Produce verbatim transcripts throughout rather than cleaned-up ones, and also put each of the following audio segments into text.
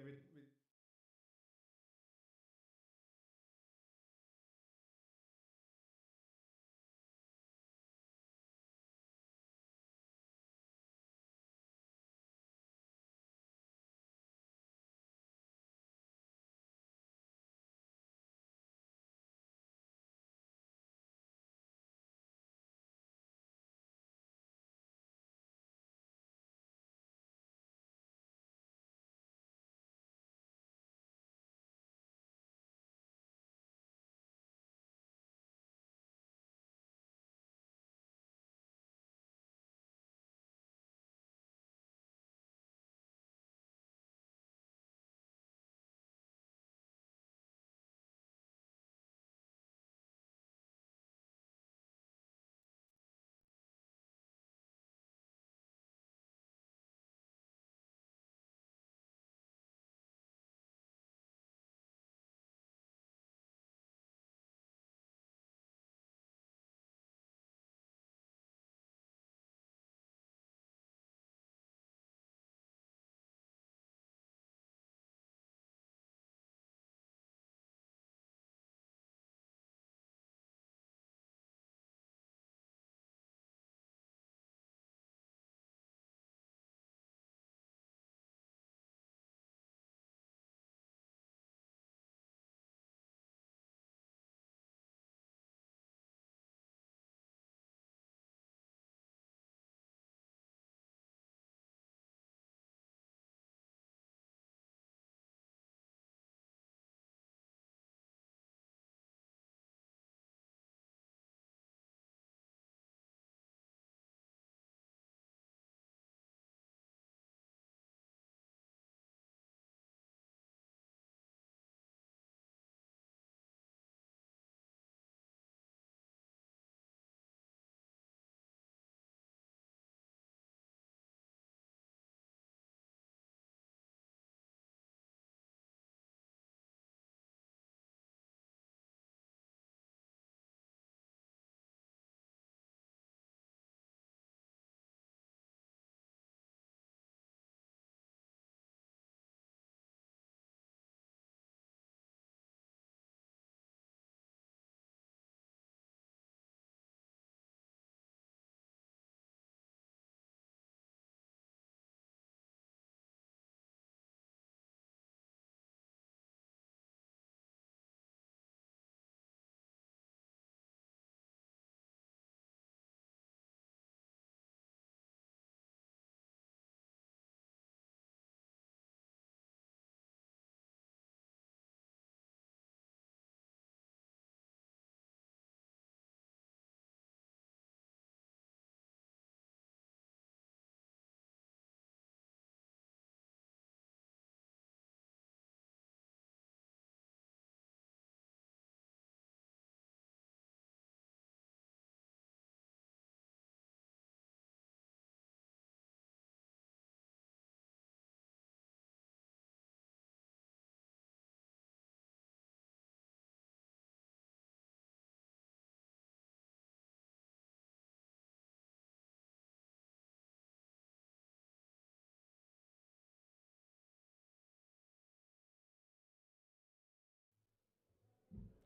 Ja, vit, vit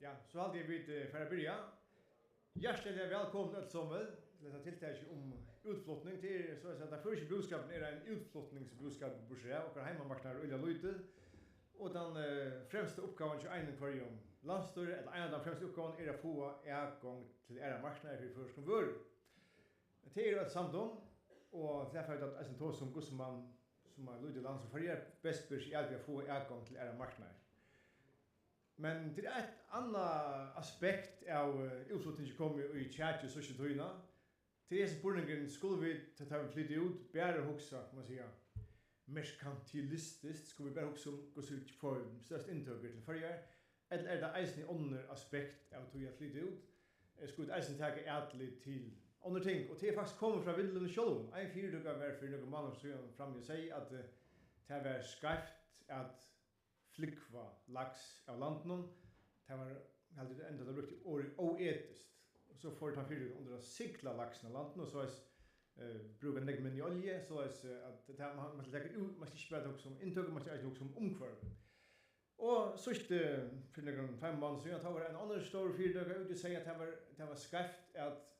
Ja, so haldi eg, vit, eh, fara at byrja. Hjartaliga vælkomin øll somul til hetta tiltakið um útflutning. Tað er soleiðis, at tann føroyski búskapurin er ein útflutningsbúskapur, burturstaðið okkara heimamarknaður er øgiliga lítil, og tann, eh, fremsta uppgávan hjá einum hvørjum landsstýri, ella ein av teimum fremstu uppgávunum, er at fáa atgongd til aðrar marknaðir fyri føroyskum vørum. Tað eru øll samd um, og tað fara vit at eisini tosa um, hvussu mann, sum eitt lítið land sum Føroyar, best ber seg at við at fáa atgongd til aðrar marknaðir. Men tað er eitt annað aspekt av, eh, útflutningi komið í kjakið síðstu tíðina. Tað er hesin spurningurin, skulu vit, tá, tá vit flyta út, bara hugsa, kann man siga, merkantilistiskt, skulu vit bara hugsa um, hvussu vit fáa størst inntøkur til Føroyar, ella er tað eisini onnur aspekt av tí at flyta út? Eh, skulu vit eisini taka atlit til onnur ting? Og tað er faktiskt komið frá vindløgum sjálvum. Ein fyritøka var fyri nøkrum mánaðum síðan frammi og segði, at, eh, tað var skeivt at flúgva laks av landinum. Tað var, eg haldi, enda tað brúkti orðið óetiskt. Og so fór tann fyritøkan undir at sigla laksin av landinum, og soleiðis eh, brúka nógv minni olju, soleiðis, eh, at tað, man, man skal taka út, man skal ikki bara hugsa um inntøku, man skal eisini hugsa um umhvørvið. Og síðst, eh, fyri nøkrum tveimum mánaðum síðan, tá var ein annar stórur fyritøka úti og segði, at tað var, tað var skeivt at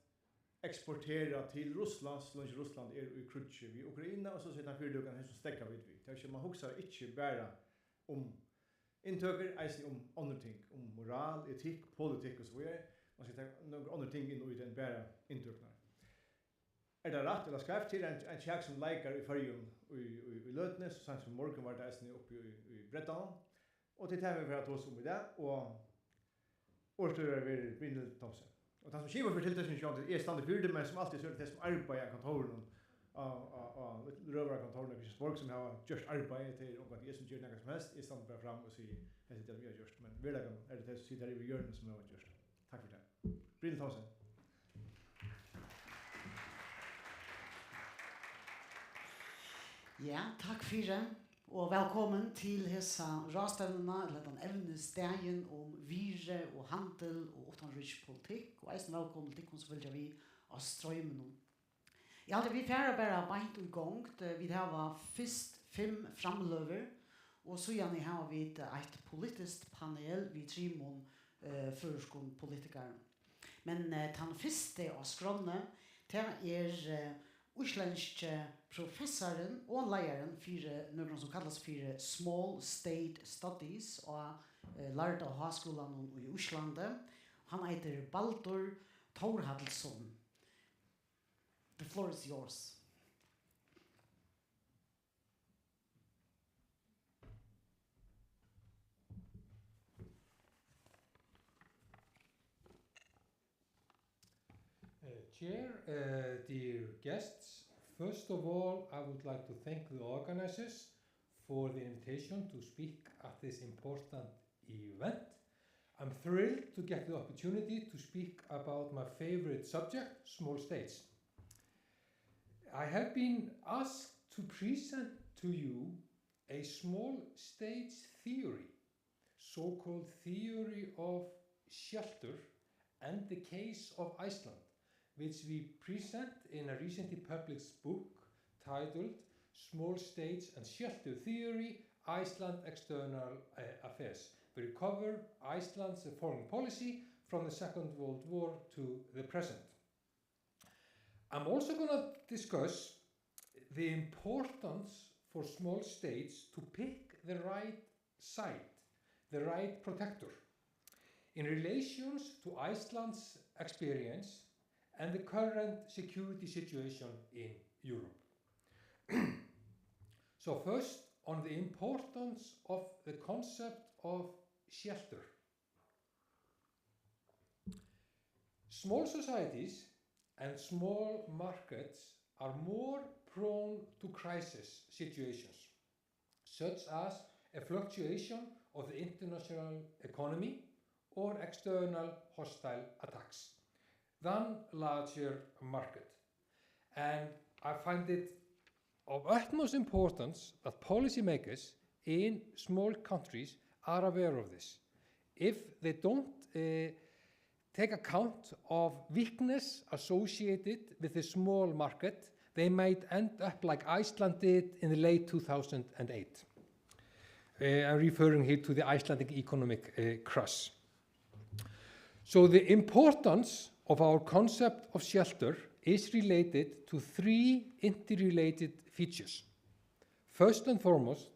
eksportera til Russlands, so leingi Russland er í kríggi við Ukraina, og so sigur tann fyritøkan, hesum steðga vit við. Tað vil siga, man hugsar ikki bara um inntøkur, eisini um onnur ting, um moral, etikk, politikk og so víðari. Man skal taka nøkur onnur ting inn í tað enn bara inntøkurnar. Er tað rætt ella skeivt? Til ein, ein kjak sum leikar í Føroyum í, í, í løtuni, so seint sum í morgun var tað eisini uppi í, í Bretlandi. Og tað er tað, vit fara at tosa um í dag, og orðstýrari verður Brynhild Thomsen. Og tann sum skipar fyri tiltøkini, sjálvandi, eg standi fyri tað, men sum altíð, so er tað tey, sum arbeiða á kontórinum, á, á, á røðarakontórinum í Christiansborg, sum hava gjørt arbeiðið. Tað er ongantíð eg, sum ger nakað sum helst, eg standi bara fram og sigi, hetta er tað, vit hava gjørt, men veruleikan er tað tey, sum sita har yviri í hjørnunum, sum hava gjørt. Takk fyri tað. Brynhild Thomsen. Ja, takk fyri, og vælkomin til hesa ráðstevnuna, ella tann evnisdagin um virði og handil og uttanríkispolitikk, og eisini vælkomin til tykkum, sum fylgja við á streyminum. Eg haldi, vit fara bara beint í gongd. Vit hava fyrst fimm framløgur, og síðani hava vit eitt politiskt panel við trimum, eh, føroyskum politikarum. Men, eh, tann fyrsti á skránni, tað er, eh, íslendski professarin og leiðarin fyri nøkrum, sum kallast fyri Small State Studies á, eh, Lærda Háskúlanum í Íslandi. Hann eitur Baldur Thorhallsson. The floor is yours. Uh, Chair, uh, dear guests, first of all, I would like to thank the organizers for the invitation to speak at this important event. I'm thrilled to get the opportunity to speak about my favorite subject, small states. I have been asked to present to you a small states theory, so-called theory of shelter, and the case of Iceland, which we present in a recently published book titled Small States and Shelter Theory, Iceland External, uh, Affairs, where we cover Iceland's foreign policy from the Second World War to the present. I'm also gonna discuss the importance for small states to pick the right side, the right protector, in relations to Iceland's experience and the current security situation in Europe. So first, on the importance of the concept of shelter. Small societies and small markets are more prone to crisis situations, such as a fluctuation of the international economy or external hostile attacks, than larger market. And I find it of utmost importance that policymakers in small countries are aware of this. If they don't, uh, take account of weakness associated with the small market, they might end up like Iceland did in the late two thousand and eight. Uh, I'm referring here to the Icelandic economic, uh, crash. So the importance of our concept of shelter is related to three interrelated features. First and foremost,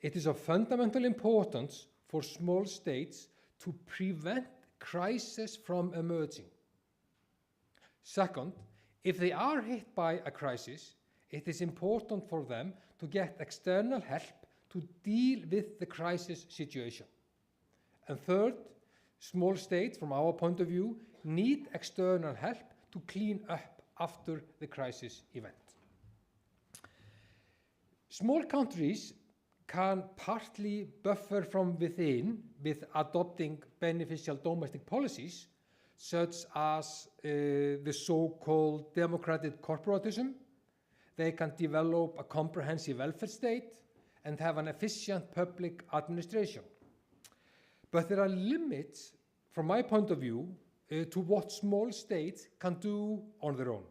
it is of fundamental importance for small states to prevent crisis from emerging. Second, if they are hit by a crisis, it is important for them to get external help to deal with the crisis situation. And third, small states, from our point of view, need external help to clean up after the crisis event. Small countries can partly buffer from within with adopting beneficial domestic policies, such as, uh, the so-called democratic corporatism. They can develop a comprehensive welfare state and have an efficient public administration. But there are limits, from my point of view, uh, to what small states can do on their own.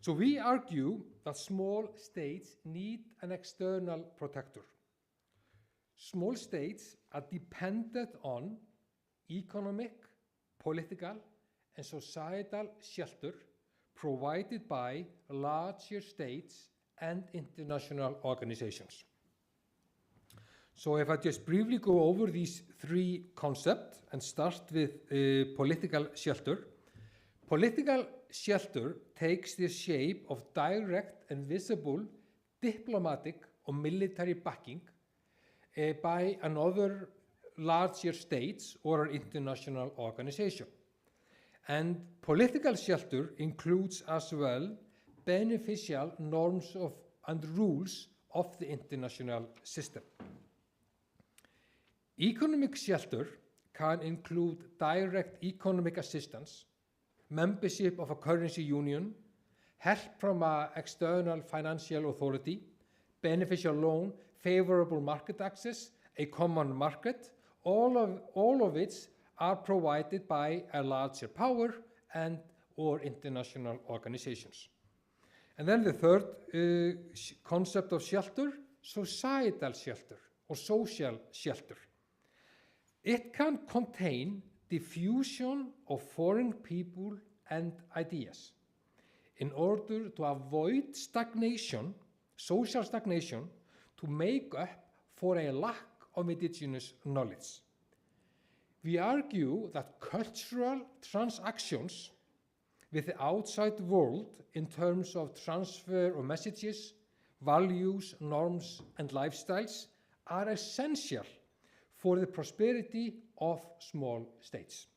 So we argue that small states need an external protector. Small states are dependent on economic, political, and societal shelter provided by larger states and international organizations. So if I just briefly go over these three concepts and start with uh, political shelter. Political shelter takes the shape of direct and visible diplomatic or military backing uh, by another larger states or an international organization. And political shelter includes as well beneficial norms of and rules of the international system. Economic shelter can include direct economic assistance, membership of a currency union, help from an external financial authority, beneficial loan, favorable market access, a common market, all of, all of which are provided by a larger power and or international organizations. And then the third uh, concept of shelter, societal shelter or social shelter. It can contain the fusion of foreign people and ideas in order to avoid stagnation, social stagnation, to make up for a lack of indigenous knowledge. We argue that cultural transactions with the outside world in terms of transfer of messages, values, norms, and lifestyles are essential for the prosperity of small states.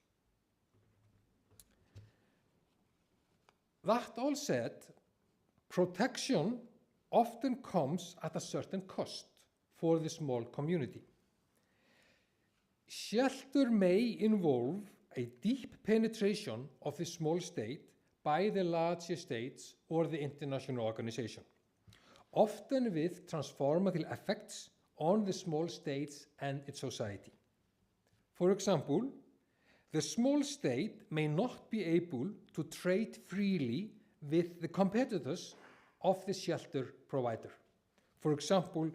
That all said, protection often comes at a certain cost for the small community. Shelter may involve a deep penetration of the small state by the larger states or the international organization, often with transformative effects on the small states and its society. For example, the small state may not be able to trade freely with the competitors of the shelter provider. For example,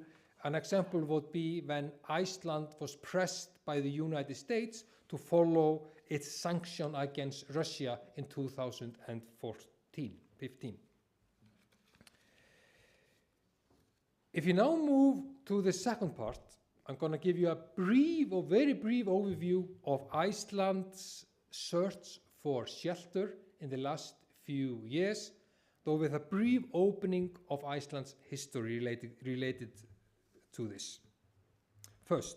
an example would be when Iceland was pressed by the United States to follow its sanction against Russia in two thousand fourteen, fifteen. If you now move to the second part, I'm gonna give you a brief, a very brief overview of Iceland's search for shelter in the last few years, though with a brief opening of Iceland's history related, related to this. First,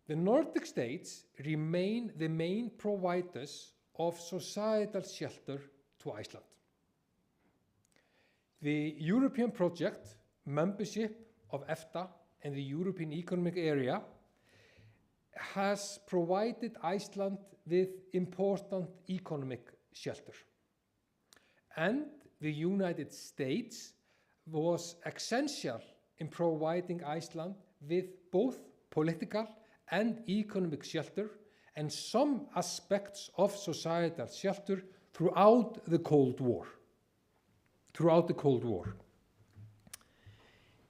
the Nordic states remain the main providers of societal shelter to Iceland. The European project, membership of EFTA and the European Economic Area, has provided Iceland with important economic shelter. And the United States was essential in providing Iceland with both political and economic shelter and some aspects of societal shelter throughout the Cold War. Throughout the Cold War.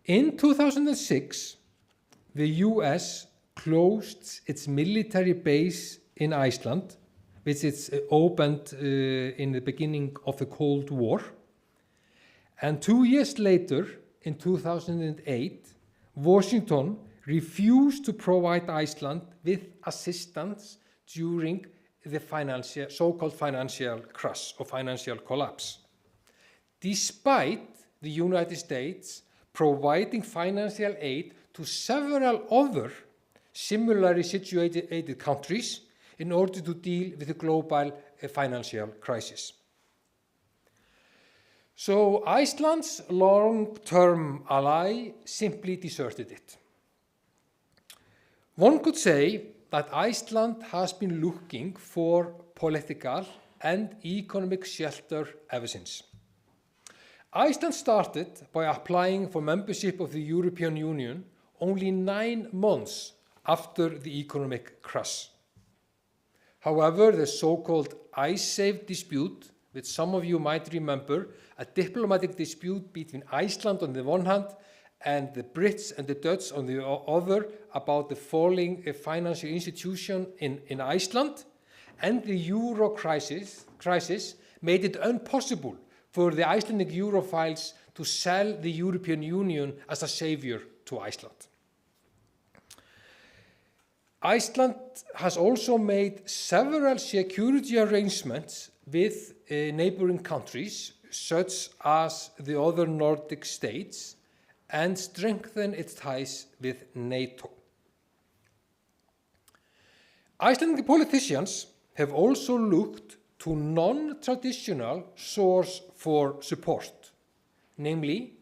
In two thousand six, the U S closed its military base in Iceland, which it uh, opened uh, in the beginning of the Cold War. And two years later, in two thousand eight, Washington refused to provide Iceland with assistance during the financial, so-called financial crash or financial collapse, despite the United States providing financial aid to several other similarly situated countries in order to deal with the global uh, financial crisis. So Iceland's long-term ally simply deserted it. One could say that Iceland has been looking for political and economic shelter ever since. Iceland started by applying for membership of the European Union only nine months after the economic crash. However, the so-called Icesave dispute which some of you might remember, a diplomatic dispute between Iceland on the one hand and the Brits and the Dutch on the o-, other about the falling, uh, financial institution in, in Iceland, and the euro crisis, crisis made it impossible for the Icelandic Europhiles to sell the European Union as a savior to Iceland. Iceland has also made several security arrangements with, uh, neighboring countries, such as the other Nordic states, and strengthened its ties with nato. Icelandic politicians have also looked to non-traditional source for support, namely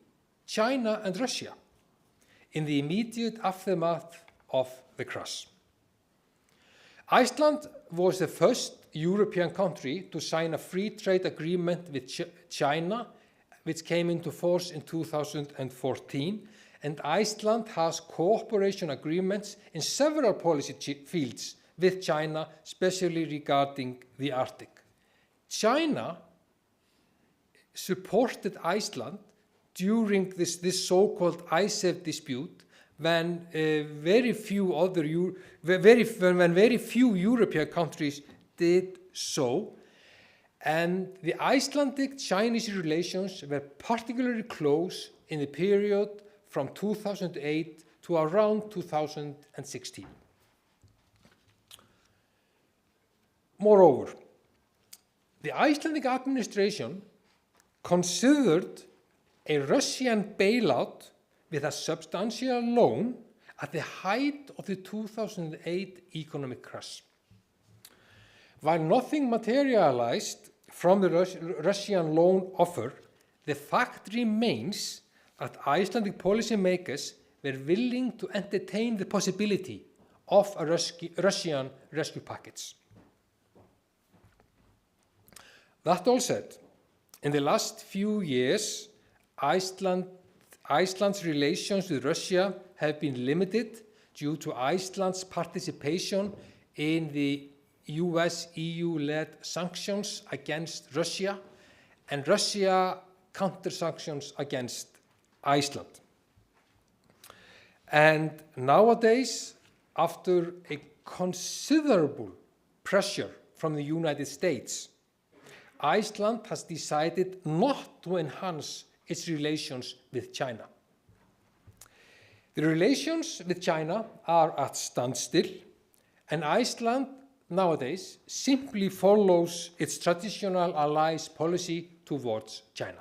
China and Russia, in the immediate aftermath of the crash. Iceland was the first European country to sign a free trade agreement with Ch-, China, which came into force in two thousand and fourteen, and Iceland has cooperation agreements in several policy chi-, fields with China, especially regarding the Arctic. China supported Iceland during this, this so-called Icesave dispute, when, uh, very few other Eu-, ve-, very, when, when very few European countries did so. And the Icelandic-Chinese relations were particularly close in the period from two thousand eight to around two thousand sixteen. Moreover, the Icelandic administration considered a Russian bailout with a substantial loan at the height of the two thousand eight economic crash. While nothing materialized from the Rus-, Russian loan offer, the fact remains that Icelandic policymakers were willing to entertain the possibility of a Rus-, Russian rescue package. That all said, in the last few years, Iceland, Iceland's relations with Russia have been limited due to Iceland's participation in the U S E U-led sanctions against Russia and Russia counter-sanctions against Iceland. And nowadays, after a considerable pressure from the United States, Iceland has decided not to enhance its relations with China. The relations with China are at standstill, and Iceland nowadays simply follows its traditional allies policy towards China.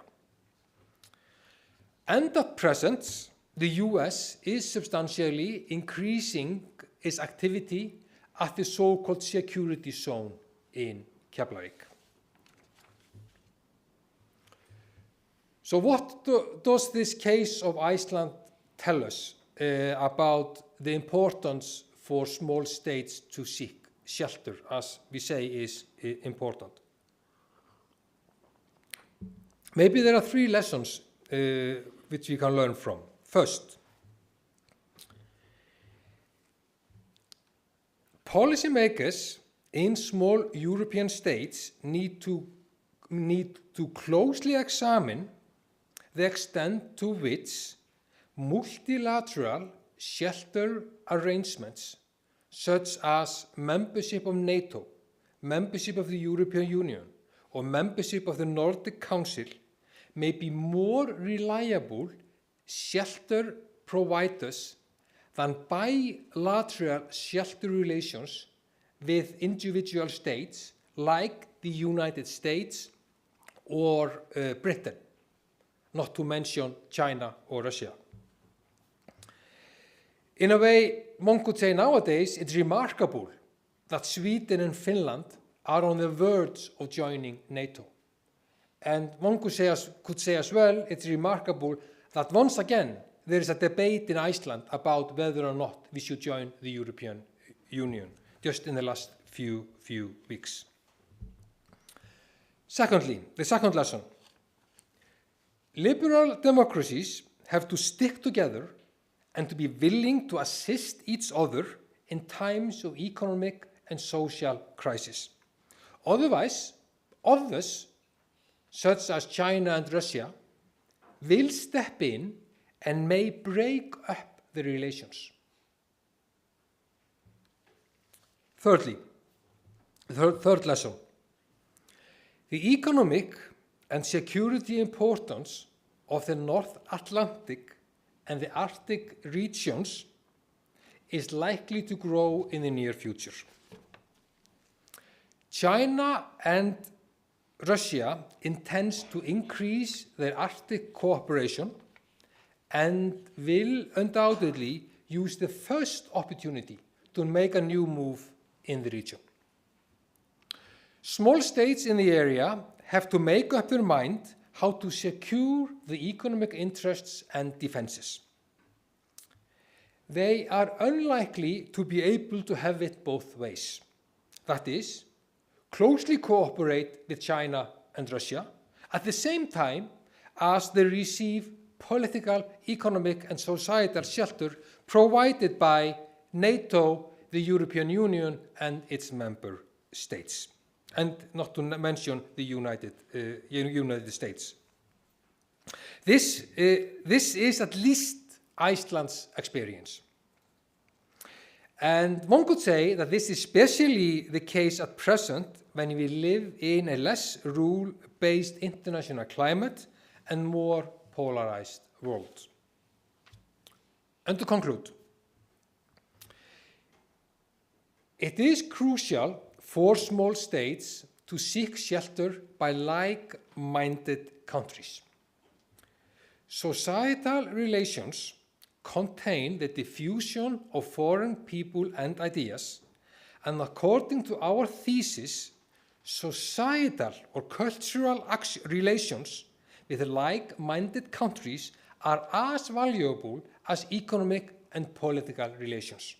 And at present, the U S is substantially increasing its activity at the so-called security zone in Keflavík. So what do, does this case of Iceland tell us, uh, about the importance for small states to seek shelter, as we say is, uh, important? Maybe there are three lessons, uh, which we can learn from. First, policymakers in small European states need to, need to closely examine the extent to which multilateral shelter arrangements, such as membership of nato, membership of the European Union, or membership of the Nordic Council, may be more reliable shelter providers than bilateral shelter relations with individual states like the United States or, uh, Britain, not to mention China or Russia. In a way, one could say nowadays it's remarkable that Sweden and Finland are on the verge of joining nato. And one could say as, could say as well, it's remarkable that once again there is a debate in Iceland about whether or not we should join the European Union, just in the last few, few weeks. Secondly, the second lesson, liberal democracies have to stick together and to be willing to assist each other in times of economic and social crisis. Otherwise, others such as China and Russia, will step in and may break up the relations. Thirdly, third, third lesson. The economic and security importance of the North Atlantic and the Arctic regions is likely to grow in the near future. China and Russia intends to increase their Arctic cooperation and will undoubtedly use the first opportunity to make a new move in the region. Small states in the area have to make up their mind how to secure the economic interests and defenses. They are unlikely to be able to have it both ways. That is, closely cooperate with China and Russia at the same time as they receive political, economic and societal shelter provided by NATO, the European Union and its member states, and not to n- mention the United, uh, U- United States. This, uh, this is at least Iceland's experience. And one could say that this is especially the case at present when we live in a less rule-based international climate and more polarized world. And to conclude, it is crucial for small states to seek shelter by like-minded countries. Societal relations contain the diffusion of foreign people and ideas, and according to our thesis, societal or cultural act- relations with like-minded countries are as valuable as economic and political relations.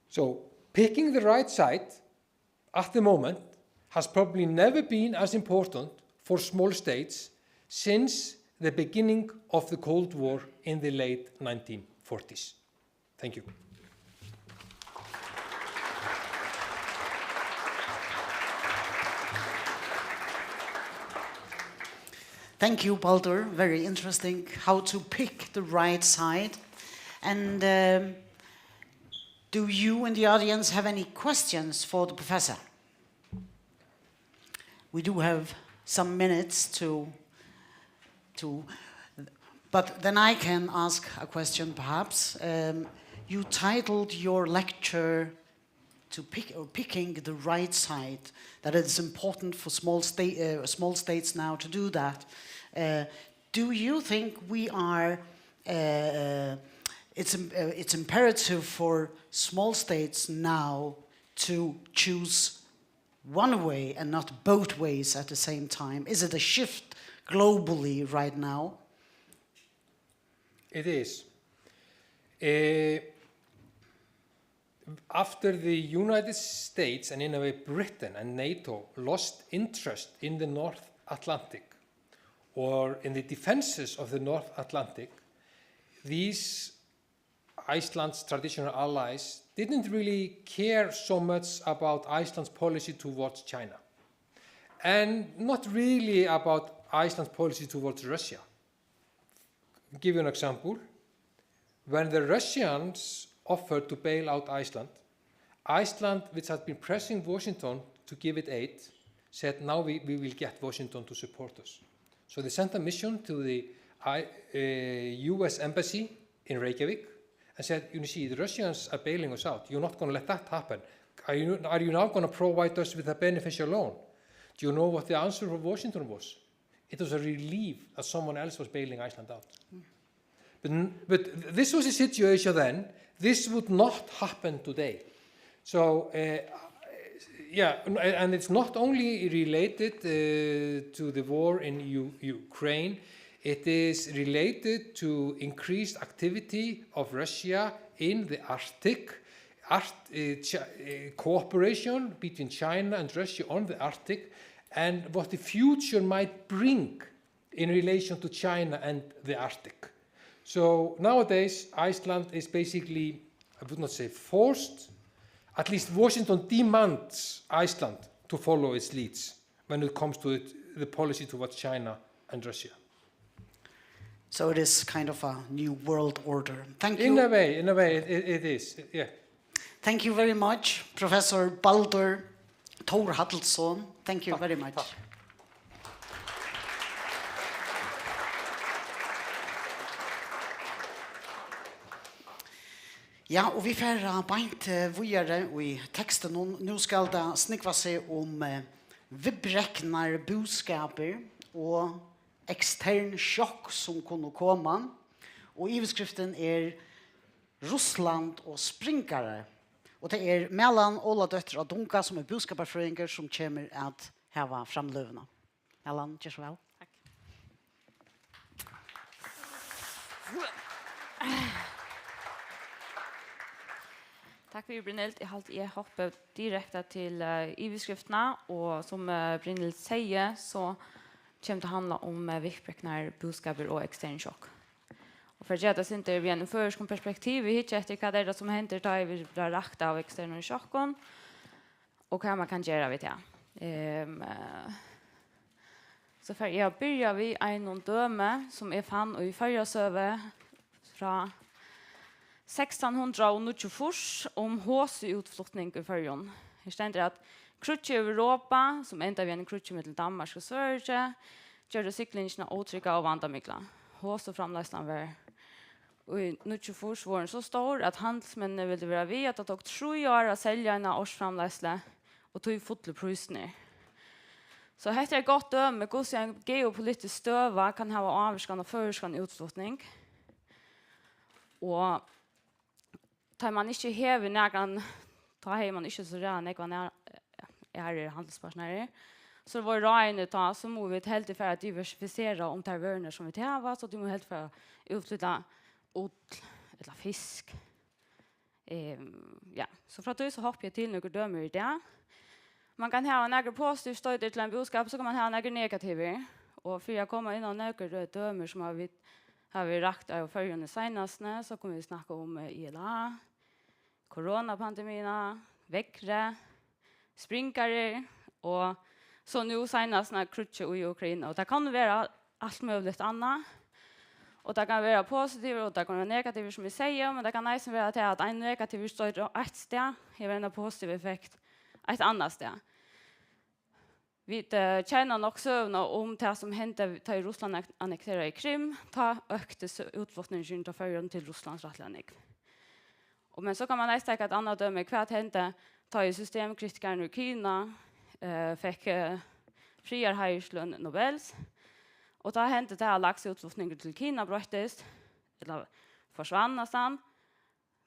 So, picking the right side at the moment has probably never been as important for small states since the beginning of the Cold War in the late nineteen forties. Thank you. Thank you, Baldur. Very interesting how to pick the right side. And um, do you in the audience have any questions for the professor? We do have some minutes to, to, but then I can ask a question perhaps. Um, you titled your lecture to pick, or picking the right side, that it's important for small, sta- uh, small states now to do that. Uh, do you think we are, uh, it's, im- uh, it's imperative for small states now to choose one way and not both ways at the same time? Is it a shift globally right now? It is. Eh, after the United States and, in a way, Britain and NATO lost interest in the North Atlantic or in the defenses of the North Atlantic, these Iceland's traditional allies didn't really care so much about Iceland's policy towards China, and not really about Iceland's policy towards Russia. Give you an example. When the Russians offered to bail out Iceland, Iceland, which had been pressing Washington to give it aid, said, "Now we, we will get Washington to support us." So they sent a mission to the I, uh, U S embassy in Reykjavik and said, "You see, the Russians are bailing us out. You're not gonna let that happen. Are you, are you now gonna provide us with a beneficial loan?" Do you know what the answer from Washington was? It was a relief that someone else was bailing Iceland out. But, n- but this was the situation then. This would not happen today. So, uh, yeah, n- and it's not only related uh, to the war in U- Ukraine, it is related to increased activity of Russia in the Arctic, Arct- uh, Chi- uh, cooperation between China and Russia on the Arctic, and what the future might bring in relation to China and the Arctic. So nowadays, Iceland is basically, I would not say forced, at least Washington demands Iceland to follow its leads. when it comes to it, the policy towards China and Russia. So it is kind of a new world order. Thank In you. a way, in a way, it, it, it is. Yeah. Thank you very much, Professor Baldur Thorhallsson. Thank you very much. Ja, og vit fara beint eh, víðari í tekstinum. Nú skal tað snúgva seg um eh, viðbreknar búskapir og ekstern sjokk sum kunnu koma. Og yvirskriftin er Russland og springarar. Og tað er Malan Óladóttir á Dunga, sum er búskaparfrøðingur, sum kemur at hava framløguna. Malan, ger so væl. Takk. Takk fyri, Brynhild. Eg haldi, eg hoppi direkte til uh, yvirskriftina, og sum uh, Brynhild segði, so kemur tað handla um uh, viðbreknar búskapir og ekstern sjokk. Og fyri at gera tað sindur við einum føroyskum perspektivi, hyggja eftir, hvat er tað sum hendir, tá ið vit verða rakt av eksternum sjokkum, og hvat man kann gera við tað. Um, uh, so fari eg at byrja við einum dømi, sum eg fann í Føroyasøgu frá sekstan hundrað og níggjuogfýrs um hosuútflutning í Føroyum. Her stendur, at kríggið í Europa, sum endaði við einum kríggi millum Danmark og Svøríki, gjørdi siglingina ótrygga og vandamikla. Hosuframleiðslan var í níggjuogfýrs vorðin so stór, at handilsmenninir vildu vera við, at tað tók trý ár at selja eina ársframleiðslu, og tí fullu prísirnir. So hetta er eitt gott dømi, hvussu ein geopolitisk støða kann hava ávirkan á føroyskan útflutning. Og tá man ikki hevur nakran, tá hevur man ikki so ræðuliga nógvar nær-, aðrar handilspartnarar, so vóru ráðini tá, so mugu vit heldur fara at diversifisera um tær vørurnar, sum vit hava, so vit mugu heldur fara at útflyta ull ella fisk. Um, ja, so frá tí so hoppi eg til nøkur dømi í dag. Man kann hava nakrar positiv støddir til ein búskap, so kann man hava nakrar negativir. Og fyri at koma inn á nøkur eh, dømi sum hava vit hava verið rakt av Føroyum í seinastuni, so kunnu vit snakka um eh, I L A, koronapandemiina, veðrið, springarar og so nú seinast nær kríggið í Ukraina. Og tað kann vera alt møguligt annað. Og tað kann vera positivt, og tað kann vera negativt, sum eg sigi, men tað kann eisini vera til, at ein negativur støddur á eitt stað hevur eina positiv effekt eitt annað stað. Vit eh, kenna nokk søguna um tað, sum hendi, tá ið Russland annekteraði Krim. Tá økti útflutningurin av Føroyum til Russlands rættiliga nógv. Og men so kann man eisini taka eitt annað dømi. Hvat hendi, tá ið systemkritikarin úr Kina eh, fekk eh, friðarheiðursløn Nobels? Og tá hendi tað, at laksútflutningur til Kina broyttist, ella forsvann næstan.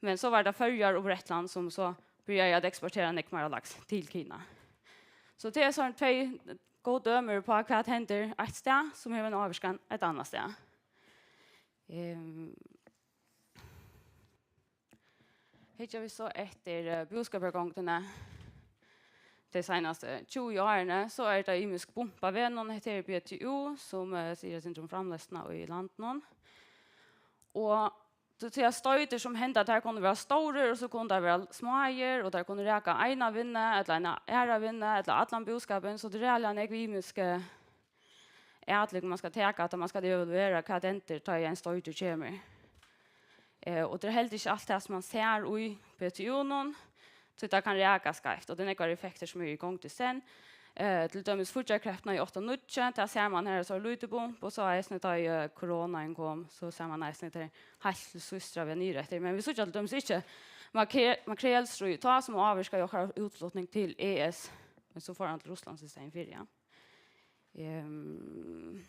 Men so var tað Føroyar og Bretland, sum so byrjaði at eksportera nógv meira laks til Kina. So tað er sovorðin tvey góð dømi upp á, hvat hendir eitt stað, sum hevur ein ávirkan eitt annað stað. Um, Hyggja vit so eftir eh, búskapargongdini tey seinastu tjúgu árini, so er tað ymisk bump á vegnum. Hetta er B T U, sum eh, sigur eitt sindur um framleiðsluna í landinum. Og tú sigur, støddir sum henda, tær kunnu vera stórir, og so kunnu tær vera smáir, og tær kunnu raka eina vinnu, ella eina aðra vinnu, ella allan búskapin, so tað er ræðuliga nógv ymisk eh, atlit man skal taka, at man skal evaluera, hvat hendir, tá ið ein støddur kemur. Eh, og tað er heldur ikki alt tað, sum man sær í B T U-num, tí tað kann raka skeivt, og tað eru nógvar effektir, sum eru í gongd í senn. Eh, til dømis fíggjarkreppuna í átta níggju, tað sær man her, so lítið bump, og so eisini tá ið eh, koronain kom, so sær man eisini, tað er heilt til síðst, við niður eftir. Men vit síggja til dømis ikki makre-, makrelstríð, tá sum ávirkaði okkara útflutning til E S, men so fór hann til Russlands í staðin fyri, ja. Ehm,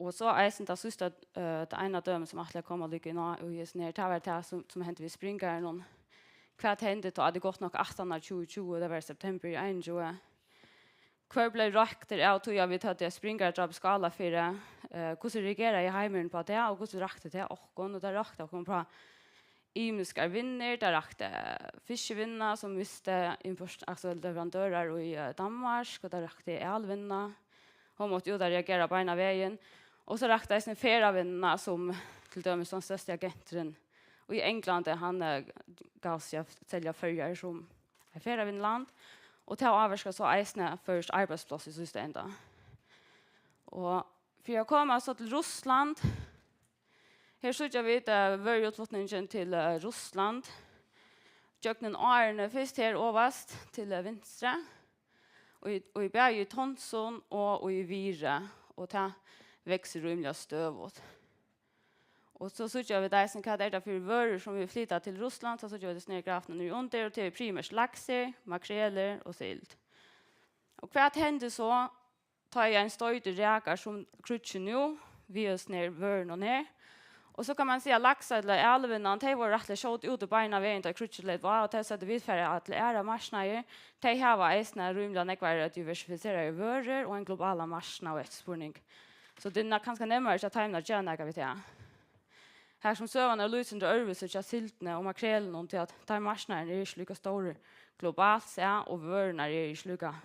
og so eisini tað síðsta, eh, tað eina dømi, sum ætlaði at koma líka inn á, og hesin her, tað var tað, sum, sum hendi við springaranum. Hvat hendi tá, at tað er gott nokk aftan á tjúgu tjúgu, tað var í september í einogtjúgu? Hvør bleiv raktur av tí, at vit høvdu eitt springaradráp í Skálafirði? Eh, hvussu reageraði heimurin uppá tað, og hvussu rakti tað okkum? Og tað rakti okkum frá ymiskar vinnur, tað rakti fiskivinnuna, sum misti import-, altso leverandørar í eh, Danmark, og tað rakti ælvinnuna. Hon mátti út at reagera beinanvegin. Og so rakti eisini ferðavinnuna, sum til dømis tann størsti agenturin í Onglandi, hann eh, gav seg at selja Føroyar sum eitt ferðavinnuland. Og tað ávirkar so eisini føroyskt arbeiðspláss í síðsta enda. Og fyri at koma so til Russland, her síggja vit, eh, vøruútflutningin til, eh, Russland gjøgnum árini, fyrst her ovast til, eh, vinstru, og í, og í bæði í tonsum og í virði, og tað veksur rímiliga støðugt. Og so síggja vit eisini, hvat er tað fyri vørur, sum vit flyta til Russland, so síggja vit eisini grafen niðri undir, og tað er primært laksur, makrelur og sild. Og hvat hendir so, tá ið ein stoytur rakar sum kríggið nú, við hesum her vørunum her? Og so kann man siga, at laksar ella alivinnan, tey vóru rættiliga skjót úti beinan vegin, tá kríggið leyp á, og tey søgdu, vit fara til aðrar marknaðir. Tey hava eisini rímiliga nógvar diversifiseraðar vørur og ein globalan marknað og eftirspurning. So tað er kanska nemmari hjá teimum at gera nakað við tað. Har sum søgan er lýsandi øðrvísi hjá sildini og makrelinum, tí at teir marknaðirnir eru ikki líka stórir globalt sæð, og vørurnar eru ikki líka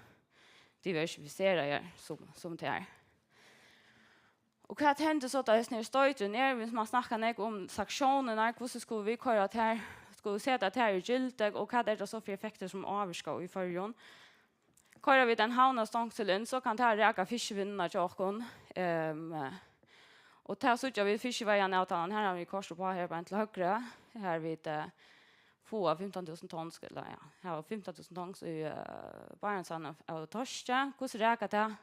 diversifiseraðar sum, sum tær. Og hvat hendir so, tá hesin her stoyturin er, hvis man snakkar nógv um sanktiónirnar, hvussu skulu vit koyra tær, skulu vit seta tær í gildi, og hvat er tað so fyri effektir, sum ávirka í Føroyum? Koyra vit ein havnarstongsel inn, so kann tað raka fiskivinnuna hjá okkum. Ehm, og tað síggja vit fiskiveiðiavtalan, her hava vit koyrt upp á her beint til høgru, har vit, eh, fáa fimtan túsund tons, ella ja, her var fimtan túsund tons í, eh, Barentshavinum av toski. Hvussu rakar tað?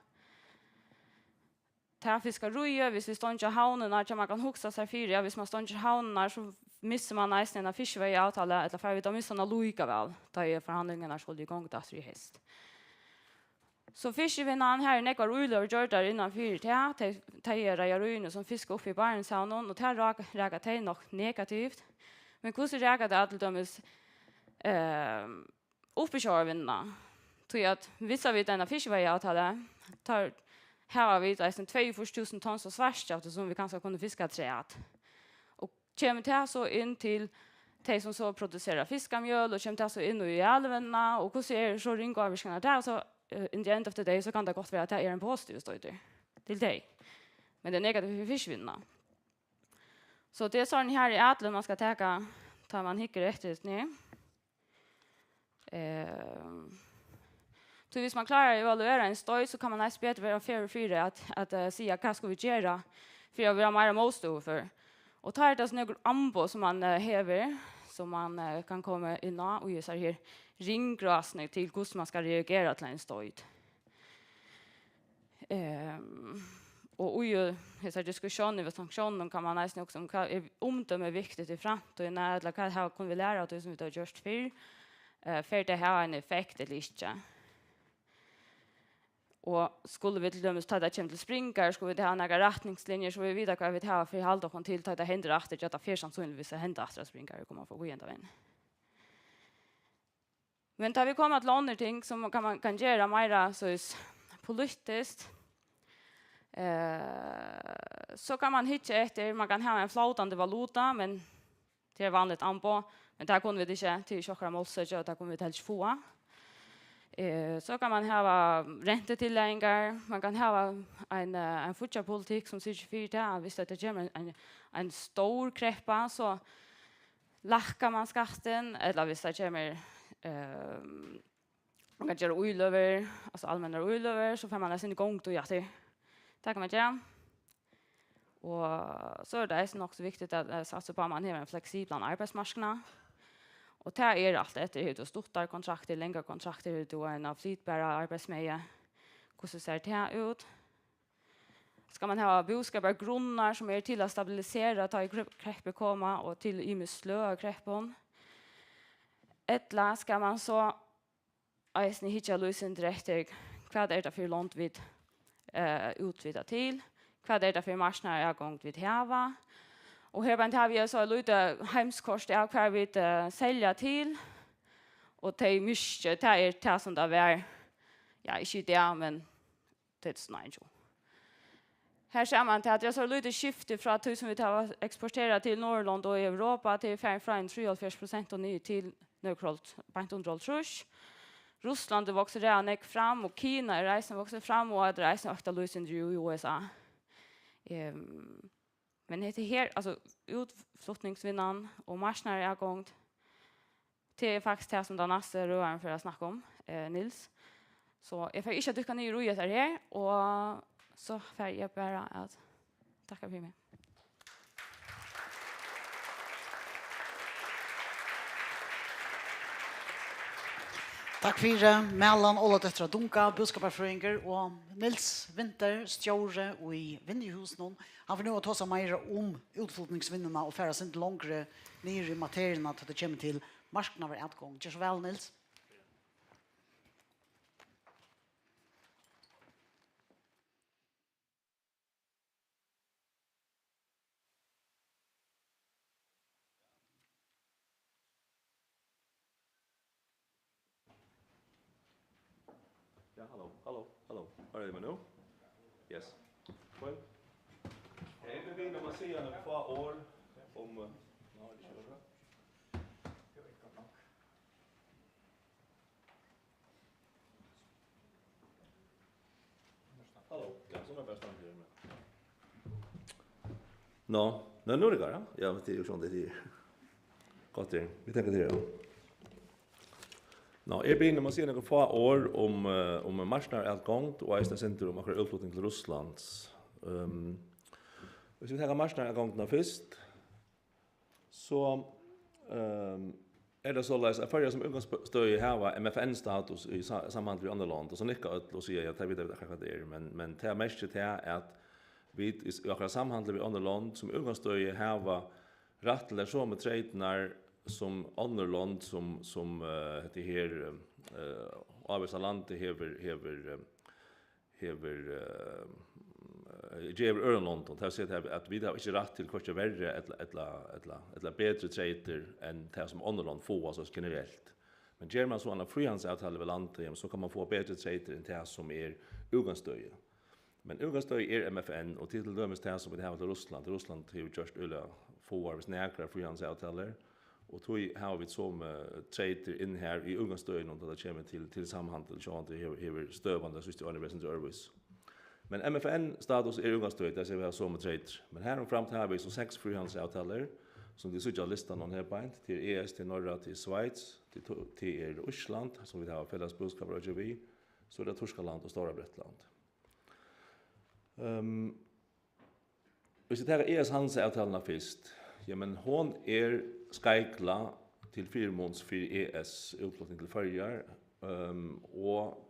Tað fiskaríið, hvis vit steingja havnirnar, ja, man kann hugsa sær fyri, at hvis man steingir havnirnar, so missir man eisini eina fiskiveiðiavtalu, ella fara vit at missa hana allíkavæl, tá ið forhandlingarnar skulu í gongd aftur í heyst. So fiskivinnan, har eru nógvar íløgur gjørdar innan fyri tað, tey, tey reiðaríini, sum fiska uppi í Barentshavinum, og tað rak-, rakar tey nokk negativt. Men hvussu rakar tað til dømis, ehm, uppsjóvarvinnuna? Tí at hvis at vit eina fiskiveiðiavtalu, tá hava vit eisini tveyogfýrs túsund tons av svartkjøti, sum vit kanska kunnu fiska afturat. Og kemur tað so inn til tey, sum so produsera fiskamjøl, og kemur tað so inn í alivinnuna, og hvussu er so ring ávirkan av tað? So, eh, in the end of the day, so kann tað gott vera, at tað er ein positiv stoytur til tey. Men tað er negativt fyri fiskivinnuna. So tað er sovorðin her atlit, man skal taka, tá man hyggur eftir hesum her. Ehm, so hvis man klárar at evaluera ein stoyt, so kann man eisini betur vera fair fyri at, at, eh, siga, hvat skulu vit gera fyri at vera meira mótstøðufør. Og tá er tað so nøkur amboð, sum man, eh, hevur, sum man, eh, kann koma inn á, og gera sær her ringrásni til, hvussu man skal reagera til ein stoyt. Ehm, og í, eh, hesar diskussiónir við sanktiónum kann man eisini hugsa um, hvat er umdømi viktigt í framtíðini, ella hvat hava, kunnu vit læra av tí, sum vit hava gjørt fyrr? Eh, fer tað hava ein effekt ella ikki? Og skulu vit til dømis, tá tað kemur til springar, skulu vit hava nakrar retningslinjur, so vit vita, hvat vit hava fyri at halda okkum til, tá tað hendir aftur, tí at tað fer sannsynligvis at henda aftur, at springar koma frá víðenda vegin. Men tá vit koma til onnur ting, sum kann, man kann gera meira, so is, politiskt, eh, so kann man hyggja eftir, man kann hava ein flótandi valuta, men tað er vanligt amboð, men tað kunnu vit ikki, tað er ikki okkara málsøki, og tað kunnu vit helst ikki fáa. Eh, so kann man hava rentutilleggingar, man kann hava ein, eh, ein fíggjarpolitikk, sum syrgir fyri tað, at hvis tað kemur ein, ein, ein stór kreppa, so lækkar man skattin, ella hvis tað kemur, ehm, man kann gera íløgur, altso almennar íløgur, so fær man eisini gongd í aftur. Tað kann man gera. Og so er tað eisini nokk so viktigt at, eh, satsa upp á, at man hevur ein fleksiblan arbeiðsmarknað. Og tað er alt eftir, hevur tú stuttar kontraktir, langar kontraktir, hevur tú eina flytbara arbeiðsmegi, hvussu sær tað út? Skal man hava búskapargrunnar, sum eru til at stabilisera, tá ið kre-, kreppur koma, og til ymisk sløg av kreppum? Ella skal man so eisini hyggja lýsindur eftir, hvat er tað fyri lond vit, eh, útvita til? Hvat er tað fyri marknaðaratgongd vit hava? Og her beint havi eg so eitt lítið heimskort av hvar vit, eh, selja til. Og tey myrku, tað er tað sum tað var, ja, ikki í dag, men tvey túsund og einogtjúgu. Her sær man, at tað er so lítið skifti frá tí, sum vit hava eksporterað til Norðurlond og Europa, til farin frá ein trýoghálvfjerðs prosent og niður til nøkur hálv-, beint undir hálvtrýss. Russland er vaksið ræðuliga nógv fram, og Kina er eisini vaksið fram, og at tað er eisini økt av lýsindur í U S A. Ehm, men hetta her, altso, útflutningsvinnan og marknaðaratgongd, tað er faktiskt tað, sum tann næsti røðarin fer at snakka um. eh, Niels. So eg fari ikki at dykka niður í hetta her, og so fari eg bara at takka fyri meg. Takk fyri, Malan Óladóttir á Dunga, búskaparfrøðingur, og Niels Winther, stjóri í Vinnuhúsinum. Hann fer nú at tosa meira um útflutningsvinnuna og fara eitt sindur longri niður í materiuna, tá tað kemur til marknaðaratgongd. Ger so væl, Niels. Ja, hallo, hallo, hallo. Hoyrir tú meg nú? Yes. Fínt. Eg vil begynne med å si noen få ord om, eh, nå er det ikke Halló. Ja, so má eg bara standa her, men. Nå, nei, nú er tað gott, ja. Ja, men tað er jú soleiðis, tað er gott, tað er. Vit taka tað her, ja. Nå, eg begynni við at siga nøkur fá orð um, eh, um marknaðaratgongd og eisini eitt sindur um okkara útflutning til Russlands. Ehm, viss vit taka marknaðaratgongdina fyrst, So, ehm, er tað soleiðis, at Føroyar sum útgangsstøði hava M F N-status í sa-, samhandli við onnur lond, og so nikka øll og siga, "Ja, tað vita vit akkurát, hvat tað er." Men, men tað merkir tað, at vit í s-, í okkara samhandli við onnur lond sum útgangsstøði hava rætt til tær somu treytirnar sum onnur lond, sum, sum, eh, hetta her, eh, ávísa landið hevur, hevur, eh, hevur, eh, gevur øðrum londum. Tað vil siga, at, at vit hava ikki rætt til hvørki verri ella, ella, ella, ella betri treytir enn tað, sum onnur lond fáa, so generelt. Men ger man so eina fríhandilsavtalu við landið, jamen, so kann man fáa betri treytir enn tað, sum er útgangsstøðið. Men útgangsstøðið er M F N, og til, til dømis tað, sum vit hava til Russland. Russland hevur gjørt øgiliga fáar, viss nakrar, fríhandilsavtalur, og tí hava vit somu treytir inn her í útgangsstøðinum, tá tað kemur til, til samhandil, sjálvandi hevur, hevur støðan tey síðstu árini verið sindur øðrvísi. Men M F N-status er útgangsstøðið, tað sigur, vit hava somu treytir. Men harumframt hava vit so seks fríhandilsavtalur, sum tit síggja á listanum her beint. Tað er E S, tað er Norra, tað er Sveis, tað er to-, tað er Ísland, sum vit hava felags búskaparøki við, so er tað Týskaland og Stóra Bretland. Ehm, Viss vit taka E S-handilsavtaluna fyrst, jamen, hon er skeiklað til fyrimuns fyri E S-útflutning til Føroyar, ehm, og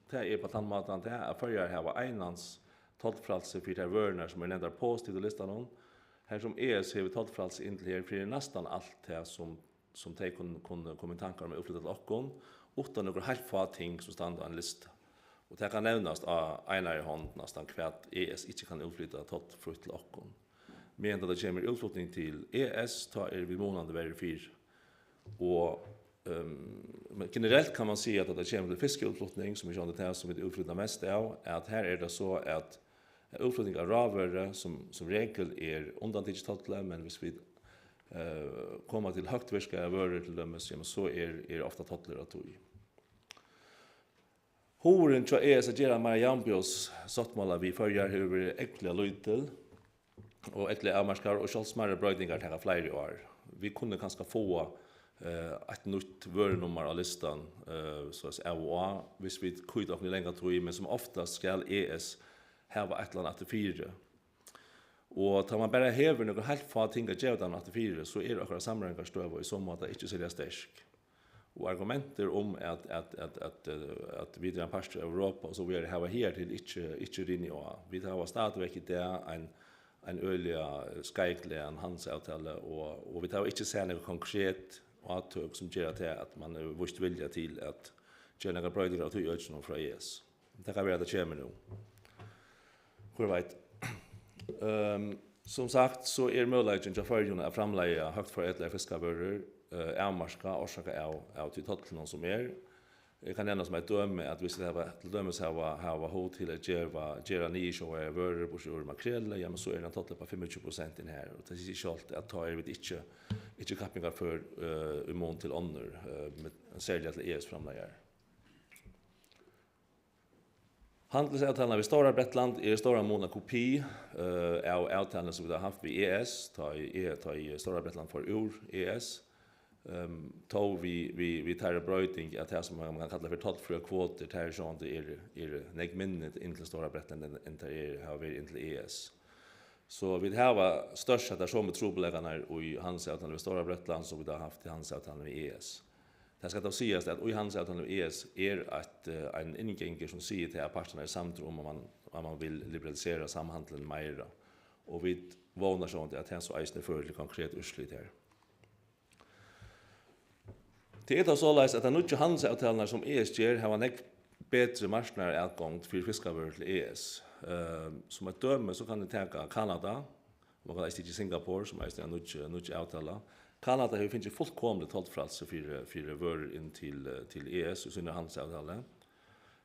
tað er á tann mátan tað, at Føroyar hava einans tollfrælsi fyri tær vørurnar, sum eru nevndar positivt á listanum, har sum E S hevur tollfrælsi inn til her fyri næstan alt tað, sum sum tey kunnu, kunnu koma í tankar um at útflyta til okkum, uttan nøkur heilt fá ting, sum standa á einum lista. Og tað kann nevnast á einari hond næstan, hvat E S ikki kann útflyta tollfrítt til okkum. Meðan tá tað kemur útflutning til E S, tá eru vit munandi verri fyri. Og, ehm, men generelt kann man siga, at tá tað kemur til fiskiútflutning, sum er sjálvandi tað, sum vit útflyta mest av, at har er tað so, at Útflutning av rávøru sum, sum regul er undantikið tolli, men hvis vit, eh, koma til høgt virkaðar vørur til dømis, jamen, so er, er ofta tollur á tí. Hugurin hjá E S at gera meira javnbjóðssáttmála við Føroyar hevur verið ógvuliga lítil og ógvuliga avmarkaður, og sjálvt smærri broytingar taka fleiri ár. Vit kunnu kanska fáa, eh, eitt nýtt vørunummar á listan, eh, so at siga av og á, hvis vit kýta okkum í langa tíð, men sum oftast skal E S hava eitt ella annað afturfyri. Og tá man bara hevur nøkur heilt fá ting at geva teimum afturfyri, so er okkara samráðingarstøða í so máta ikki serliga sterk. Og argumentir um, at, at, at, at, eh, at vit eru ein partur av Europa og so víðari, hava higartil ikki, ikki rinið á. Vit hava stadigvæk í dag ein, ein øgiliga, eh, skeikligan handilsavtalu, og, og vit hava ikki sæð nøkur konkret átøk, sum gera tað, at man hevur víst vilja til at gera nakrar broytingar á tí økinum frá E S. Tað kann vera, at tað kemur nú. Hvør veit? Ehm, sum sagt, so er møguleikin hjá Føroyum at framleiða høgt forædlaðar fiskavørur, eh, avmarkað, orsakað av, av tí tollinum, sum er. Eg kann nevna sum eitt dømi, at viss vit hava, til dømis hava, hava hug til at gera, gera niðursjóvaðar vørur, burtur úr makreli, jamen, so er ein tollur upp á fimmogtjúgu prosent inn her. Og tað sigur sjálvt, at tá eru vit ikki, ikki kappingarfør, eh, í mun til onnur, eh, men serliga til E S-framleiðarar. Handilsavtalan við Stóra Bretland er í stóran mun ein kopi, eh, av avtaluni, sum vit hava havt við E S, tá ið, tá ið Stóra Bretland fór úr E S. Ehm, tó við, við, við teirri broyting at tað, sum man kann kalla fyri tollfríar kvotur, tær eru sjálvandi eru, eru nógv minni inn til Stóra Bretland enn, enn tær eru, hava verið inn til E S. So vit hava stórt sett teir somu trupulleikarnar í handilsavtaluni við Stóra Bretland, sum vit hava havt í handilsavtaluni við E S. Tað skal tó sigast, at í handilsavtaluni við E S er eitt, eh, ein inngangur, sum sigur tað, at partarnir eru samdir um, at man, at man vil liberalisera samhandilin meira. Og vit vóna sjálvandi, at tað so eisini førir til konkret úrslit her. Tað er tó soleiðis, at tær nýggju handilsavtalurnar, sum E S ger, hava nógv betri marknaðaratgongd fyri fiskavørur til E S. Eh, sum eitt dømi, so kann eg taka Kanada, man kann eisini tikið Singapore, sum eisini er ein nýggj, nýggj avtala. Kanada hevur fingið fullkomligt tollfrælsi fyri, fyri vørur inn til, eh, til E S í síni handilsavtalu.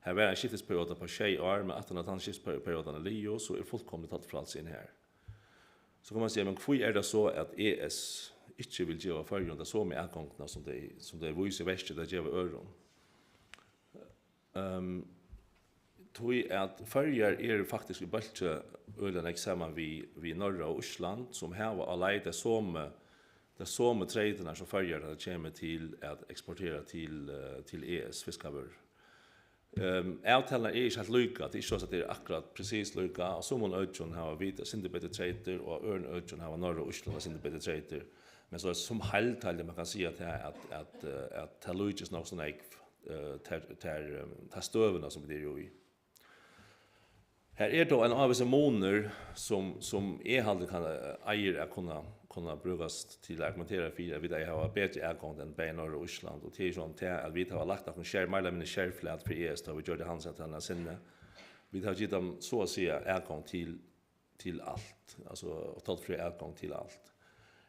Har var ein skiftisperioda på sjey ár, men aftan at tann skiftisperiodan er liðug, so er fullkomligt tollfrælsi inn her. So kann man siga, men hví er tað so, at E S ikki vil geva Føroyum ta somu atgongdina, sum tey, sum tey vísa verkið at geva øðrum? Ehm, tí at Føroyar eru faktiskt í bólki øgiliga nógv saman við, við Norra og Ísland, sum hava á leið tær somu, tær somu treytirnar sum Føroyar, tá tað kemur til at eksportera til, eh, til E S fiskavørur. Ehm, avtalurnar eru ikki heilt líka, tað er ikki so, at tað er akkurát presist líka. Á summum økjum hava vit eitt sindur betri treytir, og á øðrum økjum hava Norra og Ísland eitt sindur betri treytir. Men so sum heild, heldur man kann siga, at, at, at, eh, at tað líkist nokk so nógv, eh, tær, tær, eh, tær støðuna, sum vit eru í. Her er tó ein ávísur munur, sum, sum eg haldi kann, eh, eigur at kunna, kunna brúkast til at argumentera fyri, at vit eiga at hava betri atgongd enn bæði Noreg og Ísland, og tað er sjálvandi tað, at vit hava lagt okkum skerm, meira ella minni skermflat fyri E S, tá vit gjørdu handilsavtaluna av sinni. Vit hava givið teimum, so at siga, atgongd til, til alt, altso tollfría atgongd til alt.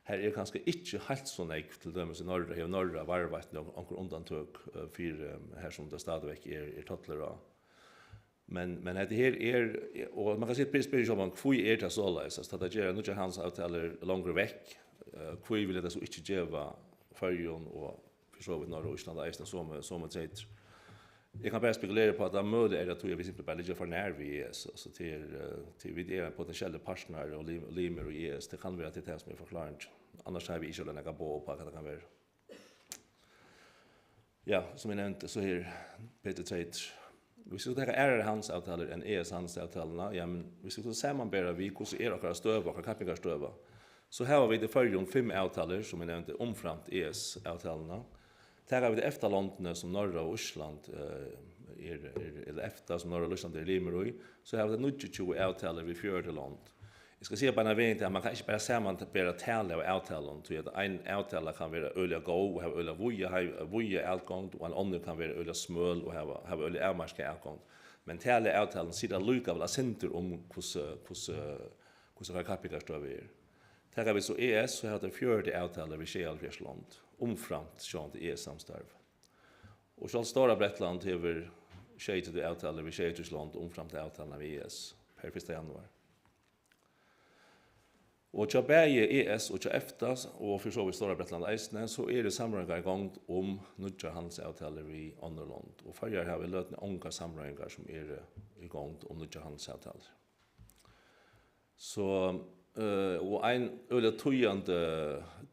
Her er kanska ikki heilt so nógv, til dømis í Noregi, hevur Noreg varðveitt nøk-, onkur undantøk, eh, fyri, eh, har sum tað stadigvæk er, er tollur á. Men, men hetta her er, og man kann siga, spyrja, spyrja seg um, hví er tað soleiðis? Altso, tá tey gera nýggjar handilsavtalur longur vekk, eh, hví vilja tey so ikki geva Føroyum og fyri so vítt Noreg og Ísland eisini somu, somu treytir? Eg kann bara spekulera upp á, at tað møguliga er, at tí at vit simpelthen bara liggja for nær við E S. Altso, tað er, eh, tí vit eru ein potentiellur partnari og lim-, limur í E S. Tað kann vera, at tað er tað, sum er forklaringin. Annars hava vit ikki nakað boð upp á, hvat tað kann vera. Ja, sum eg nevndi, so er betri treytir. Hvis vit taka aðrar handilsavtalur enn E S handilsavtaluna, ja, men hvis vit samanbera við, hvussu er okkara støða, okkara kappingarstøða, so hava vit í Føroyum fimm avtalur, sum eg nevndi, umframt E S avtaluna. Taka vit EFTA-londini, sum Noreg og Ísland, eh, er, er, ella EFTA, sum Noreg og Ísland eru limir í, so hava vit níggjuogtjúgu avtalur við fjøruti lond. Eg skal siga beinanvegin tað, at man kann ikki bara samanbera talið av avtalum, tí at ein avtala kann vera øgiliga góð og hava øgiliga víða hei-, víða atgongd, og ein onnur kann vera øgiliga smøl og hava, hava øgiliga avmarkaða atgongd. Men talið av avtalum sigur allíkavæl eitt sindur um, hvussu, hvussu, hvussu okkara kappingarstøða er. Taka vit so E S, so hava tey fjøruti avtalur við sjeyoghálvfjerðs lond, umframt sjálvandi E S-samstarv. Og sjálvt Stóra Bretland hevur sjeyogtretivu avtalur við sjeyogtrýss lond, umframt avtaluna við E S per fyrsta januar. Og hjá bæði E S og hjá EFTA, og fyri so vítt Stóra Bretland eisini, so eru samráðingar í gongd um nýggjar handilsavtalur við onnur lond. Og Føroyar hava í løtuni ongar samráðingar, sum eru í gongd um nýggjar handilsavtalur. So, eh, og ein øgiliga týðandi,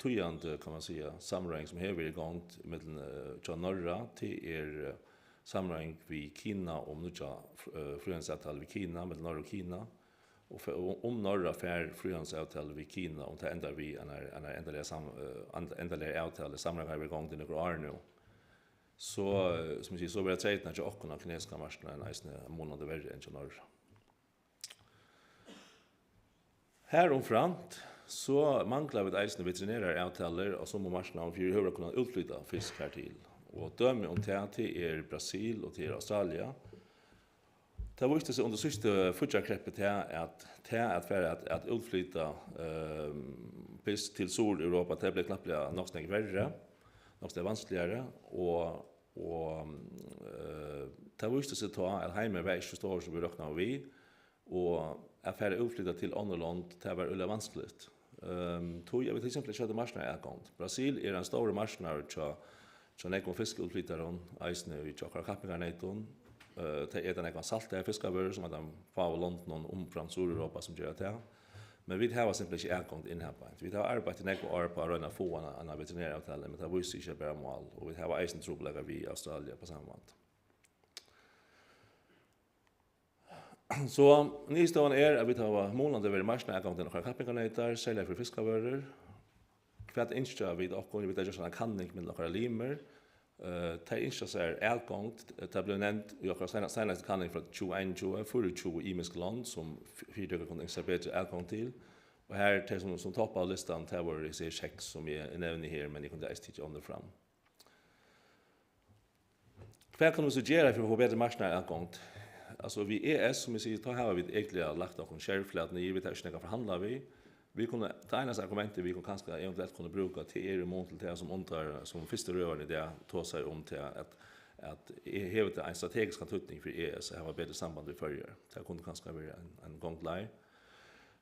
týðandi, kann man siga, samráðing, sum hevur verið í gongd millum, eh, hjá Norra, tað er, eh, samráðing við Kina um nýggja, eh, fríhandilsavtalu við Kina, millum Norra og Kina. Og fe-, og um Norra fær fríhandilsavtalu við Kina, um tað endar við einari, einari endaliga sam-, eh, and-, endaligari avtalu, samráðingar hava verið í gongd í nøkur ár nú, so, eh, sum eg sigi, so verða treytirnar hjá okkum á kinesiska marknaðin eisini munandi verri enn hjá Norra. Har umframt, so mangla vit eisini veterinærar avtalur á summum marknaðum fyri yvirhøvur at kunna útflyta fisk hartil. Og dømi um tað, tað er Brasil og tað er Australia. Tað vísti seg undir síðstu fíggjarkreppu tað, at tað at fara at, at útflyta, ehm, fisk til Suðureuropa, tað bleiv knappliga nokk so nógv verri, nokk so nógv vanskuligari, og, og, eh, tað vísti seg tá, at heimurin var ikki so stórur, sum vit roknaðu við, og at fara at útflyta til onnur lond, tað var øgiliga vanskuligt. Ehm, tí at vit til eksempel ikki høvdu marknaðaratgongd. Brasil er ein stórur marknaður hjá, hjá nógvum fiskútflytarum, eisini við hjá okkara kappingarneytum. Eh, tey eta nógvan saltaðar fiskavørur, sum eitt av fáu londunum umframt Suðureuropa, sum gera tað. Men vit hava simpelthen ikki atgongd inn har beint. Vit hava arbeitt í nógv ár á at royna at fáa eina, eina veterinæravtalu, men tað vísir seg ikki at bera mál, og vit hava eisini trupulleikar við Australia á sama máta. So niðurstøðan er, at vit hava munandi verið marknaðaratgongd til okkara kappingarneytar, serliga fyri fiskavørur. Hvat ynskja vit okkum? Vit hava gjørt eina kanning millum okkara limir. Eh, tey ynskja sær atgongd. Tað bleiv nevnt í okkara seina-, seinastu kanning frá tjúgu einogtjúgu, fýraogtjúgu ymisk lond, sum f-, fyritøkur kunnu ynskja sær betri atgongd til. Og har, tey sum, sum toppaðu listan, tað vóru hesi her seks, sum eg, eg nevni her, men eg kundi eisini tikið onnur fram. Hvat kunnu vit so gera fyri at fáa betri marknaðaratgongd? Altso, við E S, sum eg sigi, tá hava vit eigentliga lagt okkum skervflat niður, vit hava ikki nakað at forhandla við. Vit kunnu, tað einasta argumentið, vit kunnu kanska eventuelt kunnu brúka, tað er í mun til tað, sum undar, sum fyrsti røðarin í dag tosaði um, tað at, at e-, hevur tað ein strategiskan týdning fyri E S at hava betri samband við Føroyar. Tað kundi kanska verið ein, ein gongd leið.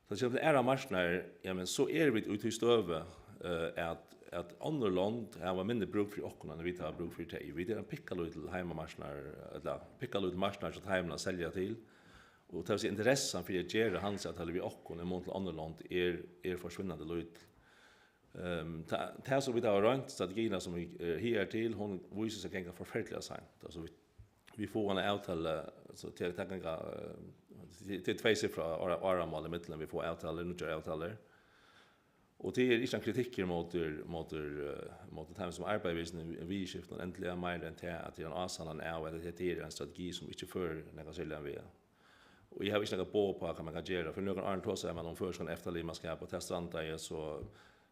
Tá kemur til aðrar marknaðir, ja, men so eru vit í tí støðu, eh, at, at onnur lond hava minni brúk fyri okkum, enn vit hava brúk fyri tey. Vit eru ein pikkalítil heimamarknaður, ella pikkalítil marknaður hjá teimum at selja til. Og tað vil siga, interessan fyri at gera handilsavtalur við okkum í mun til onnur lond er, er forsvinnandi lítil. Ehm, ta-, tað sum vit hava roynt, strategiina sum vit, eh, higartil, hon vísir seg at ganga forferdiliga seint. Altso, vit, vit fáa eina avtalu, altso, til at ganga, eh, til, til tvey sifra ára-, áramál ímillum, vit fáa avtalur, nýggjar avtalur. Og tað er ikki ein kritikkur móti, móti, eh, móti teimum, sum arbeiða við hesum viðurskiftum, endiliga meira enn tað, at tað er ein ásannan av, at hetta er ein strategi, sum ikki førir nakað serligan veg. Og eg havi ikki nakað boð uppá, hvat man kann gera. Fyri nøkrum árum tosaði man um føroyskan eftirlimaskap, og tað strandaði, so,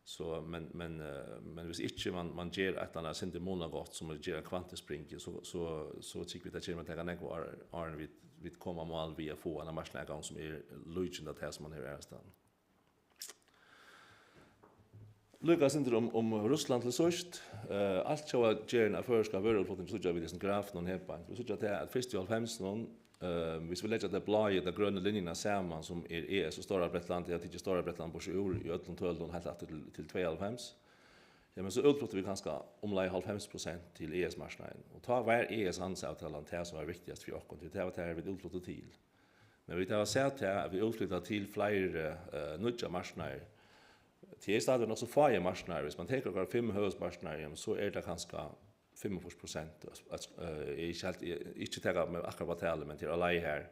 so, men, men, eh, men hvis ikki man, man ger eitt ella annað sindur munagott, sum at gera kvantispring, so, so, so trúgvi eg, tað kemur at taka nógv ár, áðrenn vit, vit koma á mál við at fáa eina marknaðaratgongd, sum er líkindi av tað, sum man hevur aðrastaðni. Líka eitt sindur um, um Russland til síðst. Eh, altjóða gerðin av føroyskum vøruútflutningi síggja vit í hesum grafinum her beint. Vit síggja tað, at fyrst í hálvfemsunum, eh, hvis vit leggja tey bláu og tey grønu linjurnar saman, sum er E S og Stóra Bretland, eg havi tikið Stóra Bretland burtur úr í øllum tølum heilt aftur til, til tveyoghálvfems, ja, men so útfluttu vit kanska umleið hálvfems prosent til E S-marknaðin. Og tá var E S-handilsavtalan tað, sum var viktigast fyri okkum, tí tað var tað, vit útfluttu til. Men vit hava sæð tað, at vit útflyta til fleiri, eh, nýggjar marknaðir. Tað er stadigvæk nokk so fáir marknaðir. Hvis man tekur okkara fimm høvuðsmarknaðir, jamen, so er tað kanska fimmogfýrs prosent, at, at, eh, eg eri ikki heilt, eg, ikki taka meg akkurát upp á talið, men tað er á leið har,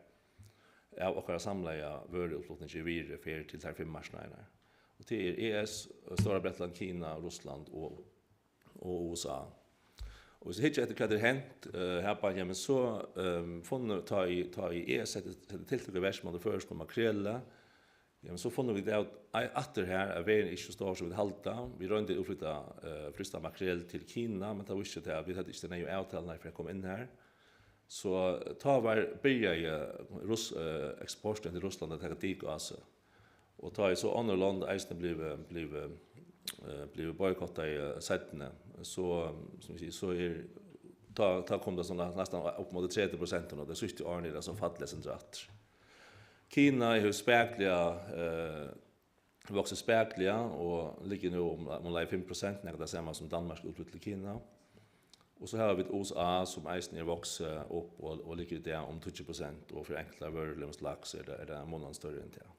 av okkara samlaða vøruútflutningi virði fer til teir fimm marknaðirnar. Og tað er E S, Stóra Bretland, Kina, Russland og og U S A. Og hvis vit hyggja eftir, hvat er hent, eh, her bara, jamen, so, ehm, funnu, tá ið, tá ið E S setti, setti tiltøk í verk móti føroyskum makreli, jamen, so funnu vit av, ei-, aftur her, at verðin er ikki so stór, sum vit halda. Vit royndu at útflyta, eh, frystan makrel til Kina, men tað vísti seg, at vit høvdu ikki tey neyðugu avtalurnar fyri at koma inn har. So tá var, byrjaði Russ-, eh, eksportin til Russland at taka dik á seg. Og tá ið so onnur lond eisini blivu, blivu, eh, blivu boykottað, eh, seinni, so, sum eg sigi, so er, tá, tá kom tað so næ-, næstan upp móti tretivu prosent, og tey síðstu árini er tað so fallið eitt sindur aftur. Kina hevur spakuliga, eh, vaksið spakuliga og liggur nú um, umleið fimm prosent, nakað tað sama sum Danmark útflytur til Kina. Og so hava vit U S A, sum eisini er vaksið upp og, og liggur í dag um tíggju prosent, og fyri enklar vørur, til dømis laks, er tað, er tað munandi størri enn tað.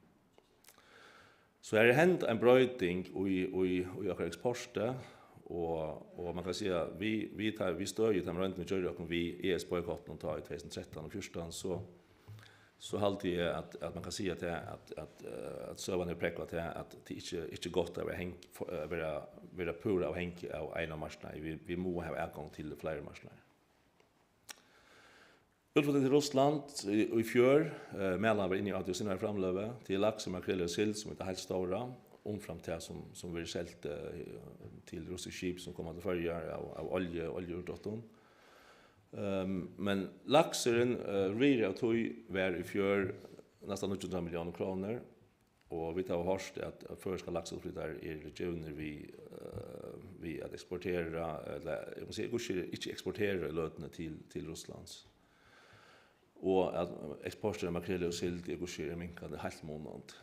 So her er hend ein broyting í, í, í okkara eksporti, og, og man kann siga, við, við ta-, við støði, tá vit royndu at gjørdi okkum við E S boykottinum tá í tvey túsund og trettan og fjúrtan, so, so haldi eg, at, at man kann siga, at, at, at, eh, at søgan er prógvað av, at tað ikki, ikki er gott at vera hang-, for, eh, vera, vera púra avhangig av einum marknaði. Vit, vit mugu hava atgongd til fleiri marknaðir. Útflutning til Russland í, í fjør, eh, meðan hann var inni í A T O sinnar framløgu, til laks og makrel og sild, sum er tað heilt stóra, umframt tað, sum, sum verður selt, eh, til russisk skip, sum koma til Føroyar av, av olju, oljuúrdráttum. Ehm, men laksurin, eh, virði av tí var í fjør næstan níggju hundrað milliónir krónur. Og vit hava hoyrt, at, at føroyskir lakseútflytarar eru givnir við, eh, við at eksportera, ella, eg má siga, hvussu er ikki eksportera í løtuni til, til Russlands. Og at eksportur av makreli og sild er, hvussu er minkandi heilt munandi.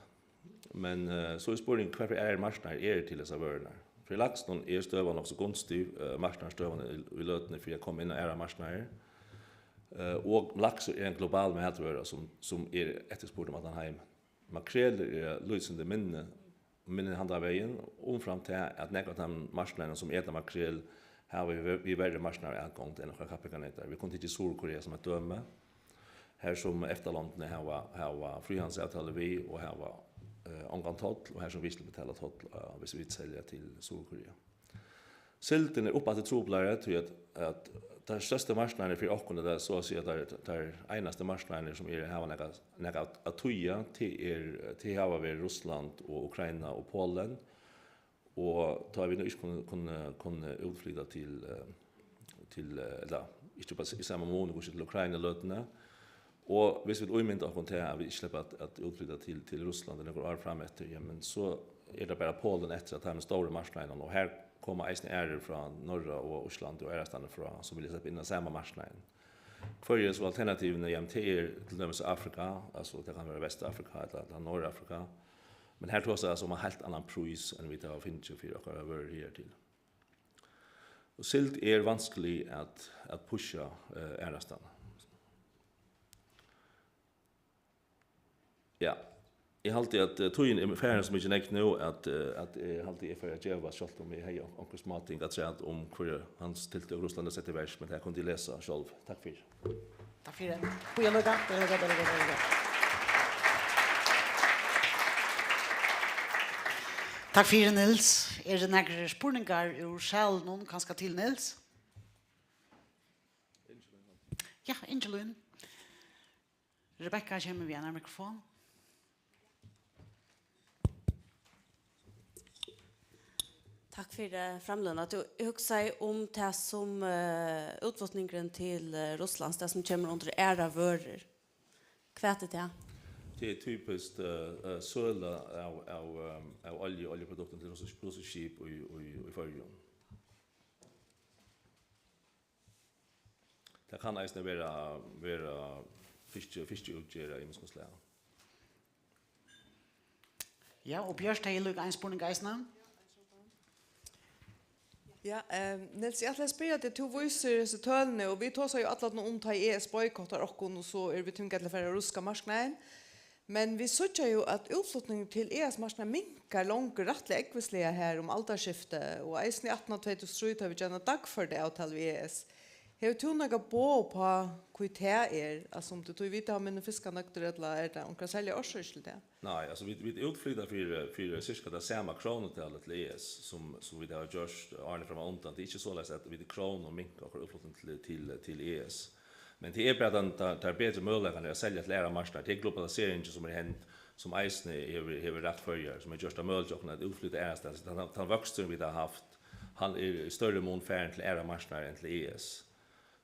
Men, eh, so er spurningurin, hvat fyri aðrir marknaðir eru til hesar vørurnar? Fyri laksinum er støðan nokk so gunstig, eh, marknaðarstøðan í, í løtuni fyri at koma inn á aðrar marknaðir. Eh, og laksur er ein global matvøra, sum, sum er eftirspurd um allan heim. makrelur eru lítið sindur minni, minni handan vegin, umframt tað, at nógv av teimum marknaðunum, sum eta makrel, hava við, við verri marknaðaratgongd enn okkara kappingarneytar. Vit kunnu tikið Suðurkorea sum eitt dømi, har sum EFTA-londini hava, hava fríhandilsavtalu við og hava, eh, ongan toll, og har sum vit skulu betala toll, eh, hvis vit selja til Suðurkorea. Síldin er uppaftur truplari, tí at, at teir størstu marknaðirnir fyri okkum, ella so at siga, teir, teir einastu marknaðirnir, sum eru, hava nakað, nakað at, at týða, tað er, tað hava verið Russland og Ukraina og Polen, og tá vit nú ikki kunnu, kunnu, kunnu útflyta til, eh, til, eh, ella ikki bara í sama mun, hvussu til Ukraina í løtuni, og hvis vit ímynda okkum tað, at vit ikki sleppa at, at útflyta til, til Russland í nøkur ár fram eftir, ja, men so er tað bara Polen eftir, at teimum stóru marknaðunum, og har koma eisini aðrir frá Norra og Íslandi og aðrastaðni frá, sum vilja sleppa inn á sama marknaðin. Hvørji eru so alternativini? Jamen, tað er til dømis Afrika, altso tað kann vera Vestafrika ella, ella Norðafrika, men har tosar altso um ein heilt annan prís enn vit hava fingið fyri okkara vørur higartil. Og sild er vanskelig at, at pusha, eh, aðrastaðni. Ja, eg haldi, at, eh, tíðin er farin so mikið nógv nú, at, eh, at eg haldi, eg fari at geva, sjálvt um eg hevði on-, onkur smáting afturat um, hvørji hans tiltøk Russland hevur sett í verk, men tað kundi eg lesa sjálv. Takk fyri. Takk fyri. Bíða líka, bíða líka, bíða líka, bíða líka. Takk fyri, Niels. Eru nakrir spurningar úr salinum, kanska til Niels? Ja, Ingelín. Rebekka kemur við einari mikrofon. Takk fyri, eh, framløguna. Tú, eg hugsaði um tað sum, eh, útflutningurin til, eh, Russlands, tað sum kemur undir aðrar vørur. Hvat er tað? Tað er typiskt, eh, eh, søla av, av, eh, av olju, oljuproduktum til russisk, russisk skip í, í, í Føroyum. Tað kann eisini vera, vera fiski-, fiskiútgerð av ymiskum slag. Ja, og Bjørt hevði líka ein spurning eisini. Ja, ehm, Niels, eg ætlaði at spyrja teg, tú vísir hesi tølini, og vit tosa jú allan um, tá E S boykottar okkum, og so eru vit tvingað til at fara á russiska marknaðin. Men vit síggja jú, at útflutningur til E S-marknaðin minkar longu rættiliga ógvusliga her um aldarskiftið, og eisini aftan á tvey túsund og trý, tá vit gjørdu eina dagførda avtalu við E S. Hevur tú nakað boð upp á, hví tað er? Altso, um tú, tú vit hava minni fiskanøgdir, ella er tað onkrar serligar orsøkir til tað? Nei, altso, vit, vit útflyta fyri, fyri cirka tað sama krónutalið til E S, sum, sum vit hava gjørt árini frammanundan. Tað er ikki soleiðis, at vit í krónum minka okkara útflutning til, til, til E S. Men tað er bara tann, tað, tað er betri møguleikarnir at selja til aðrar marknaðir. Tað er globaliseringin, sum er hend, sum eisini hevur, hevur rætt Føroyar, sum hevur gjørt tað møguligt hjá okkum at útflyta aðrastaðni. Tann, tann vøksturin, vit hava havt, hann er í størri mun farin til aðrar marknaðir enn til E S.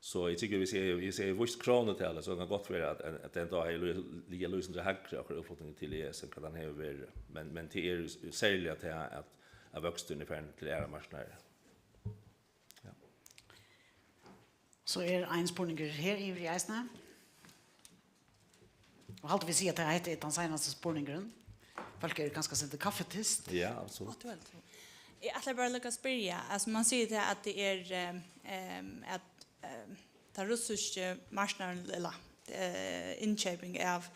So eg tykki, viss eg, viss eg vísti krónutalið, so kann gott vera, at, at tað enntá hevði li-, ligið lýsandi hægri, okkara útflutningur til E S, enn hvat hann hevur verið. Men, men tað er serliga tað, at, at vøksturin er farin til aðrar marknaðir. Ja. So er ein spurningur her yvir í eisini. Og haldi vit siga, at hetta er tann seinasti spurningurin. Fólk eru kanska sett kaffityst. Ja, absolutt. Aktuelt. Eg ætlaði bara líka at spyrja, altso, man sigur tað, at tað er, eh, em, at, eh, tað russiski marknaðurin, ella, eh, innkeyping av,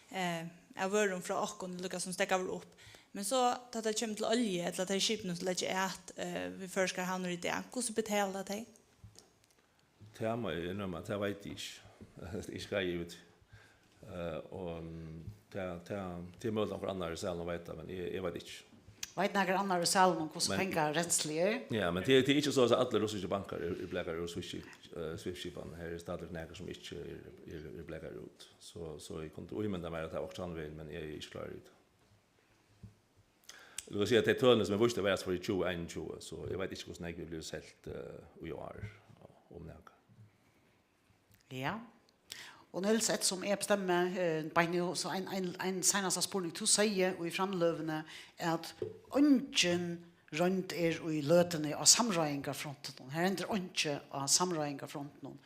eh, av vørum frá okkum, líka sum steðgar upp. Men so, tá tað kemur til olju, ella tey skipini, sum leggja at, eh, við føroyskar havnir í dag, hvussu betala tey? Tað má eg innrømma, tað veit eg ikki. Tað er ikki greitt út. Eh, og, mm, tað, tað, tað er møguligt, at onkur annar í salinum veit tað, men eg, eg veit ikki. Veit nakar annar í salinum, hvussu Men pengarenslið er? Ja, men tað, tað er ikki so, at allir russiskir bankar eru, eru blakaðir úr SWIFT-skip-, eh, SWIFT-skipan. Her er stadigvæk nakrir, sum ikki eru, eru, eru blakaðir út. So, so eg kundi ímynda mær, at tað var okkurt annað vegin, men eg eri ikki klárur í tað. Lat okkum siga, at tey tølini, sum eg vísti, var, altso, fyri tjúgu einogtjúgu, so eg veit ikki, hvussu nógv er blivið selt, eh, í ár, um nakað. Ja. Og Niels, eftirsum eg bestemmi, eh, beint nú, so ein, ein, ein seinasta spurning. Tú segði í framløguni, at eingin roynd er í løtuni á samráðingarfrontinum. Her hendir einki á samráðingarfrontinum.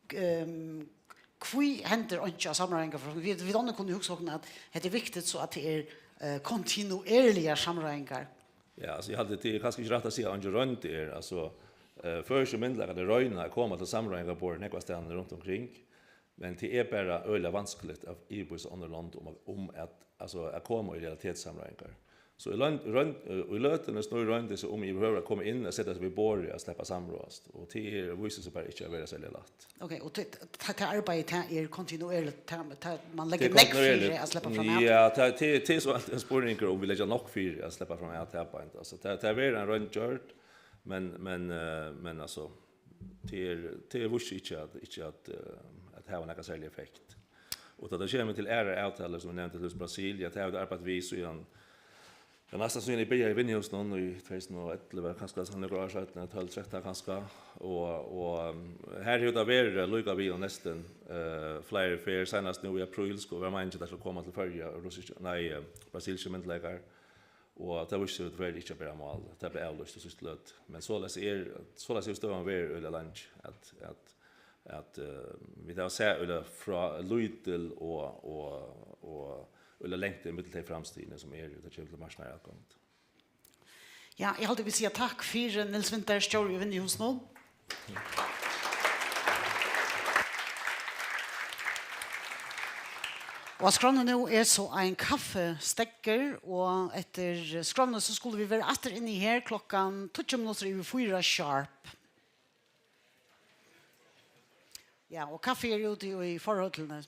Ehm, hví hendir einki á samráðingarfrontinum? Vit, vit onnur kunnu hugsa okkum, at hetta er viktigt, so at tað er, eh, kontinuerligar samráðingar. Ja, altso, eg haldi, tað er kanska ikki rætt at siga, at eingin roynd er. Altso, eh, føroyskir myndugleikarnir royna at koma til samráðingarborðið nógvastaðni runt umkring, Men tað er bara øgiliga vanskeligt at yvirbevísa onnur lond um, um at, altso, at koma í realitetssamráðingar. So í løn-, roynd-, í løtuni snýr royndin seg um yvirhøvur at koma inn og seta seg við borðið at sleppa at samráðast. Og tað er, vísir seg bara ikki at vera serliga lætt. Ok, og tað, tað, tað arbeiðið, tað er kontinuerligt, tað, tað, man leggur nógv fyri at sleppa fram at. Ja, tað, tað, tað er so ein spurningur, um vit leggja nokk fyri at sleppa fram at tapa. Altso, tað, tað verður ein roynd gjørd, men, men, eh, men altso, tað er, tað er víst ikki at, ikki at, eh, at hava nakað serlig effekt. Og tá tað kemur til aðrar avtalur, sum eg nevndi, til Brasil, ja, tað hava vit arbeitt við síðan, ja, næstan síðan eg byrjaði í Vinnuhúsinum í tvey túsund og ellivu, kanska, so nøkur ár seinni, tólv, trettan kanska. Og, og, um, her hevur tað verið líka við og næstan, eh, fleiri ferð, seinast nú í apríl, skuldi vera meiningin, at tað skuldi koma til Føroya russiskir, nei, eh, brasilskir myndugleikar. Og tað vísti seg tíverri ikki at bera mál. Tað bleiv avlýst í síðstu løtu. Men soleiðis er, soleiðis hevur støðan verið øgiliga leingi, at, at, at, eh, vit hava sæð øgiliga frá lítil og, og, og øgiliga langt ímillum tey framstigini, sum eru, tá kemur til marknaðaratgongd. Ja, eg haldi, vit siga takk fyri, Niels Winther, stjóri í Vinnuhúsinum. Og á skránni nú er so ein kaffistekkur, og eftir skránni so skulu vit vera aftur inni her klokkan tíggju minuttir yvir fýra sharp. Ja, og kaffi er úti í forhøllini.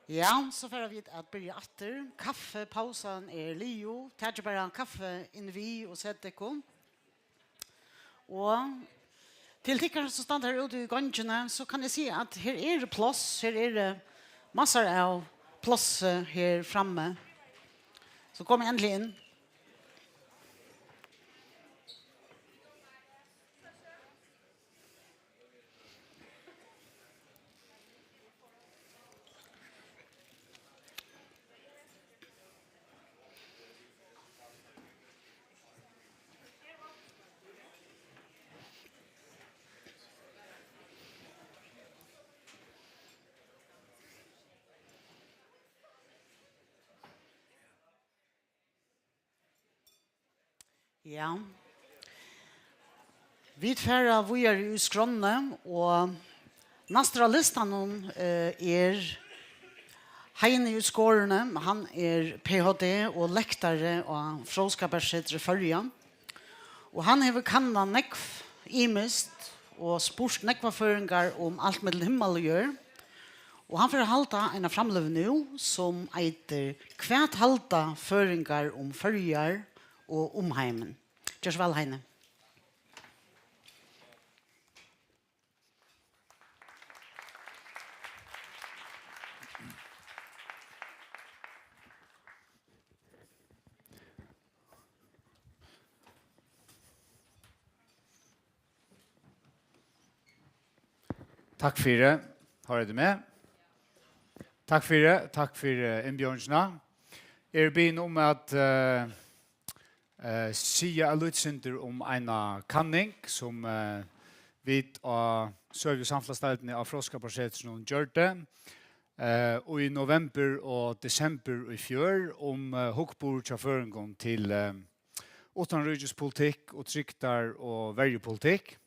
Ja, so fara vit at byrja aftur. Kaffipausan er liðug. Takið bara kaffi inn við og set tykkum. Og til tykkara sum standa her úti í gongini, so kann eg siga at her eru pláss, her eru massar av plássi her frammi. So komið endiliga inn. Ja. Vit fara víðari í skránni, og næstur á listanum, eh, er Heini í Skoruni. Hann er P H D og lektari á Fróðskaparsetri Føroya. Og hann hevur kannað nógv ymiskt og spurt nógvar føroyingar um alt millum himmal og jørð. Og hann fer at halda eina framløgu nú, sum eitur Hvat halda føroyingar um Føroyar og umheimin? Ger so væl, Heini. Takk fyri. Hoyrir tú meg? Takk fyri. Takk fyri innbjóðingina. Eg eri biðin um at, eh, eh, siga eitt lítið sindur um eina kanning, sum, eh, vit á Søgu- og samfelagsdeildini á Fróðskaparsetrinum gjørdu, eh, í novembur og desembur í fjør um, eh, hugburð hjá føroyingum til, eh, uttanríkispolitikk og trygdar- og verjupolitikk.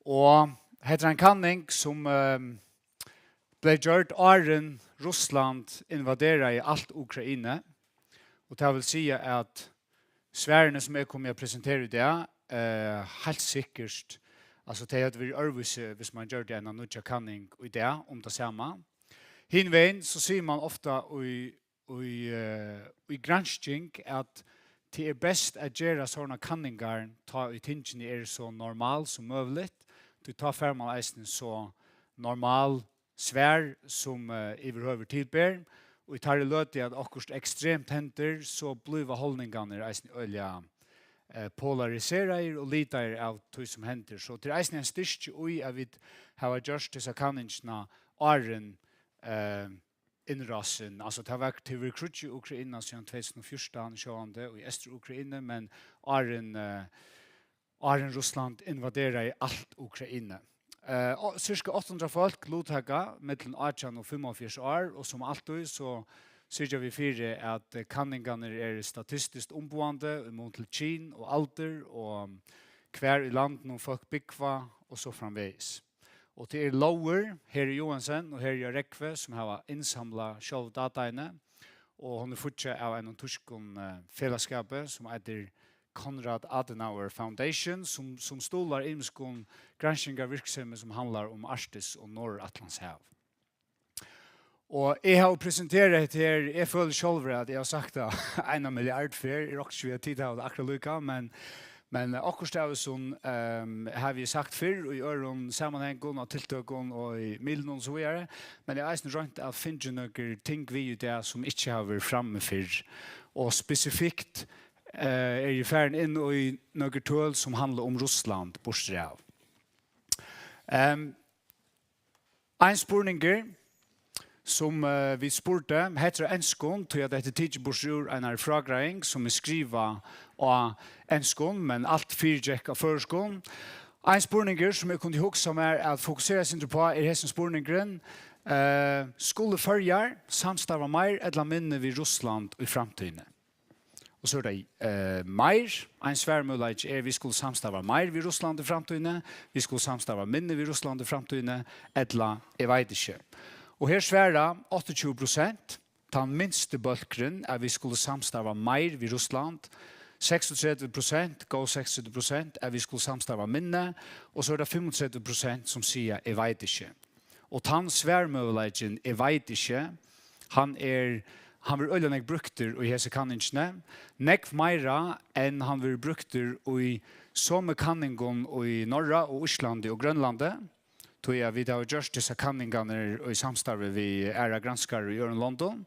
Og hetta er ein kanning, sum, eh, bleiv gjørd áðrenn Russland invaderaði alt Ukraina. Og tað vil siga, at svarini, sum eg komi at presentera í dag, eh, heilt sikkurt, altso, tey høvdu verið øðrvísi, hvis man gjørdi eina nýggja kanning í dag um tað sama. Hin vegin, so sigur man ofta í, í, eh, í gransking, at tað er best at gera sovorðnar kanningar, tá ið tingini eru so normal sum møguligt, tí tá fær man eisini so normal svar, sum, eh, yvirhøvur til ber, og í teirri løtu, at okkurt ekstremt hendir, so blíva hálningarnir eisini øgiliga, eh, polariseraðir og litaðir av tí, sum hendir. So tað er eisini ein styrki í, at vit hava gjørt hesa kanningina áðrenn, eh, innrásin. Altso, tað var, tað hevur verið kríggj í Ukraina síðan tvey túsund og fjúrtan, sjálvandi, og í Eystur-Ukraina, men áðrenn, eh, áðrenn Russland invaderaði alt Ukraina. Eh, og sirka átta hundrað fólk luttaka millum átjan og fimmoghálvfjerðs ár, og sum altíð, so syrgja vit fyri, at, eh, kanningarnar eru statistiskt umboðandi í mun til kyn og aldur og hvar í landinum fólk búgva og so framvegis. Og tað eru Lóur, Heri Joensen og Heri Rógvi, sum hava innsamlað sjálv dataini, og hon er fíggjað av einum týskum, eh, felagsskapi, sum eitur Konrad Adenauer Foundation, sum, sum stuðlar ymiskum granskingarvirksemi, sum handlar um Arktis og Norðuratlantshav. Og eg havi presenterað hetta her, eg føli sjálvur, at eg havi sagt tað eina milliard ferð, eg rokni ikki við, at tit hava tað akkurát líka, men, men okkurt av hesum, ehm, havi eg sagt fyrr í øðrum samanhangum, á tiltøkum og í miðlunum og so víðari, men eg havi eisini roynt at fingið nøkur ting við í dag, sum ikki hava verið frammi fyrr, og spesifikt, eh, eri eg farin inn í nøkur tøl, sum handla um Russland, burturav. Ehm, Ein spurningur, sum, eh, vit spurdu, hetta er á enskum, tí at hetta er tikið burtur úr einari frágreiðing, sum er skrivað á enskum, men alt fyrigekk á føroyskum. Ein spurningur, sum eg kundi hugsa mær at fokusera eitt sindur uppá, er hesin spurningurin, eh, skulu Føroyar samstarva meir ella minni við Russland í framtíðini? Og so er tað, eh, meir. Ein svarmøguleiki er, vit skulu samstarva meir við Russland í framtíðini, vit skulu samstarva minni við Russland í framtíðini, ella eg veit ikki. Og her svara áttaogtjúgu prosent, tann minsti bólkurin, at vit skulu samstarva meir við Russland, seksogtretivu prosent, góð seksogtretivu prosent, at vit skulu samstarva minni, og so er tað fimmogtretivu prosent, sum siga, eg veit ikki. Og tann svarmøguleikin, eg veit ikki, hann er, hann verður øgiliga nógv brúktur í hesi kanningini. Nógv meira enn hann verður brúktur í somu kanningum í Norra og Íslandi og Grønlandi. Tí at vit hava gjørt hesar kanningarnar í samstarvi við aðrar granskarar í øðrum londum.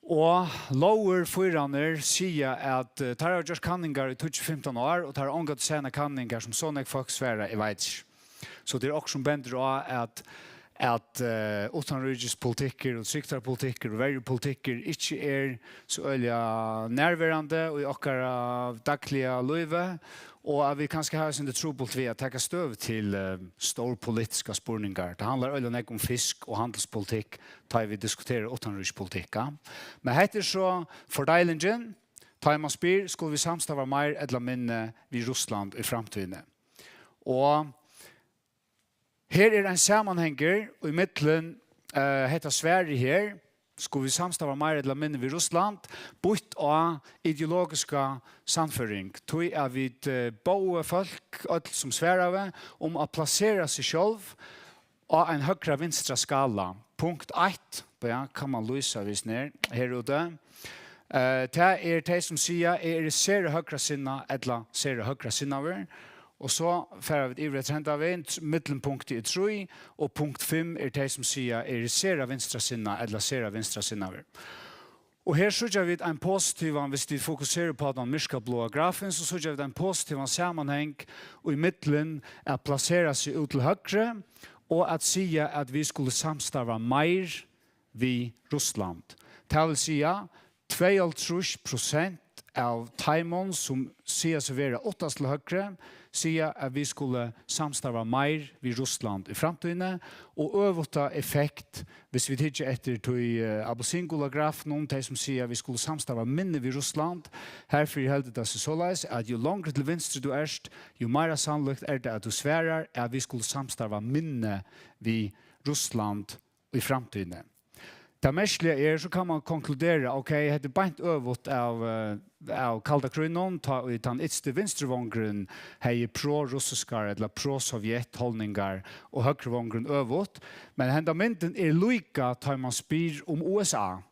Og lógir fýrarnir siga at, eh, teir hava gjørt kanningar í tíggju fimtan ár, og teir hava ongantíð sæð eina kanning har sum so nógv fólk svara, eg veit ikki. So tað er okkurt sum bendir á at, at, eh, uttanríkispolitikkur og trygdarpolitikkur og verjupolitikkur ikki er so øgiliga nærverandi í okkara dagliga lívi, og at vit kanska hava eitt sindur trupult við at taka støðu til, eh, stórpolitiskar spurningar. Tað handlar øgiliga nógv um fisk og handilspolitikk, tá ið vit diskutera uttanríkispolitikk, ja. Men hetta er so fordeilingin, tá ið mann spyr, skulu vit samstarva meir ella minni við Russland í framtíðini? Og her er ein samanhangur í millum, eh, hetta svarið her, skulu vit samstarva meir ella minni við Russland, býtt á ideologiska sannføring, tí at vit, eh, bóðu fólk, øll sum svaraðu, um at plasera seg sjálv á ein høgra-vinstra skala. Punkt eitt, ja, kann mann lýsa við snær her úti. Eh, tað er tey sum siga, eg eri sera høgrasinnað ella sera høgrasinnaður. Og so fara vit yvir eftir henda vegin, t-, millumpunktið er trý, og punkt fimm er tey sum siga, eg eri sera vinstrasinnað ella sera vinstrasinnaður. Og her síggja vit ein positivan, viss vit fokusera upp á tann myrkabláa grafin, so síggja vit ein positivan samanhang í millum at plasera seg út til høgru og at siga at vit skulu samstarva meir við Russland. Tað vil siga, tveyoghálvtrýss prosent av teimum, sum siga seg vera uttast til høgru, siga, at vit skulu samstarva meir við Russland í framtíðini, og øvuta effekt, viss vit hyggja eftir tí, eh, appelsingula grafinum, tey sum siga, at vit skulu samstarva minni við Russland, herfyri heldur tað seg soleiðis, at jú longri til vinstru tú ert, jú meira sannlíkt er tað, at tú svarar, at vit skulu samstarva minni við Russland í framtíðini. Tað merkiliga er, so kann mann konkludera, ok, hetta er beint øvugt av, eh, av kalda krígnum, tá ið tann ytsti vinstrivongurin hevði pro-russiskar ella pro-sovjet holdningar, og høgri vongurin øvugt. Men henda myndin er líka, tá ið mann spyr um U S A.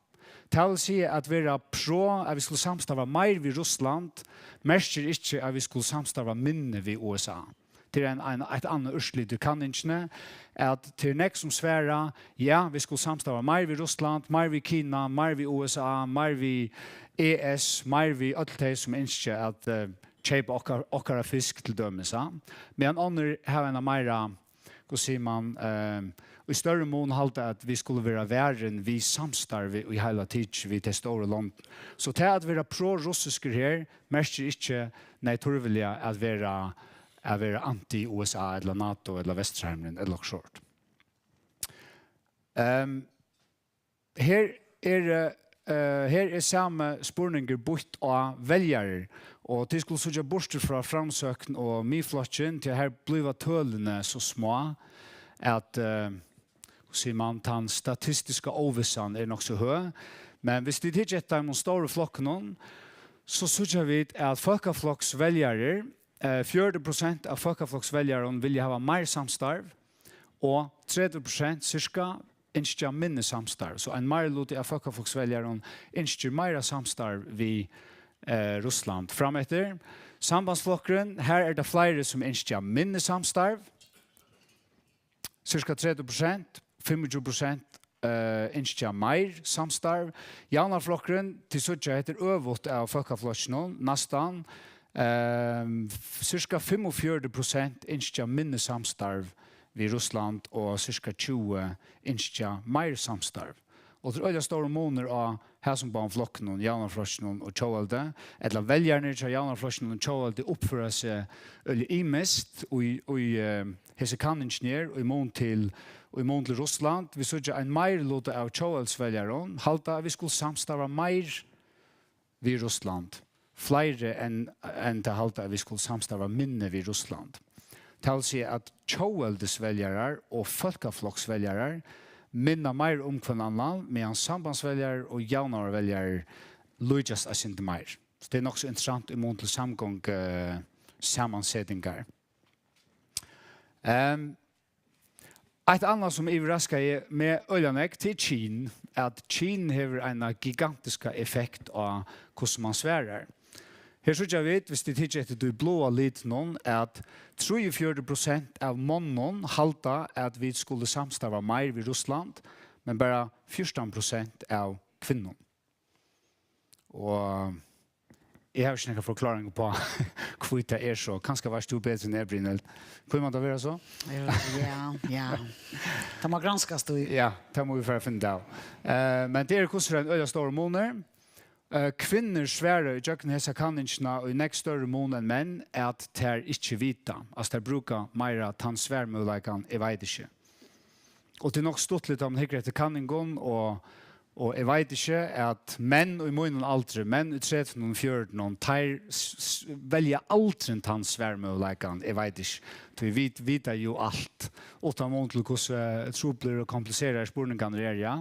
Tað vil siga, at vera pro, at vit skulu samstarva meir við Russland, merkir ikki, at vit skulu samstarva minni við U S A. Tað er ein, ein, eitt annað úrslit í kanningini, at tað er nógv sum svara, ja, vit skulu samstarva meir við Russland, meir við Kina, meir við U S A, meir við E S, meir við øll tey sum ynskja at, eh, keypa okkara, okkara fisk til dømis, ja. Meðan onnur hava eina meira, hvussu sigur mann, eh, í størri mun halda, at vit skulu vera varin við samstarvi í heila tikið við tey stóru lond. So tað at vera pro-russiskur her, merkir ikki natúrliga at vera, at vera anti-U S A ella NATO ella Vesturheimurin ella okkurt sovorðið. Ehm, her er, eh, her er sami spurningur býtt á veljarar, og tit skulu síggja burtur frá Framsókn og Miðflokkin, tí her blíva tølini so smá at, eh, sigur mann, tann statistiska óvissan er nokk so høg. Men viss tit hyggja eftir teimum stóru flokkunum, so síggja vit, at fólkafloksveljarar, eh, fjøruti prosent av fólkafloksveljarum vilja hava meir samstarv, og tretivu prosent cirka ynskja minni samstarv. So ein meiriluti av fólkafloksveljarum ynskir meira samstarv við, eh, Russland. Frameftir, Sambandsflokkurin, har er tað fleiri sum ynskja minni samstarv, cirka tretivu prosent, fimmogtjúgu prosent, eh, ynskja meir samstarv. Javnaðarflokkurin, tit síggja, hetta er øvugt av Fólkaflokkinum, næstan. Ehm, f-, cirka fimmogfjøruti prosent ynskja minni samstarv við Russland, og cirka tjúgu ynskja meir samstarv. Og tað er øgiliga stórur munur á hasum báðum flokkunum, Javnaðarflokkinum og Tjóðveldi, ella veljararnir hjá Javnaðarflokkinum og Tjóðveldi uppføra seg øgiliga ymiskt í, í, eh, hesi kanningini her, í mun til, í mun til Russland. Vit síggja ein meiriluta av tjóðveldisveljarum halda, at vit skulu samstarva meir við Russland. Fleiri enn, enn tey halda, at vit skulu samstarva minni við Russland. Tað vil siga, at tjóðveldisveljarar og fólkafloksveljarar minna meir um hvønn annan, meðan sambandsveljarar og javnaðarveljarar líkjast eitt sindur meir. So tað er nokk so interessant í mun til samgongu, samansetingar. Ehm, Eitt annað, sum yvirraskaði meg øgiliga nógv, tað er kyn, at kyn hevur eina gigantiska effekt á, hvussu mann svarar. Her síggja vit, viss tit hyggja eftir tí bláa litinum, at trýogfjøruti prosent av monnum halda, at vit skulu samstarva meir við Russland, men bara fjúrtan prosent av kvinnum. Og eg havi ikki nakra forklaring uppá, hví tað er so. Kanska veitst tú betri enn eg, Brynhild. Hví man tað vera so? Ja, ja, ja. Tað má granskast í. Ja, tað má vit fara at finna út av. Eh, men tað er hvussu er ein øgiliga stórur munur. Eh, kvinnur svara í gjøgnum hesa kanningina í nógv størri mun enn menn, at tær ikki vita. Altso, tær brúka meira tann svarmøguleikan, eg veit ikki. Og tað er nokk stuttligt, tá man hyggur eftir kanningum, og, og eg veit ikki, at menn í mínum aldri, menn í trettivunum, fjørutunum, teir s-, s-, velja aldrin tann svarmøguleikan, eg veit ikki. Tí vit vita jú alt, uttan mun til hvussu, eh, truplir og kompliseraðir spurningarnir eru, ja.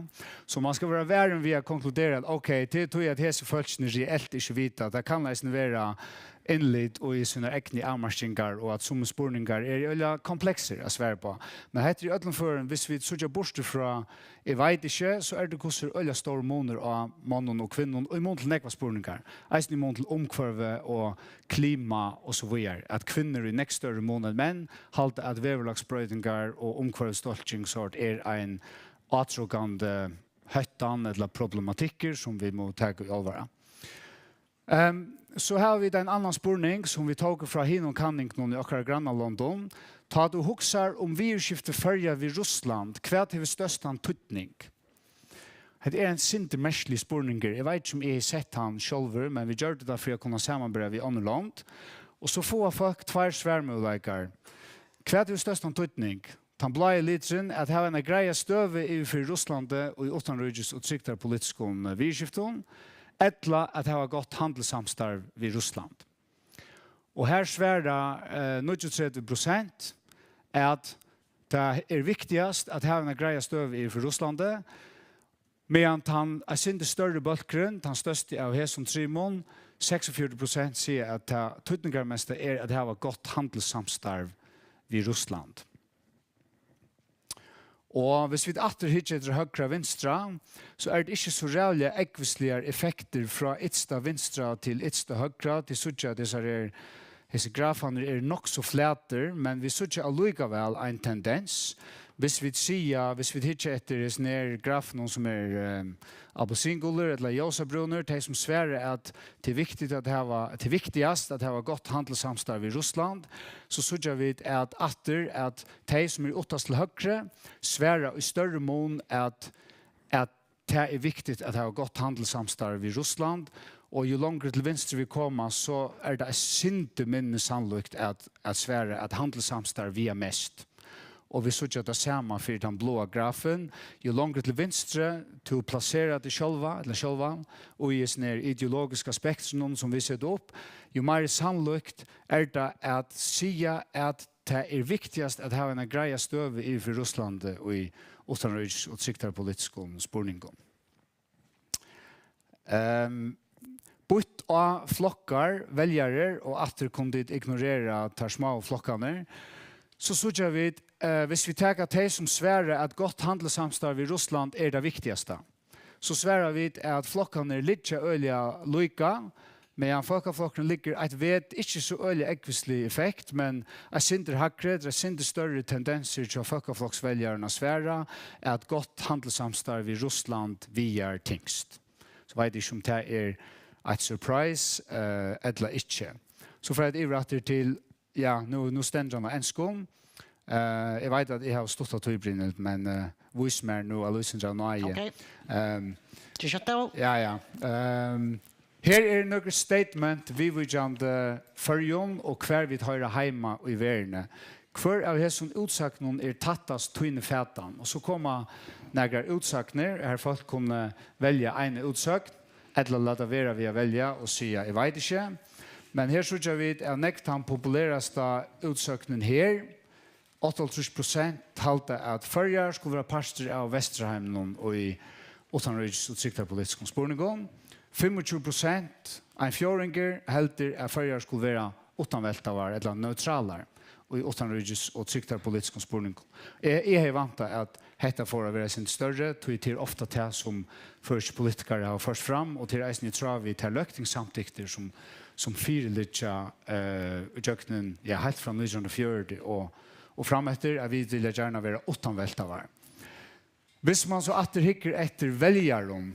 So man skal vera varin við at konkludera, at ok, tað er tí, at hesi fólkini reelt ikki vita. Tað kann eisini vera innlit í sínar egnu avmarkingar, og at summir spurningar eru øgiliga kompleksir at svara uppá. Men hetta er í øllum førum, viss vit síggja burtur frá, eg veit ikki, so er tað hvussu er øgiliga stórur munur á monnum og kvinnum, og í mun til nógvar spurningar, eisini í mun til umhvørvi og klima og so víðari, at kvinnur í nógv størri mun enn menn halda, at veðurlagsbroytingar og umhvørvisstolking sort er ein átrokandi hóttan ella problematikkur, sum vit mugu taka í álvara. Ehm, so hava vit ein annan spurning, sum vit tóku frá hinum kanningunum í okkara grannalondum. Tá tú hugsar um viðurskifti Føroya við Russland, hvat hevur størstan týdning? Hetta er ein sindur merkiligur spurningur. Eg veit ikki, um eg hevði sett hann sjálvur, men vit gjørdu tað fyri at kunna samanbera við onnur lond. Og so fáa fólk tveir svarmøguleikar. Hvat hevur størstan týdning? Tann blái liturin, at hava eina greiða støðu yvir fyri Russlandi í uttanríkis- og trygdarpolitiskum, eh, viðurskiftum, ella at hava gott handilssamstarv við Russland. Og her svara, eh, níggjuogtretivu prosent, at tað er viktigast at hava eina greiða støðu yvir fyri Russlandi, meðan tann eitt sindur størri bólkurin, tann størsti av hesum trimum, seksogfjøruti prosent, siga, at tað týdningarmesta er at hava gott handilssamstarv við Russland. Og viss vit aftur hyggja eftir høgra vinstra, so er tað ikki so ræðuliga ógvusligar effektir frá ytsta vinstra til ytsta høgra. Tit síggja, at hesar er, hesir grafarnir eru nokk so flatir, men vit síggja allíkavæl ein tendens. Viss vit siga, viss vit hyggja eftir hesum her grafinum, sum er, eh, appelsingulur ella ljósabrúnur, tey sum svara, at tað er viktigt at hava, tað er viktigast at hava gott handilssamstarv við Russland, so síggja vit, at aftur, at tey sum eru uttast til høgru, svara í størri mun, at, at tað er viktigt at hava gott handilssamstarv við Russland, og jú longri til vinstru vit koma, so er tað eitt sindur minni sannlíkt at, at svara, at handilssamstarv vigar mest. Og vit síggja tað sama fyri tann bláa grafin. Jú longri til vinstru tú plaserar teg sjálva, ella sjálvan, og í hesum her ideologiska spektrinum, sum vit seta upp, jú meir sannlíkt er tað at siga, at tað er viktigast at hava eina greiða støðu yvir fyri Russlandi í uttanríkis- og trygdarpolitiskum spurningum. Ehm, býtt á flokkar, veljarar, og aftur kunnu tit ignorera teir smáu flokkarnar, so síggja vit, eh, viss vit taka tey, sum svara, at gott handilssamstarv við Russland er tað viktigasta, so svara vit, at flokkarnir liggja øgiliga líka, meðan Fólkaflokkurin liggur eitt vet, ikki so øgiliga ógvuslig effekt, men eitt sindur hægri, tað er eitt sindur størri tendensir hjá Fólkafloksveljarum at svara, at gott handilssamstarv við Russland vigar tyngst. So veit eg ikki, um tað er eitt surprise, eh, ella ikki. So fari eg yvir aftur til, ja, nú, nú stendur hann á enskum. Eh, eg veit, at eg havi stutt á tí, Brynhild, men, eh, vís mær nú á lýsindra náði. Ok. Ehm, Til skjótt av. Ja, ja. Ehm, her eru nøkur statement viðvíkjandi Føroyum og hvar vit hoyra heima í verðini. Hvør av hesum útsagnum er tættast tíni fatan? Og so koma nakrar útsagnir, har fólk kunnu velja eina útsøgn, ella lata vera við at velja og siga, eg veit ikki. Men her síggja vit, at nógv tann populerasta útsøgnin her, áttaoghálvtrýss prosent halda, at Føroyar skulu vera partur av Vesturheiminum í uttanríkis- og trygdarpolitiskum spurningum. Fimmogtjúgu prosent, ein fjórðingur, heldur, at Føroyar skulu vera uttanveltaðar ella neutralar í uttanríkis- og trygdarpolitiskum spurningum. Eg, eg hevði væntað, at hetta fór at vera eitt sindur størri, tí tað er ofta tað, sum føroyskir politikarar hava ført fram, og tað er eisini í tráð við tær løgtingssamtyktir, sum, sum fyriliggur, eh, ígjøgnum, ja, heilt frá nítjan hundrað og fjøruti og, og frameftir, at vit vilja gjarna vera uttanveltaðar. Viss mann so aftur hyggur eftir veljarum,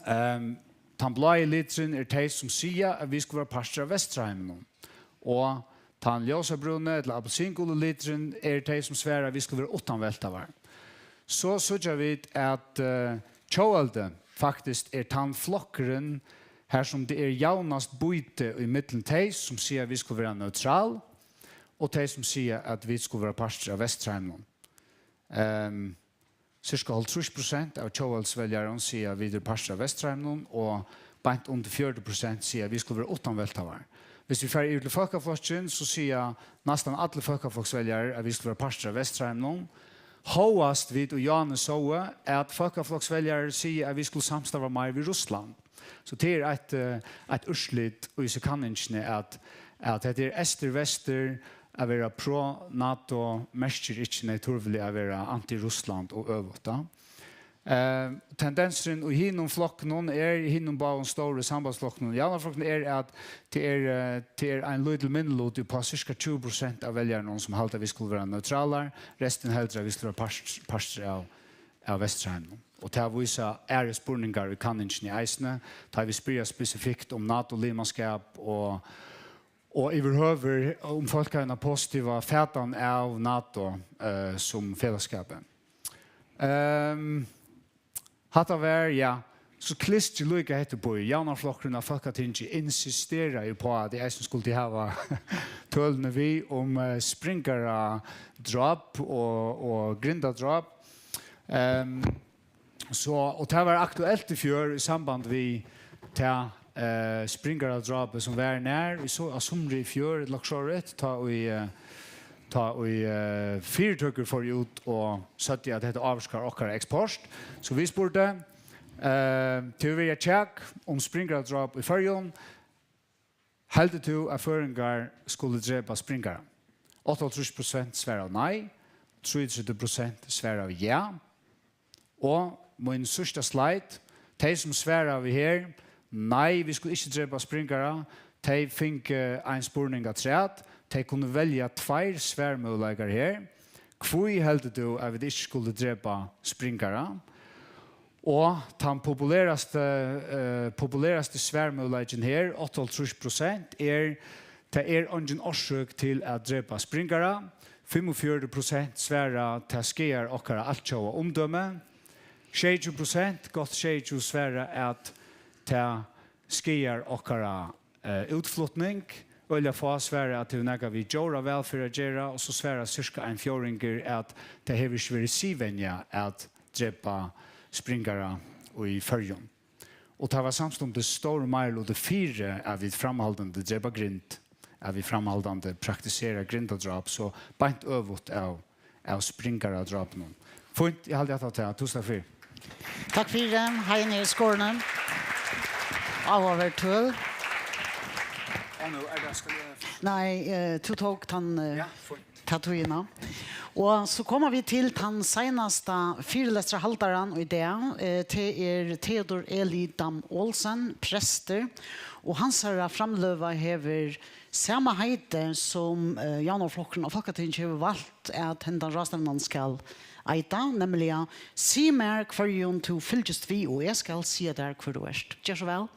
ehm, tann blái liturin er tey, sum siga, at vit skulu vera partur av Vesturheiminum, og tann ljósabrúni ella appilsinguli liturin er tey, sum svara, at vit skulu vera uttanveltaðar. So síggja vit, at, eh, tjóðveldi faktiskt er tann flokkurin, har sum tað er javnast býti í millum tey, sum siga, at vit skulu vera neutral, og tey, sum siga, at vit skulu vera partur av Vesturheiminum. Ehm, Sirka hálvtrýss prosent av tjóðveldisveljarum siga, at vit eru partur av Vesturheiminum, og beint undir fjøruti prosent siga, at vit skulu vera uttanveltaðar. Viss vit fara yvir til Fólkaflokkin, so siga næstan allir fólkafloksveljarar, at vit skulu vera partur av Vesturheiminum. Hóast vit í Javnaðar sóu, at fólkafloksveljarar siga, at vit skulu samstarva meir við Russland. So tað er eitt, eh, eitt úrslit í hesi kanningini, at, at hetta er eystur-vestur, at vera pro-NATO merkir ikki natúrliga at vera anti-Russland og øvugt, tá. Eh, tendensurin í hinum flokkunum er, í hinum báðum stóru sambandsflokkunum, Javnaðarflokkunum, er, at tað er, eh, tað er ein lítil minniluti, upp á sirka tjúgu prosent av veljarunum, sum halda, at vit skulu vera neutralar, restin heldur, at vit skulu vera part-, partur av, av Vesturheiminum. Og tað vísa aðrir spurningar í kanningini eisini, tá vit spyrja spesifikt um NATO-limaskap og, og yvirhøvur, um fólk hava eina positiva fatan av NATO, eh, sum felagsskapi. Ehm, hatta var, ja, so klistrið líka hetta upp í. Javnaðarflokkurin á Fólkatingi insisterar jú uppá, at tey eisini skuldu hava tølini við um, eh, springaradráp og, og grindadráp. Ehm, so, og tað var aktuelt í fjør í samband við tað, eh, springaradrápið, sum var nær, í so, á sumri í fjør, ella okkurt sovorðið, tá í, eh, tá í, eh, fyritøkur fóru út og søgdu, at hetta ávirkar okkara eksport. So vit spurdu, eh, til Vilja Kjak um springaradráp í Føroyum, Heldur tú, at føroyingar skulu drepa springara? Áttaoghálvtrýss prosent svaraðu nei, trýogtretivu prosent svaraðu ja. Og mín síðsta slide, tey sum svaraðu her, nei, vit skulu ikki drepa springara, tey fingu ein spurning afturat, tey kunnu velja tveir svarmøguleikar her. Hví heldur tú, at vit ikki skulu drepa springara? Og tann populerasti, eh, populerasti svarmøguleikin her, áttaoghálvtrýss prosent, er, tað er eingin orsøk til at drepa springara. Fimmogfjøruti prosent svara, tað skaðar okkara altjóða umdømi. Sjeyogtjúgu prosent, gott sjeyogtjúgu, svara, at tað skaðar okkara, eh, útflutning. Øgiliga fá svara, at tað hevur nakað við djóravælferð at gera, og so svarar sirka ein fjórðingur, at tað hevur ikki verið siðvenja at drepa springara í Føroyum. Og tað var samstundis stórur meiriluti fyri, at vit framhaldandi drepa grind, at vit framhaldandi praktisera grindadráp, so beint øvugt av, av springaradrápinum. Fínt, eg haldi, at tað var tað. Túsund takk fyri. Takk fyri, Heini í Skornum. Áhugaverd tøl. Og nú er tað, skal eg... Nei, eh, tú tók tann, eh, Ja, fínt. Ta tíðina. Og so koma vit til tann seinasta fyrilestrarhaldaran í dag. Eh, tað er Theodor Eli Dam Olsen, prestur, og hansara framløga hevur sama heiti sum, eh, Javnaðarflokkurin á Fólkatingi hevur valt at hendan ráðstevnan skal eita, nemliga: Sig mær, hvørjum tú fylgist við, og eg skal siga tær, hvør tú ert. Ger so væl.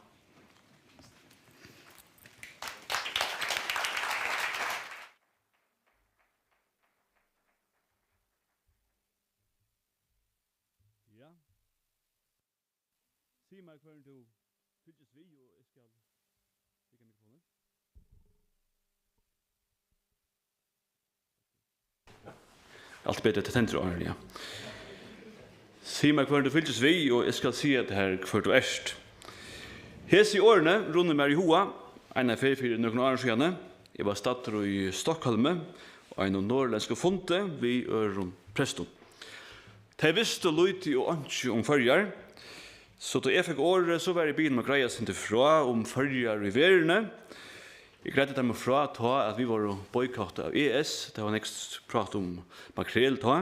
Ja. Sig mær, hvørjum tú fylgist við, og eg skal... Hygga mikrofonin. Alt betur, tað tendur áðrenn, ja. Sig mær, hvørjum tú fylgist við, og eg skal siga tær, hvør tú ert. Hesi orðini runnu mær í huga eina ferð fyri nøkrum árum síðani. Eg var staddur í Stokkhólmi á einum norðurlendskum fundi við øðrum prestum. Tey vistu lítið og einki um Føroyar, so tá eg fekk orðið, so var eg biðin um at greiða eitt sindur frá um Føroyar í verðini. Eg greiddi teimum frá tá, at vit vóru boykottað av E S. Tað var nógv prát um makrel tá.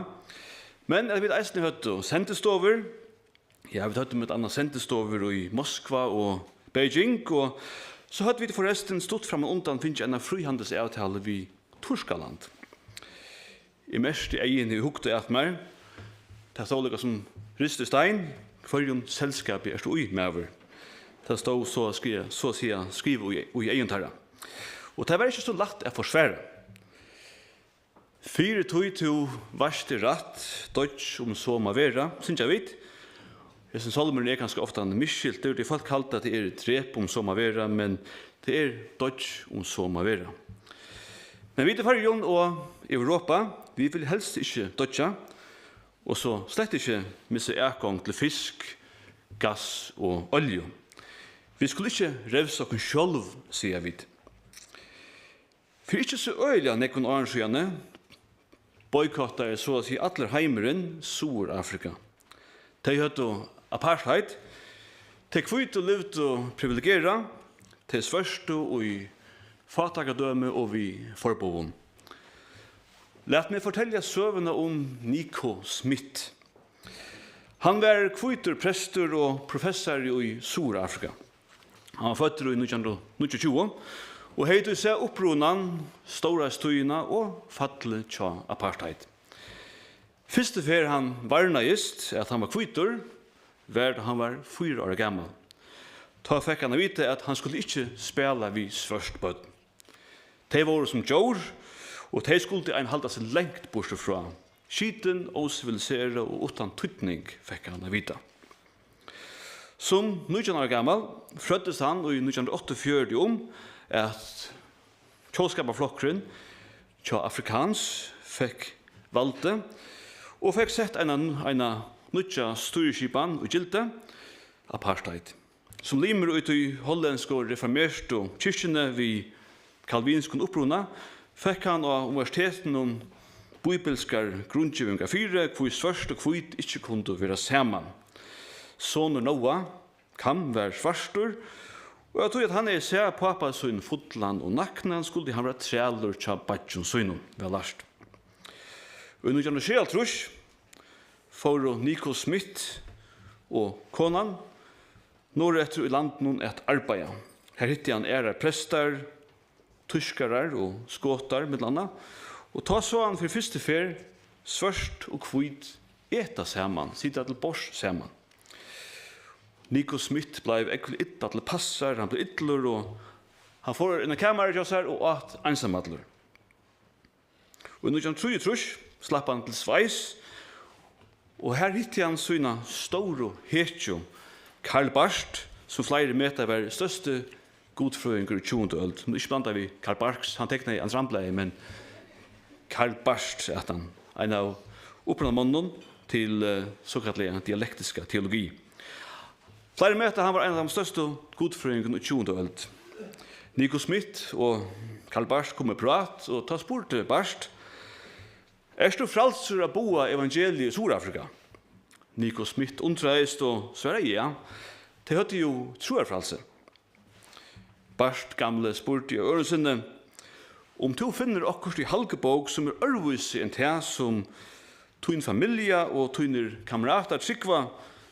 Men at vit eisini høvdu sendistovur. Ja, vit høvdu millum annað sendistovur í Moskva og Beijing, og so høvdu vit forrestin stutt frammanundan fingið eina fríhandilsavtalu við Turkaland. Eg merkti eyguni og hugdi at mær. Tað stóð líka sum rist í stein, hvørjum selskapi ert tú í, maður? Tað stóð so at skriva, so at siga skrivað í, í eygum teirra. Og tað var ikki so lætt at forsvara. Fyri tí tú veitst er rætt, doyggj um so má vera, syngja vit. Hesin sálmurin er kanska ofta misskiltur, tí fólk halda, at tað er drep um so má vera, men tað er doyggj um so má vera. Men vit í Føroyum og Europa, vit vilja helst ikki doyggja, og so slett ikki missa atgongd til fisk, gass og olju. Vit skulu ikki revsa okkum sjálv, siga vit. Fyri ikki so øgiliga nógvum árum síðani boykottaði so at siga allur heimurin Suðurafrika. Tey høvdu apartheid. Tey hvítu livdu privilegerað, tey svørtu í fátækradømi og við forboðum. Lat meg fortelja søguna um Nico Smith. Hann var hvítur prestur og professari í Suðurafrika. Hann var føddur í nítjan hundrað og níggjuogtjúgu og hevði tí sæð upprunan, stórheitstíðina og fallið hjá apartheid. Fyrstu ferð hann varnaðist, at hann var hvítur, var, tá hann var fýra ára gamal. Tá fekk hann at vita, at hann skuldi ikki spæla við svørt børn. Tey vóru sum djór, og tey skuldi ein halda seg langt burtur frá. Skitin, ósiviliserað og uttan týdning, fekk hann at vita. Sum nítjan ára gamal frøddist hann í nítjan hundrað og áttaogfjøruti um, at tjóðskaparflokkurin hjá Afrikaans fekk valdið og fekk sett eina, eina nýggja stýrisskipan í gildi, apartheid. Sum limur í tí hollendsku reformertu kirkjuni við kalvinskum uppruna, fekk hann á universitetinum bíbilskar grundgevingar fyri, hví svørt og hvít ikki kundu vera saman. Sonur Noa, Kam, var svartur, og av tí at hann hevði sæð pápa sín fullan og naknan, skuldi hann vera trælur hjá beiggja sínum, væl lært. Í nítjan hundrað og sjeyoghálvtrýss fóru Nico Smith og konan norðureftir í landinum at arbeiða. Har hitti hann aðrar prestar, týskarar og skotar, millum annað, og tá sá hann fyri fyrstu ferð svørt og hvít eta saman, sita til borðs saman. Nico Smith bleiv ógvuliga illa til passar, hann bleiv illur og hann fór inn á kamarið hjá sær og át einsamallur. Og í nítjan hundrað og trýogtrýss slapp hann til Sveis, og har hitti hann sína stóru hetju, Karl Barth, sum fleiri meta var størsti gudfrøðingur í tjúgundu øld. Nú ikki blanda við Karl Barks, hann teknaði Andramblaðið, men Karl Barth æt hann, ein av upprunamonnunum til, eh, sokallaða dialektiska teologi. Fleiri meta, hann var ein av teimum størstu gudfrøðingunum í tjúgundu øld. Nico Smith og Karl Barth komu í prát, og tá spurdi Barth: "Ert tú frælsur at boða evangeliið í Suðurafrika?" Nico Smith undraðist og svaraði: "Ja, tey høvdu jú trúarfrælsi." Barth gamli spurdi á øðrum sinni: "Um tú finnur okkurt í Halgubók, sum er øðrvísi enn tað, sum tín familja og tínir kameratar trúgva,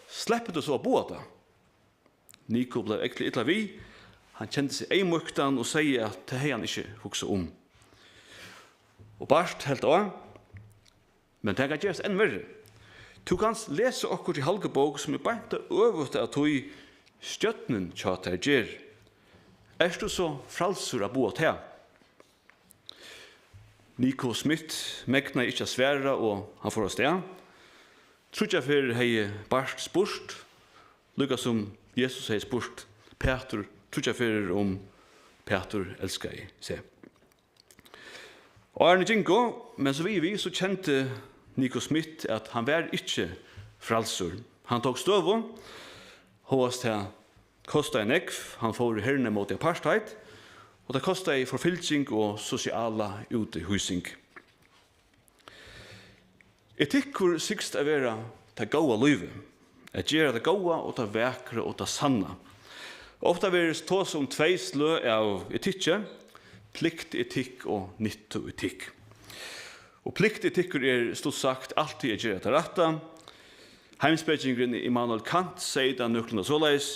sleppur tú so at boða tað?" Nico bleiv ógvuliga illa við. Hann kendi seg eyðmýktan og segði, at tað hevði hann ikki hugsað um. Og Barth helt á: "Men tað kann gerast enn verri. Tú kanst lesa okkurt í Halgubók, sum er beint tað øvuta av tí, stjórnin hjá tær ger. Ert tú so frælsur at boða tað?" Nico Smith megnaði ikki at svara, og hann fór avstað. Tríggjar ferðir hevði Barth spurt, líka sum Jesus hevði spurt Pætur tríggjar ferðir, um Pætur elskaði seg. Árini gingu, men so við, við, so kendi Nico Smith, at hann var ikki frælsur. Hann tók støðu, hóast tað kostaði nógv. Hann fór í herina móti apartheid, og tað kostaði forfylging og sosiala útihýsing. Etikkur sigst at vera tað góða lívið, at gera tað góða og tað vakra og tað sanna. Ofta verður tosað um tvey sløg av etikki, pliktetikk og nyttuetikk. Og pliktetikkur er, stutt sagt, altíð at gera tað rætta. Heimspekingurin Immanuel Kant segði tað nøkulunda soleiðis: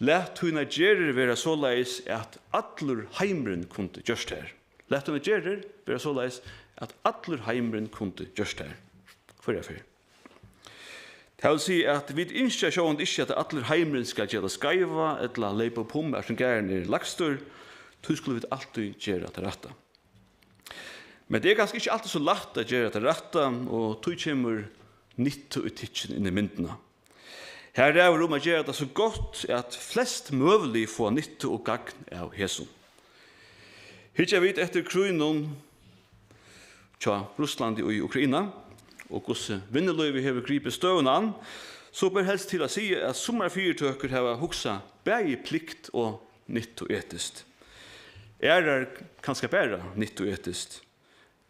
"Lat tínar gerðir vera soleiðis, at allur heimurin kundi gjørt tær." Lat tínar gerðir vera soleiðis, at allur heimurin kundi gjørt tær. Hvørja ferð. Tað vil siga, at vit ynskja sjálvandi ikki, at allur heimurin skal gera tað skeiva ella leypa upp um, har sum garðurin er lægstur. Tí skulu vit altíð gera tað rætta. Men tað er kanska ikki altíð so lætt at gera tað rætta, og tí kemur nyttuetikkin inn í myndina. Har ræður um at gera tað so gott, at flest møgulig fáa nyttu og gagn av hesum. Hyggja vit eftir krígnum hjá Russlandi og í Ukraina, og hvussu vinnulívið hevur gripið støðuna an, so ber helst til at siga, at summar fyritøkur hava hugsað bæði plikt- og nyttuetiskt. Aðrar kanska bara nyttuetiskt,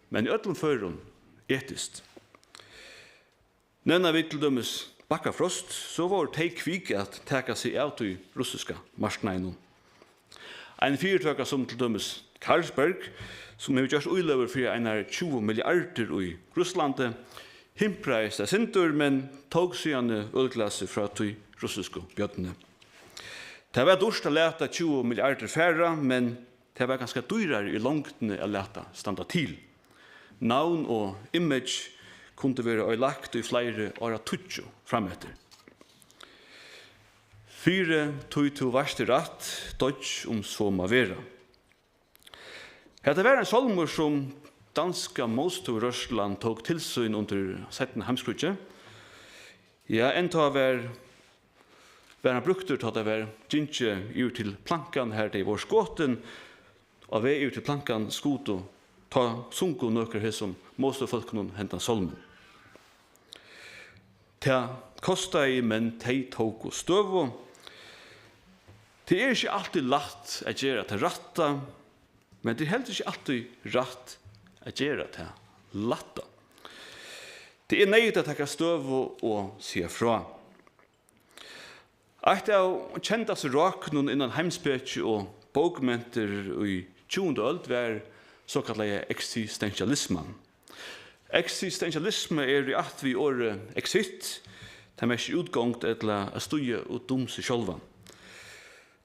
men í øllum førum etiskt. Nevna vit til dømis Bakkafrost, so vóru tey kvik at taka seg av tí russiska marknaðinum. Ein fyritøka sum til dømis Carlsberg, sum hevur gjørt íløgur fyri einar tjúgu milliardir í Russlandi, himpraðist eitt sindur, men tók síðani ølglasið frá tí russisku bjørnini. Tað var dýrt at lata tjúgu milliardir fara, men tað var kanska dýrari í longdini at lata standa til. Navn og image kundi verið oyðilagt í fleiri áratíggju frameftir. Fyri tí tú veitst er rætt, doyggj um so má vera. Hetta var ein sálmur, sum danska mótstøðurørslan tók til sín undir seinna heimskríggi. Ja, enntá var, var hann brúktur, tá tað var gingið yvir til plankan, har tey vóru skotin. Á veg yvir til plankan skutu, tá sungu nøkur hesum mótstøðufólkunum hendan sálmin. Tað kostaði, men tey tóku støðu. Tað er ikki altíð lætt at gera tað rætta, men tað er heldur ikki altíð rætt at gera tað lætta. Tað er neyðugt at taka støðu og siga frá. Eitt av kendastu rákunum innan heimspeki og bókmentir í tjúgundu øld var sokallaða eksistentialisman. Eksistentialisma er í ætt við orðið exit, tað merkir útgongd ella at stíga út um seg sjálvan.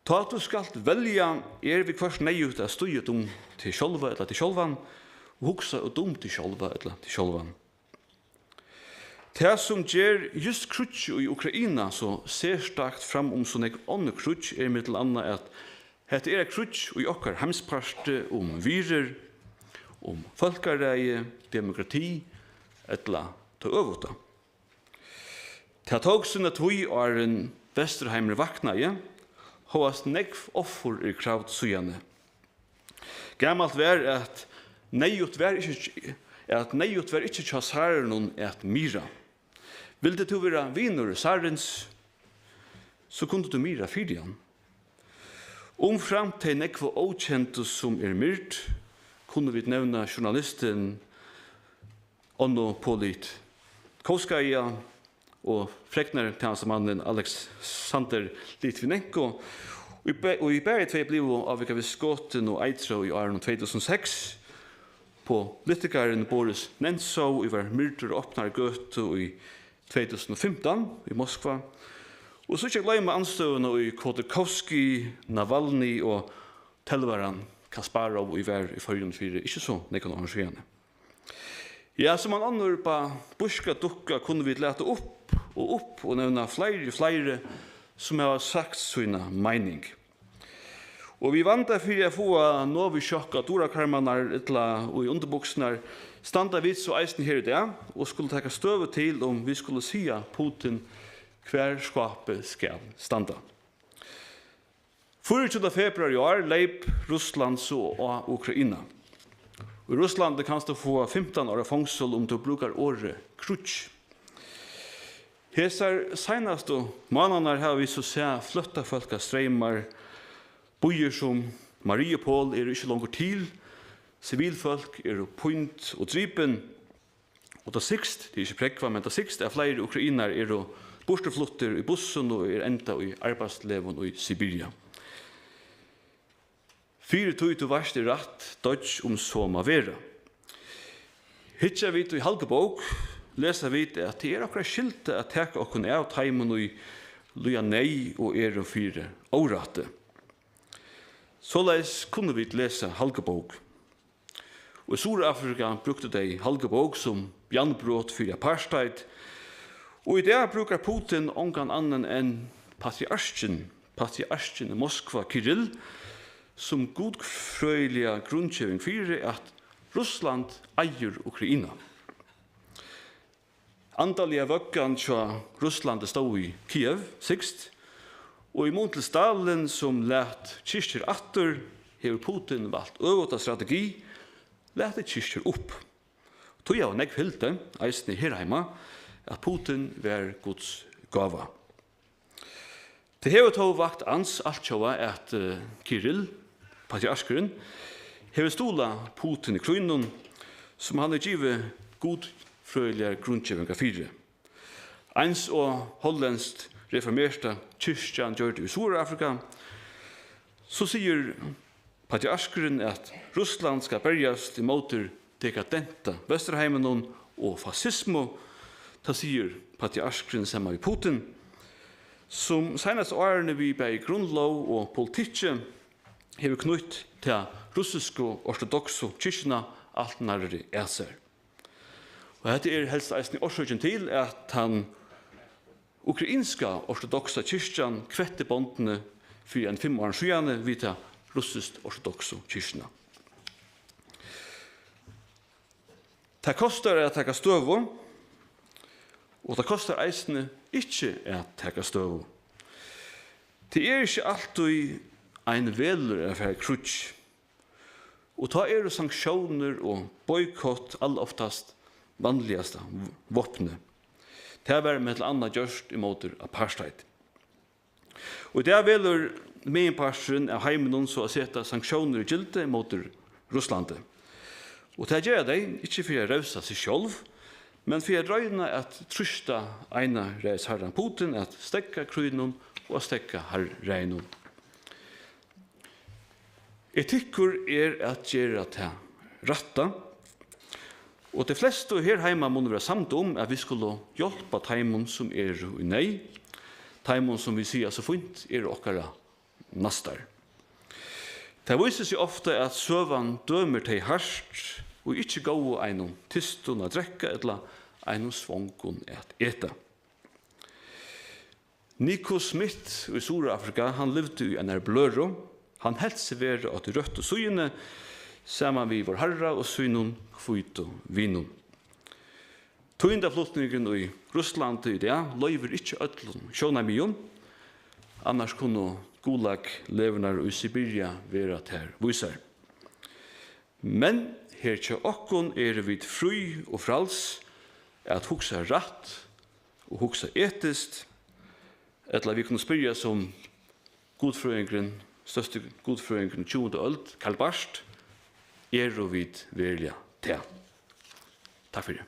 Tá tú skalt velja, er viðhvørt neyðugt at stíga út um teg sjálva ella teg sjálvan og hugsa út um teg sjálva ella teg sjálvan. Tað, sum ger júst kríggið í Ukraina so serstakt fram um so nógv onnur kríggj, er millum annað, at hetta er eitt kríggj í okkara heimsparti um virðir, um fólkaræði, demokrati ella tað øvuta. Tað tók sína tíð, áðrenn Vesturheimurin vaknaði, hóast nógv offur er kravd síðani. Gamalt var, at neyðugt var ikki, at neyðugt var ikki hjá Tsarunum at myrða. Vildi tú vera vinur Tsarins, so kundi tú myrða fyri hann. Umframt tey nógvu ókendu, sum eru myrd, kunnu vit nevna journalistin Onno Politkovskaja og fregnartænastumannin Aleksandr Litvinenko, ið be-, ið bæði tvey blivu ávikavist skotin og eitrað í árunum tvey túsund og seks, politikarin Boris Nemtsov, ið var myrdur á opnari gøtu í tvey túsund og fimtan í Moskva, og so ikki at gloyma andstøðuna í Khodorkovsky, Navalny og telvaran Kasparov, ið var í Føroyum fyri ikki so nógvum árum síðani. Ja, sum ein onnur babusjka-dukka kunnu vit lata upp og upp og nevna fleiri og fleiri, sum hava sagt sína meining. Og við vanda fyri at fáa Novisjokk á durakarmarnar ella í undirbuksurnar, standa vit so eisini her í dag og skulu taka støðu til, um vit skulu siga Putin, hvar skápið skal standa. Fýraogtjúgunda februar í ár leyp Russland so á Ukraina. Í Russlandi kanst tú fáa fimtan ára fongsul, um tú brúkar orðið kríggj. Hesar seinastu mánaðarnar hava vit so sæð flóttafólkastreymar. Býir sum Mariupol eru ikki longur til. Sivilfólk eru pínd og dripin. Og tað sigst, tað er ikki prógvað, men tað sigst, at fleiri ukrainarar eru burturfluttir í bussum og eru endað í arbeiðslegum í Sibiria. Fyri tí tú veitst er rætt, doyggj um so má vera. Hyggja vit í Halgubók, lesa vit, at tað er okkara skylda at taka okkum av teimum, ið líða neyð og eru fyri órætti. Soleiðis kunnu vit lesa Halgubók. Og í Suðurafrika brúktu tey Halgubók sum bjarnbrot fyri apartheid, og í dag brúkar Putin ongan annan enn patriarkin, patriarkin í Moskva, Kirill, sum gudfrøðiliga grundgeving fyri, at Russland eigur Ukraina. Andaliga vøggan hjá Russlandi stóð í Kiev syðst, og í mun til Stalin, sum læt kirkjur aftur, hevur Putin valt øvuta strategi, latið kirkjur upp. Tí hava nógv hildið, eisini her heima, at Putin var Guds gáva. Tað hevur tó vakt ans altjóða, at, eh, Kirill, patriarkurin, hevur stuðlað Putin í krígnum, sum hann hevur givið gudfrøðiligar grundgevingar fyri. Eins og hollendsk reformerta kirkjan gjørdi í Suðurafrika, so sigur patriarkurin, at Russland skal berjast ímóti dekadenta Vesturheiminum og fasismu. Tað sigur patriarkurin saman við Putin, sum seinastu árini við bæði grundlóg og politikki hevur knýtt ta russisku ortodoksu kirkjuna alt nærri at sær. Og hetta er helst eisini orsøkin til, at tann ukrainska ortodoksa kirkjan kvetti bondini fyri ein fimm árum síðani við ta russiskt ortodoksu kirkjuna. Tað kostar at taka støðu, og tað kostar eisini ikki at taka støðu. Tað er ikki altíð, ein velur at fara í kríggj, og tá eru sanktiónir og boykott aloftast vanligasta vápnið. Tað varð millum annað gjørt ímóti apartheid. Og í dag velur meginparturin av heiminum so at seta sanktiónir í gildi móti Russlandi. Og tað gera tey ikki fyri at revsa seg sjálv, men fyri at royna at trýsta einaræðisharran Putin at steðga krígnum og at steðga har-, ræðinum. Etikkur er at gera tað rætta, og tey flestu her heima munnu vera samd um, at vit skulu hjálpa teimum, sum eru í neyð, teimum, sum vit siga so fínt eru okkara næstar. Tað vísir seg ofta, at søgan dømir tey hart, ið ikki góvu einum tystum at drekka ella einum svongum at eta. Nico Smith í Suðurafrika, hann livdi í einari bløðru. Hann helt seg vera á tí røttu síðuni, saman við Várharra og sínum hvítu vinum. Tíðindaflutningurin í Russlandi í dag loyvir ikki øllum sjónarmiðum, annars kunnu Gulag-legurnar í Sibiria vera tær vísar. Men her hjá okkum eru vit frí og fræls at hugsa rætt og hugsa etiskt, ella vit kunnu spyrja sum gudfrøðingurin, størsti gudfrøðingurin í tjúgundu øld, Karl Barth: Eru vit veruliga tað? Takk fyri.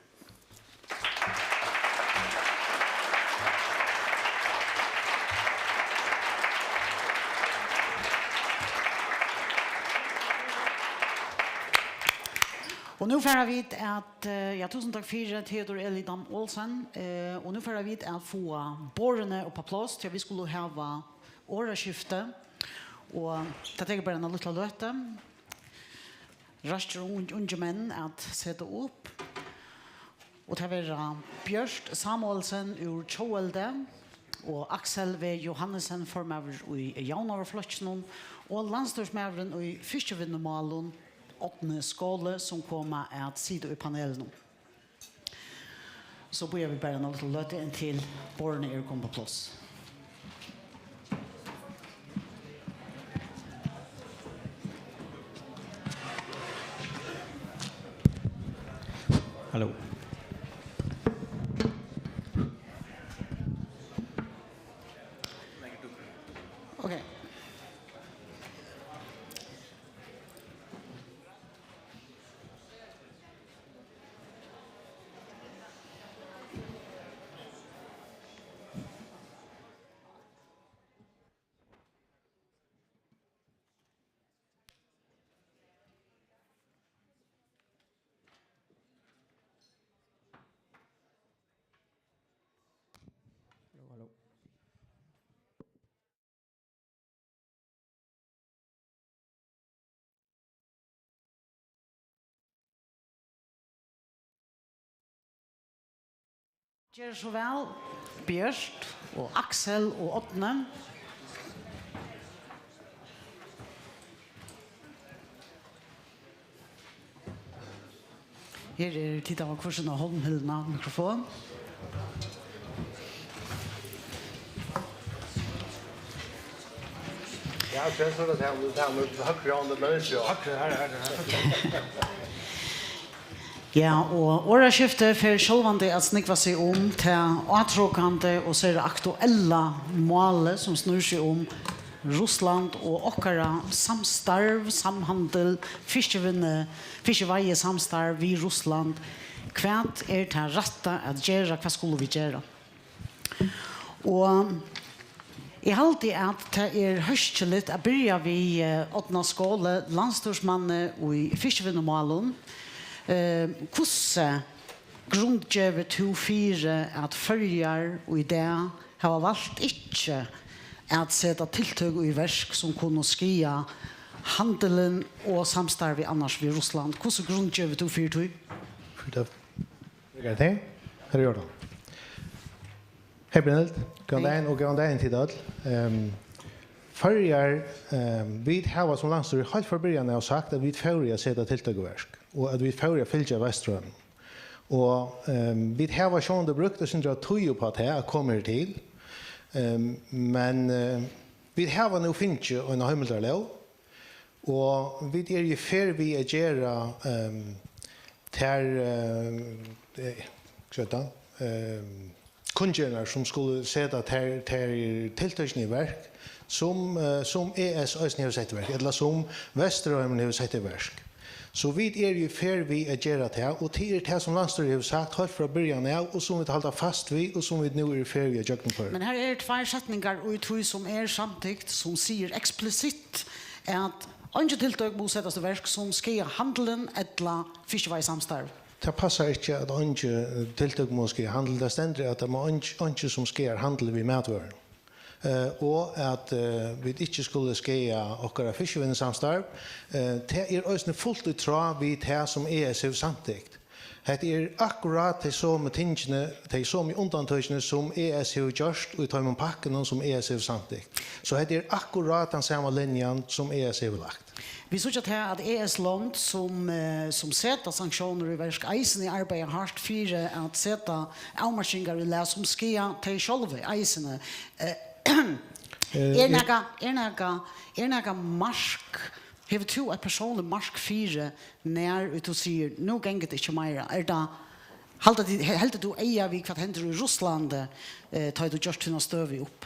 Og nú fara vit at, eh, ja, túsund takk fyri, Theodor Eli Dam Olsen. Eh, og nú fara vit at fáa borðini upp á pláss, tí vit skulu hava orðaskifti. Og tað tekur bara eina lítla løtu. Raskir ung-, ungir menn at seta upp. Og tað verða Bjørt Samuelsen úr Tjóðveldi og Aksel V. Johannesen, formaður í Javnaðarflokkinum og landsstýrismaðurin í fiskivinnumálum, Árni Skaale, sum koma at sita í panelinum. So bíða vit bara eina lítla løtu, inntil borðini eru komin upp á pláss. Hallo. Okay. Ger so væl, Bjørt og Aksel og Árni. Her eru tit av hvør sína hondhildna mikrofon. Ja, so er tað her, tað her við høgru hond, men ikki høgru, her, her, her. Ja, og orðaskiftið fer sjálvandi at snúgva seg um tað átrokandi og sera aktuella málið, sum snýr seg um Russland og okkara samstarv, samhandil, fiskivinnu, fiskiveiðisamstarv við Russland. Hvat er tað rætta at gera? Hvat skulu vit gera? Og eg haldi, at tað er hóskiligt at byrja við, eh, Árna Skaale, landsstýrismanni í fiskivinnumálum. Eh, hvussu grundgevur tú fyri, at Føroyar í dag hava valt ikki at seta tiltøk í verk, sum kunnu skaða handilin og samstarvið annars við Russland? Hvussu grundgevur tú fyri tí? Fyri tað. Brúkar tey? Her er Jordan. Hey, Brynhild. Góðan Hey. dagin og góðan dagin til øll. Ehm, Føroyar, ehm, vit hava sum landsstýri heilt frá byrjan av sagt, at vit fóru at seta tiltøk í verk, og at vit fóru at fylgja Vesturheiminum. Og, ehm, vit hava sjálvandi brúkt eitt sindur av tíð upp á tað at koma her til. Ehm, men, eh, vit hava nú fingið eina heimildarlóg, og vit eru í ferð við at gera, ehm, tær, eh, eh, hvat er tað? Ehm, kunngerðirnar, sum skulu seta tær, tær tiltøkini í verk, sum, eh, sum E S eisini hevur sett í verk, ella sum Vesturheimurin hevur sett í verk. So vit eru í ferð við at gera tað, og tað er tað, sum landsstýrið hevur sagt heilt frá byrjan av, og sum vit halda fast við, og sum vit nú eru í ferð við at gjøgnumføra. Men her eru tvær setningar í tí, sum er samtykt, sum sigur eksplisitt, at eingi tiltøk mugu setast í verk, sum skaða handilin ella fiskiveiðisamstarv. Tað passar ikki, at eingi, eh, tiltøk mugu skaða handil. Tað stendur, at tað má eingi, eingi, sum skaðar handil við matvørum. Eh, og at, eh, vit ikki skulu skaða okkara fiskivinnusamstarv. Eh, tað er eisini fult í tráð við tað, sum E S hevur samtykt. Hetta er akkurát tey somu tingini, tey somu undantøkini, sum E S hevur gjørt í teimum pakkunum, sum E S hevur samtykt. So hetta er akkurát tann sama linjan, sum E S hevur lagt. Vit síggja tað, at E S-lond, sum, eh, sum seta sanktiónir í verk, eisini arbeiða hart fyri at seta avmarkingar í lag, sum skaða tey sjálvi eisini. Eh, Eh, er eg nakað, er nakað, er nakað mark, hevur tú eitt persónligt mark fyri, nær tú sigur, "Nú gongur tað ikki meira"? Er tað, halda tit, he-, heldur tú eyga við, hvat hendir í Russlandi, eh, tá ið tú gjørt tína støðu upp?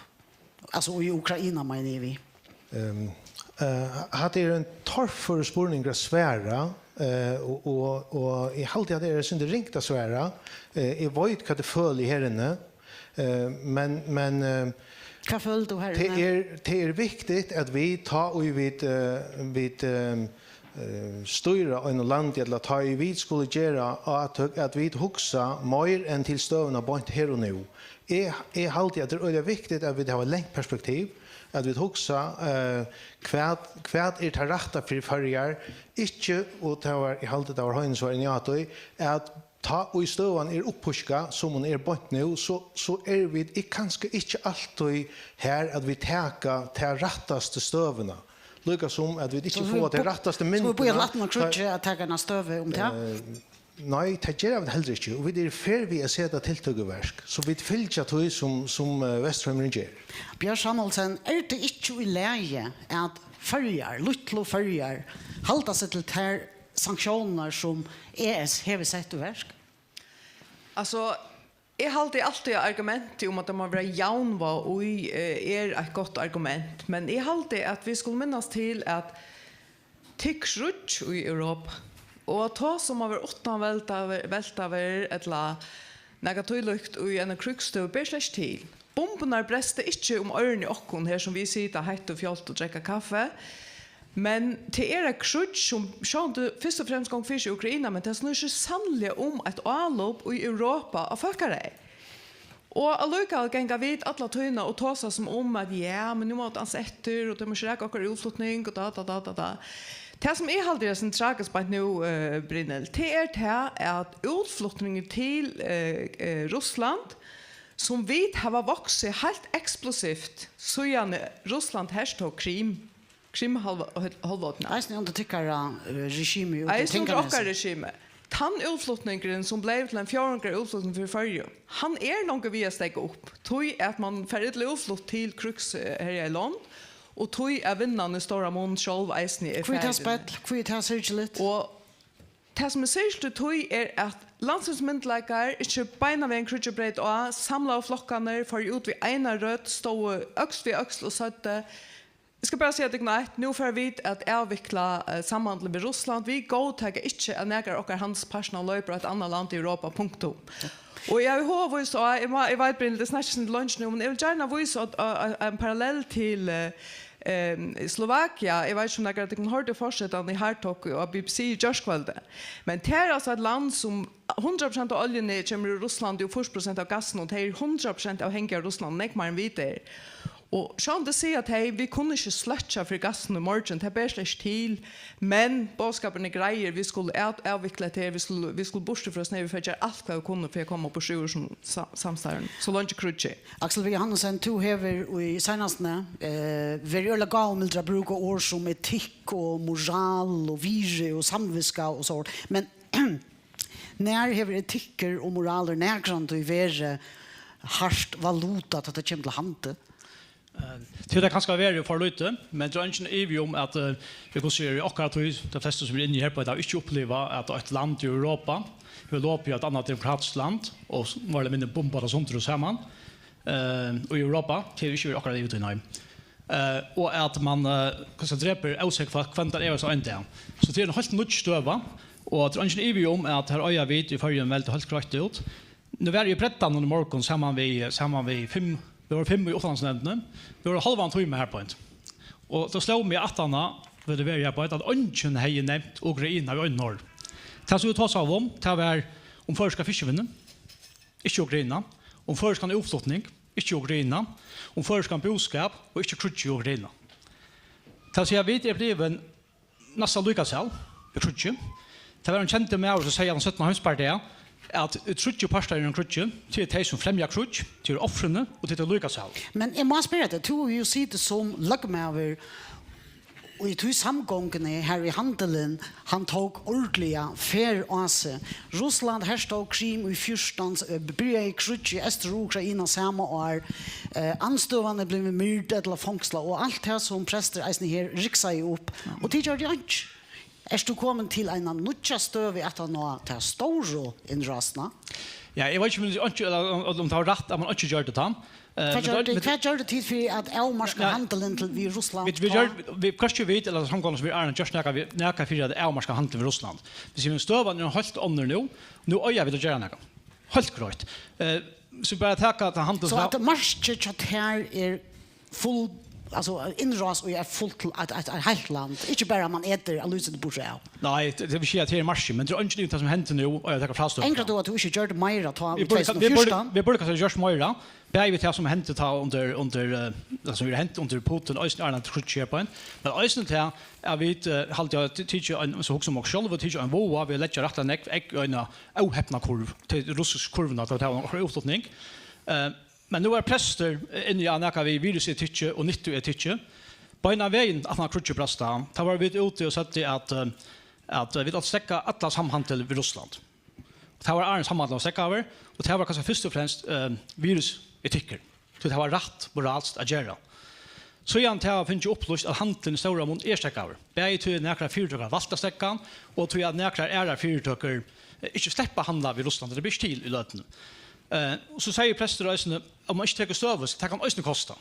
Altso, í Ukraina, meini eg við. Ehm, eh, hatta er ein torførur spurningur at svara, eh, og, og, og eg haldi, at tað er eitt sindur ringt at svara. Eh, eg veit, hvat eg føli her inni, eh, men, men, eh, Hvat følir tú her inni? Tað er, tað er viktigt, at vit, tá ið vit, eh, vit, eh, eh, stýra einum landi, ella tá ið vit skulu gera átøk, at vit hugsa meir enn til støðuna beint her og nú. Eg, eg haldi, at tað er øgiliga viktigt, at vit hava langt perspektiv, at vit hugsa, eh, hvat, hvat er tað rætta fyri Føroyar? Ikki, og tað var, eg haldi, tað var Heini, sum var inni á tí, at tá ið støðan er upphískað, sum hon er beint nú, so, so eru vit ik-, kanska ikki altíð har, at vit taka ta rættastu støðuna. Líka sum at vit ikki So fáa vit ta bo-, rættastu so vit bíða til myndina. Aftan á kríggið at taka eina støðu um tað? Eh, nei, tað gera vit heldur ikki. Og vit eru í ferð við at seta tiltøk í verk. So vit fylgja tí, sum, sum, eh, Vesturheimurin ger. Bjørt Samuelsen, er tað ikki í lagi, at Føroyar, lítlu Føroyar, halda seg til tær sanktiónirnar, sum E S hevur sett í verk? Altso, eg haldi altíð, at argumentið um, at tað má vera javnvág í, eh, er eitt gott argument, men eg haldi, at vit skulu minnast til, at tað er kríggj í Europa, og at tosa um at vera uttanveltaður, veltaður ella nakað tílíkt í eini krígsstøðu ber slett ikki til. Bumburnar bresta ikki um oyruni á okkum her, sum vit sita heitt og fjálgt og drekka kaffi. Men tað er eitt kríggj, sum sjálvandi fyrst og fremst gongur fyri seg í Ukraina, men tað snýr seg sanniliga um eitt álop í Europa á fólkaræði. Og allíkavæl ganga vit alla tíðina og tosa sum um, at ja, men nú má vit ansa eftir, og tey má ikki raka okkara útflutning, og da, da, da, da, da. Tað, sum eg haldi er sum tragiskt beint nú, eh, Brynhild, tað er tað, at útflutningur til, eh, eh, Russland, sum vit hava vaksið heilt eksplosivt, síðan Russland hertók Krim, Krimhálv-, hálvleikuna. Eisini undir tykkara, eh, regime í Eisini undir Tinganesi. Okkara regime. Tann útflutningurin, sum bleiv til ein fjórðing av útflutningi fyri Føroyum, hann er longu við at steðga upp. Tí at mann fær illa útflutt til krígsherjað lond, og tí at vinnan í stóran mun sjálv eisini er Hví er tað farin. Spell? Hví er tað syrgiligt? Og tað, sum er syrgiligt í tí, er, at landsins myndugleikar ikki beinanvegin kríggið breyt á, samlaðu flokkarnir fóru út við eina rødd, stóðu øksl við øksl og søgdu: "Eg skal bara siga tykkum eitt, nú fara vit at avvikla, eh, samhandil við Russland. Vit góðtaka ikki, at nakar av okkara handilspartnarum loypur á eitt annað land í Europa, punktum." Og eg havi hug at vísa á, eg má, eg veit, Brynhild, eg snakki ikki til leingi nú, men eg vil gjarna vísa á, á, á ein parallell til, eh, em, Slovakia. Eg veit ikki, um nakar av tykkum hoyrdi forsetan í Hard Talk á B B C í gjárkvøldið. Men tað er altso eitt land, sum hundrað prosent av oljuni kemur úr Russlandi og fýrs prosent av gassinum, og tey eru hundrað prosent avhangig av Russlandi, nógv meir enn vit eru. Og sjálvt um tey siga, at, hey, vit kunnu ikki sløkkja fyri gassinum í morgin, tað ber slett ikki til, men boðskapurin er greiður, vit skulu at-, avvikla hetta her, vit skulu, vit skulu burtur frá hesum her, vit fara at gera alt, hvat vit kunnu, fyri at koma burtur úr hesum sa-, samstarvinum, so leingi kríggj er. Aksel V. Johannesen, tú hevur í seinastuni, eh, verið øgiliga gávumild at brúka orð sum etikk og moral og virði og samvitska og so, men nær hevur etikkur og moralur nakrantíð verið hart valuta, tá tað kemur til handil? Eh, tað er kanska verið for lítið, men tað er eingin ivi um, at, eh, vit kunnu siga, í okkara tíð, tey flestu, sum eru inni her, hava ikki upplivað, at eitt land í Europa hevur lopið á eitt annað demokratiskt land og s-, meir ella minni bumbað tað sundur og saman. Eh, og í Europa, tað hevur ikki verið okkara ivi, nei. Eh, og at mann, eh, kanska drepur ósek fólk hvønn tann einasta dag. So tað er ein heilt nýggj støða, og tað er eingin ivi um, at her eiga vit í Føroyum veldið heilt greitt út. Nú var eg í Bretlandi í morgun saman við, saman við fimm, vit vóru fimm í uttanlandsnevndini. Vit vóru hálvan tíma har beint. Og tá sló meg aftaná, vit vóru har beint, at eingin hevði nevnt Ukraina við einum orði. Tað, sum vit tosaðu um, tað var um føroyska fiskivinnu, ikki Ukraina. Um føroyskan útflutning, ikki Ukraina. Um føroyskan búskap og ikki kríggj í Ukraina. Tað vil siga, vit eru blivin næstan líka sæl í kríggi. Tað var ein kendur maður, sum segði, at hann seinna heimsbardaga, at tríggir partar í einum kríggi, tað eru tey, sum fremja kríggj, tað eru ofrini, og tað er líka sæl. Men eg má spyrja teg, tú hevur jú sitið sum løgmaður í tí samgonguni, har í handilin, hann tók ordiliga ferð á seg. Russland hertók Krim í fjúrtan, eh, byrjaði kríggj í Eystur-Ukraina sama ár. Eh, andstøðan er blivin myrd ella fongslað, og alt tað, sum prestur eisini her riksaði upp. Og tit gjørdu einki. Ert tú komin til eina nýggja støðu aftan á ta stóru innrásina? Ja, eg veit ikki, um, um, um tað var rætt, at mann ikki gjørdi tað. Eh, Hvat men gjørdu tað, tit, men hvat gjørdu tit fyri at avmarka Nei, handilin til, við Russland? Vit, vit Tá gjørdu, vit, hvørki vit ella samgongan, sum er, gjørdu nakað, vit, nakað fyri at avmarka handilin við Russland. Vit siga, men støðan er heilt onnur nú. Nú eiga vit at gera nakað. Heilt greitt. Eh, so bara taka ta handil So at markið hjá tær er full, altso innrás í eitt fullt, eitt, eitt, eitt heilt land. Ikki bara at mann etur av lýsið burtur av. Nei, tað, tað vil siga, at her er markið, men tað er eingin yvir tað, sum hendi nú, og eg taka frástøðu Angrar frá. Tú at tú ikki gjørdi meira tá í Vit burdu, vit burdu, tvey túsund og fjúrtan? Vit burdu kanska gjørt meira. Bæði við tað, sum hendi tá undir, undir, eh, tað, sum er hent undir Putin, eisini er hann kríggj her beint. Men eisini tað, at vit, eh, haldi eg, tikið ein, so hugsa um okkum sjálv, og tikið ein váða við at leggja rættiliga nógv egg í eina óhepna kurv, til russisk kurvina, tá tað var okkara útflutning. Eh, men nú er prestur inni á nakað við virusetikki og nyttuetikki. Beinan vegin, aftan á kríggið brast á, tá vóru vit úti og søgdu, at, eh, at, eh, vit áttu at steðga alla samhandil við Russland. Og tað var áðrenn samhandilin var steðgaður, og tað var kanska fyrst og fremst, eh, virusetikkur. Tí tað var rætt moralskt at gera. Síðan tað var fingið upplýst, at handilin í stóran mun er steðgaður. Bæði tí at nakrar fyritøkur hava valt at steðga hann, og tí at nakrar aðrar fyritøkur, eh, ikki sleppa at handla við Russland, tað ber ikki til í løtuni. Eh, og so sigur prestur eisini, um mann ikki tekur støðu, so tað kann eisini kosta.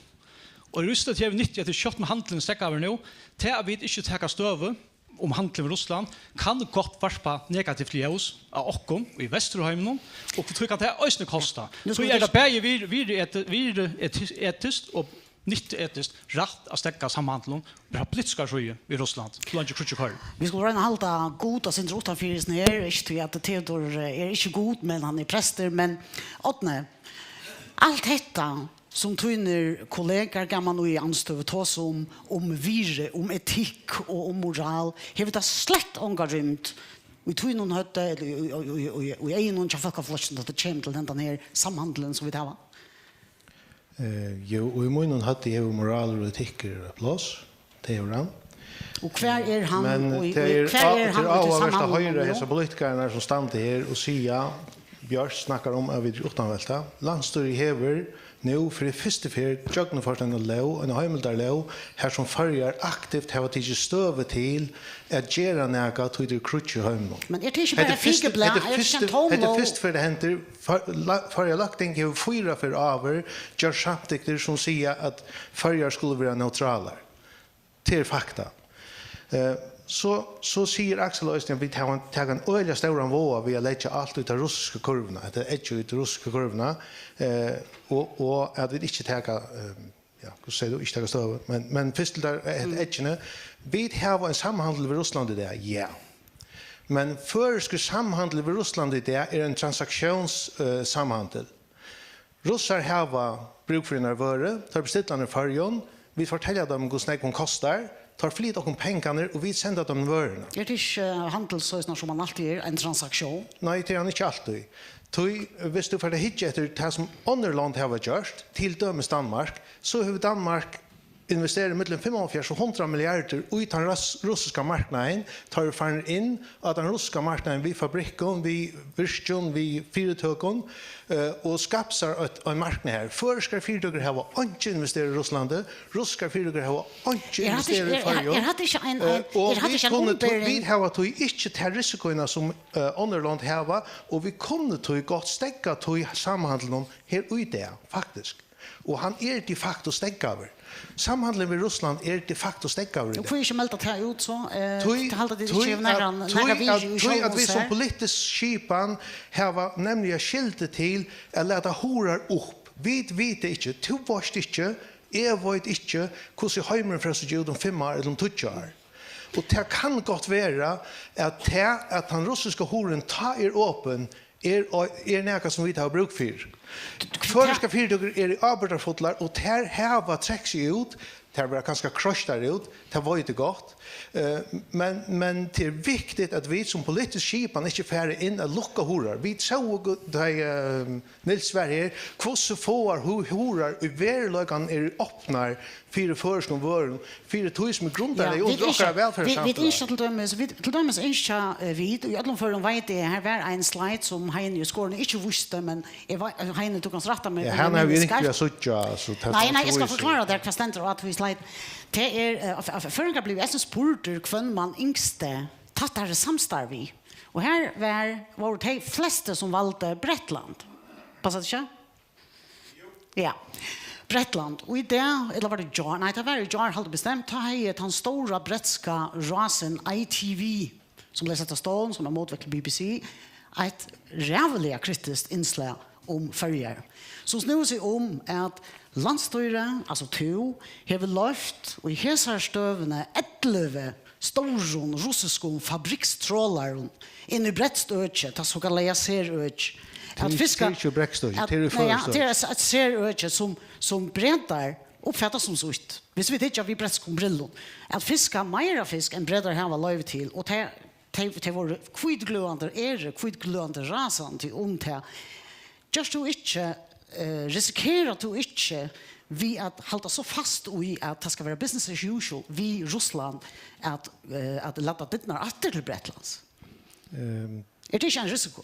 Og eg visti, at eg havi nyttu av tí, sjálvt um handilin er steðgaður nú, tað at vit ikki taka støðu, um handil við Russland kann gott varpa negativt ljós á okkum í Vesturheiminum, og tí kann tað eisini kosta. Nú Tí skulu er vit tað bæði vir-, virði-, eti-, virði-, etis-, etiskt og nyttuetiskt rætt at steðga samhandlinum frá politiskari síðu við Russland, so leingi kríggið koyrir. Vit skulu royna at halda Gud eitt sindur uttanfyri hesum her, ikki tí at Theodor, eh, er ikki Gud, men hann er prestur, men Árni, alt hetta Sum tínir kollegar gaman og í andstøðu tosa um, um virði, um etikk og um moral, hevur tað slett onga rúmd í tínum høvdi ella í, í, í, í, í eygunum hjá fólkaflokkinum, tá tað kemur til hendan her samhandilin sum vit hava? Eh, jú, og í mínum høvdi hevur moralur og etikkur eitt pláss. Tað hevur hann. Og hvar er hann? Men og í, tað er hvar á-, er tað hann er í tí áhugavert at samhandlinum hoyra nú? Hesar politikararnar sum standa her og siga, Bjørt snakkar um, at vit eru uttanveltað. Landsstýrið hevur nú fyri fyrstu ferð gjøgnumført eina lóg, eina heimildarlóg, har sum Føroyar aktivt hava tikið støðu til at gera nakað, tí tað er kríggj í heiminum. Men er tað ikki bara fyriblaðið? Er tað ikki ein tóm lóg? Hetta er fyrst, hetta er fyrst ferð, tað hendir. Før-, la-, Føroya løgting hevur fýra ferð áður gjørt samtyktir, sum siga, at Føroyar skulu vera neutralar. Tað er fakta. Eh, so, so sigur Aksel eisini, at vit hava, taka ein øgiliga stóran váða við at leggja alt í ta russisku kurvina, at tað er eggið í ta russisku kurvina, eh, og, og at vit ikki taka, eh, ja, hvussu sigur tú, ikki taka støðu, men, men fyrst til tað, eh, eggini. Vit hava ein samhandil við Russland í dag, ja. Men føroyskur samhandil við Russland í dag er ein transaktións-, eh, samhandil. Russar hava brúk fyri einari vøru, teir bestilla hana í Føroyum, vit fortelja teimum, hvussu nógv hon kostar, teir flyta okkum pengarnar og vit senda teimum vøruna. Er tað ikki, eh, handil, soleiðis sum hann altíð er, ein transaktión? Nei, tað er hann ikki altíð. Tí, viss tú fert at hyggja eftir tað, sum onnur lond hava gjørt, til dømis Danmark, so hevur Danmark investerar millum fimmoghálvfjerðs og hundrað milliardir í tann russ-, russiska marknaðin, tá eru farin inn á tann russiska marknaðin við fabrikkum, við virkjum, við fyritøkum, eh, og skapt sær eitt, ein marknað har. Føroyskar fyritøkur hava einki investerað í Russlandi, russiskar fyritøkur hava einki investerað í Føroyum. Er hatta ikki ein, ein, eh, og er hatta ikki ein umbering? Vit hava tí ikki ta risikoina sum, eh, onnur lond hava, og vit kunnu tí gott steðga tí samhandlinum her í dag, faktiskt. Og hann er de facto steðgaður. Samhandilin við Russland er de facto steðgaður í dag. Hví ikki melda tað út so? Eh, tí, halda tit ikki hevur nakran, nakran virði í sjálvum sær? Tí at vit sum politisk skipan hava nemliga skyldu til at lata hurðar upp. Vit vita ikki, tú veitst ikki, eg veit ikki, hvussu heimurin fer at síggja út um fimm ár ella um tíggju ár. Og tað kann gott vera, at tað, at tann russiska hurðin tá er opin, er, er nakað, sum vit hava brúk fyri. Føroyskar fyritøkur eru ábyrgdarfullar, og tær hava trekt seg út. Tær verða kanska kroystar út, tað veit eg gott. Eh, men, men tað er viktigt, at vit sum politisk skipan ikki fara inn at lukka hurðar. Vit sóu, tá, eh, Nils var her, hvussu fáar hu-, hurðar í veruleikanum eru opnar fyri føroyskum vørum, fyri tí sum er grundarlagið undir okkara vælferðarsamfelag. Vit, vit ynskja til dømis, vit, til dømis ynskja, eh, vit, í øllum førum veit eg, her var ein slide sum Heini í Skorini ikki vísti, men eg veit, Heini, tú kanst rætta meg, ja, um eg minni skeivt. Hann hevur ikki at síggja, so tað... Nei, nei, eg skal forklára tær, hvat stendur á tí slide. Tað er, eh, f-, f-, føroyingar blivu eisini spurdir, hvønn man ynskti tættari samstarv við. Og her var, vóru tey flestu, sum valdu Bretland. Passar tað ikki? Ja. Bretland. Og í dag, ella var tað í gjár? Nei, tað var í gjár, haldi eg bestemt. Tá hevði tann stóra bretska rásin I T V, sum bleiv sett á stovn sum ein mótvekt til B B C, eitt ræðuliga kritiskt innslag um Føroyar, sum snúði seg um, at landsstýrið, altso tú, hevur loyvt í hesari støðuni ellivu stórum russiskum fabrikstrollarum inn í bretskt øki, tað sokallaða serøki, at fiska... Tað er ikki bretskt øki, at, tað er nei, ja, føroyskt øki. Tað er eitt, eitt serøki, sum, sum bretar uppfata sum sítt, viss vit hyggja við bretskum brillum, at fiska meira fisk enn bretar hava loyvi til, og tað, tey, tey vóru hvítgløðandi, eru hvítgløðandi rasandi um tað. Gert tú ikki, eh, risikerar tú ikki við at halda so fast í, at tað skal vera business as usual við Russland, at, eh, at lata dyrnar aftur til Bretlands? Ehm. Er tað ikki ein risiko?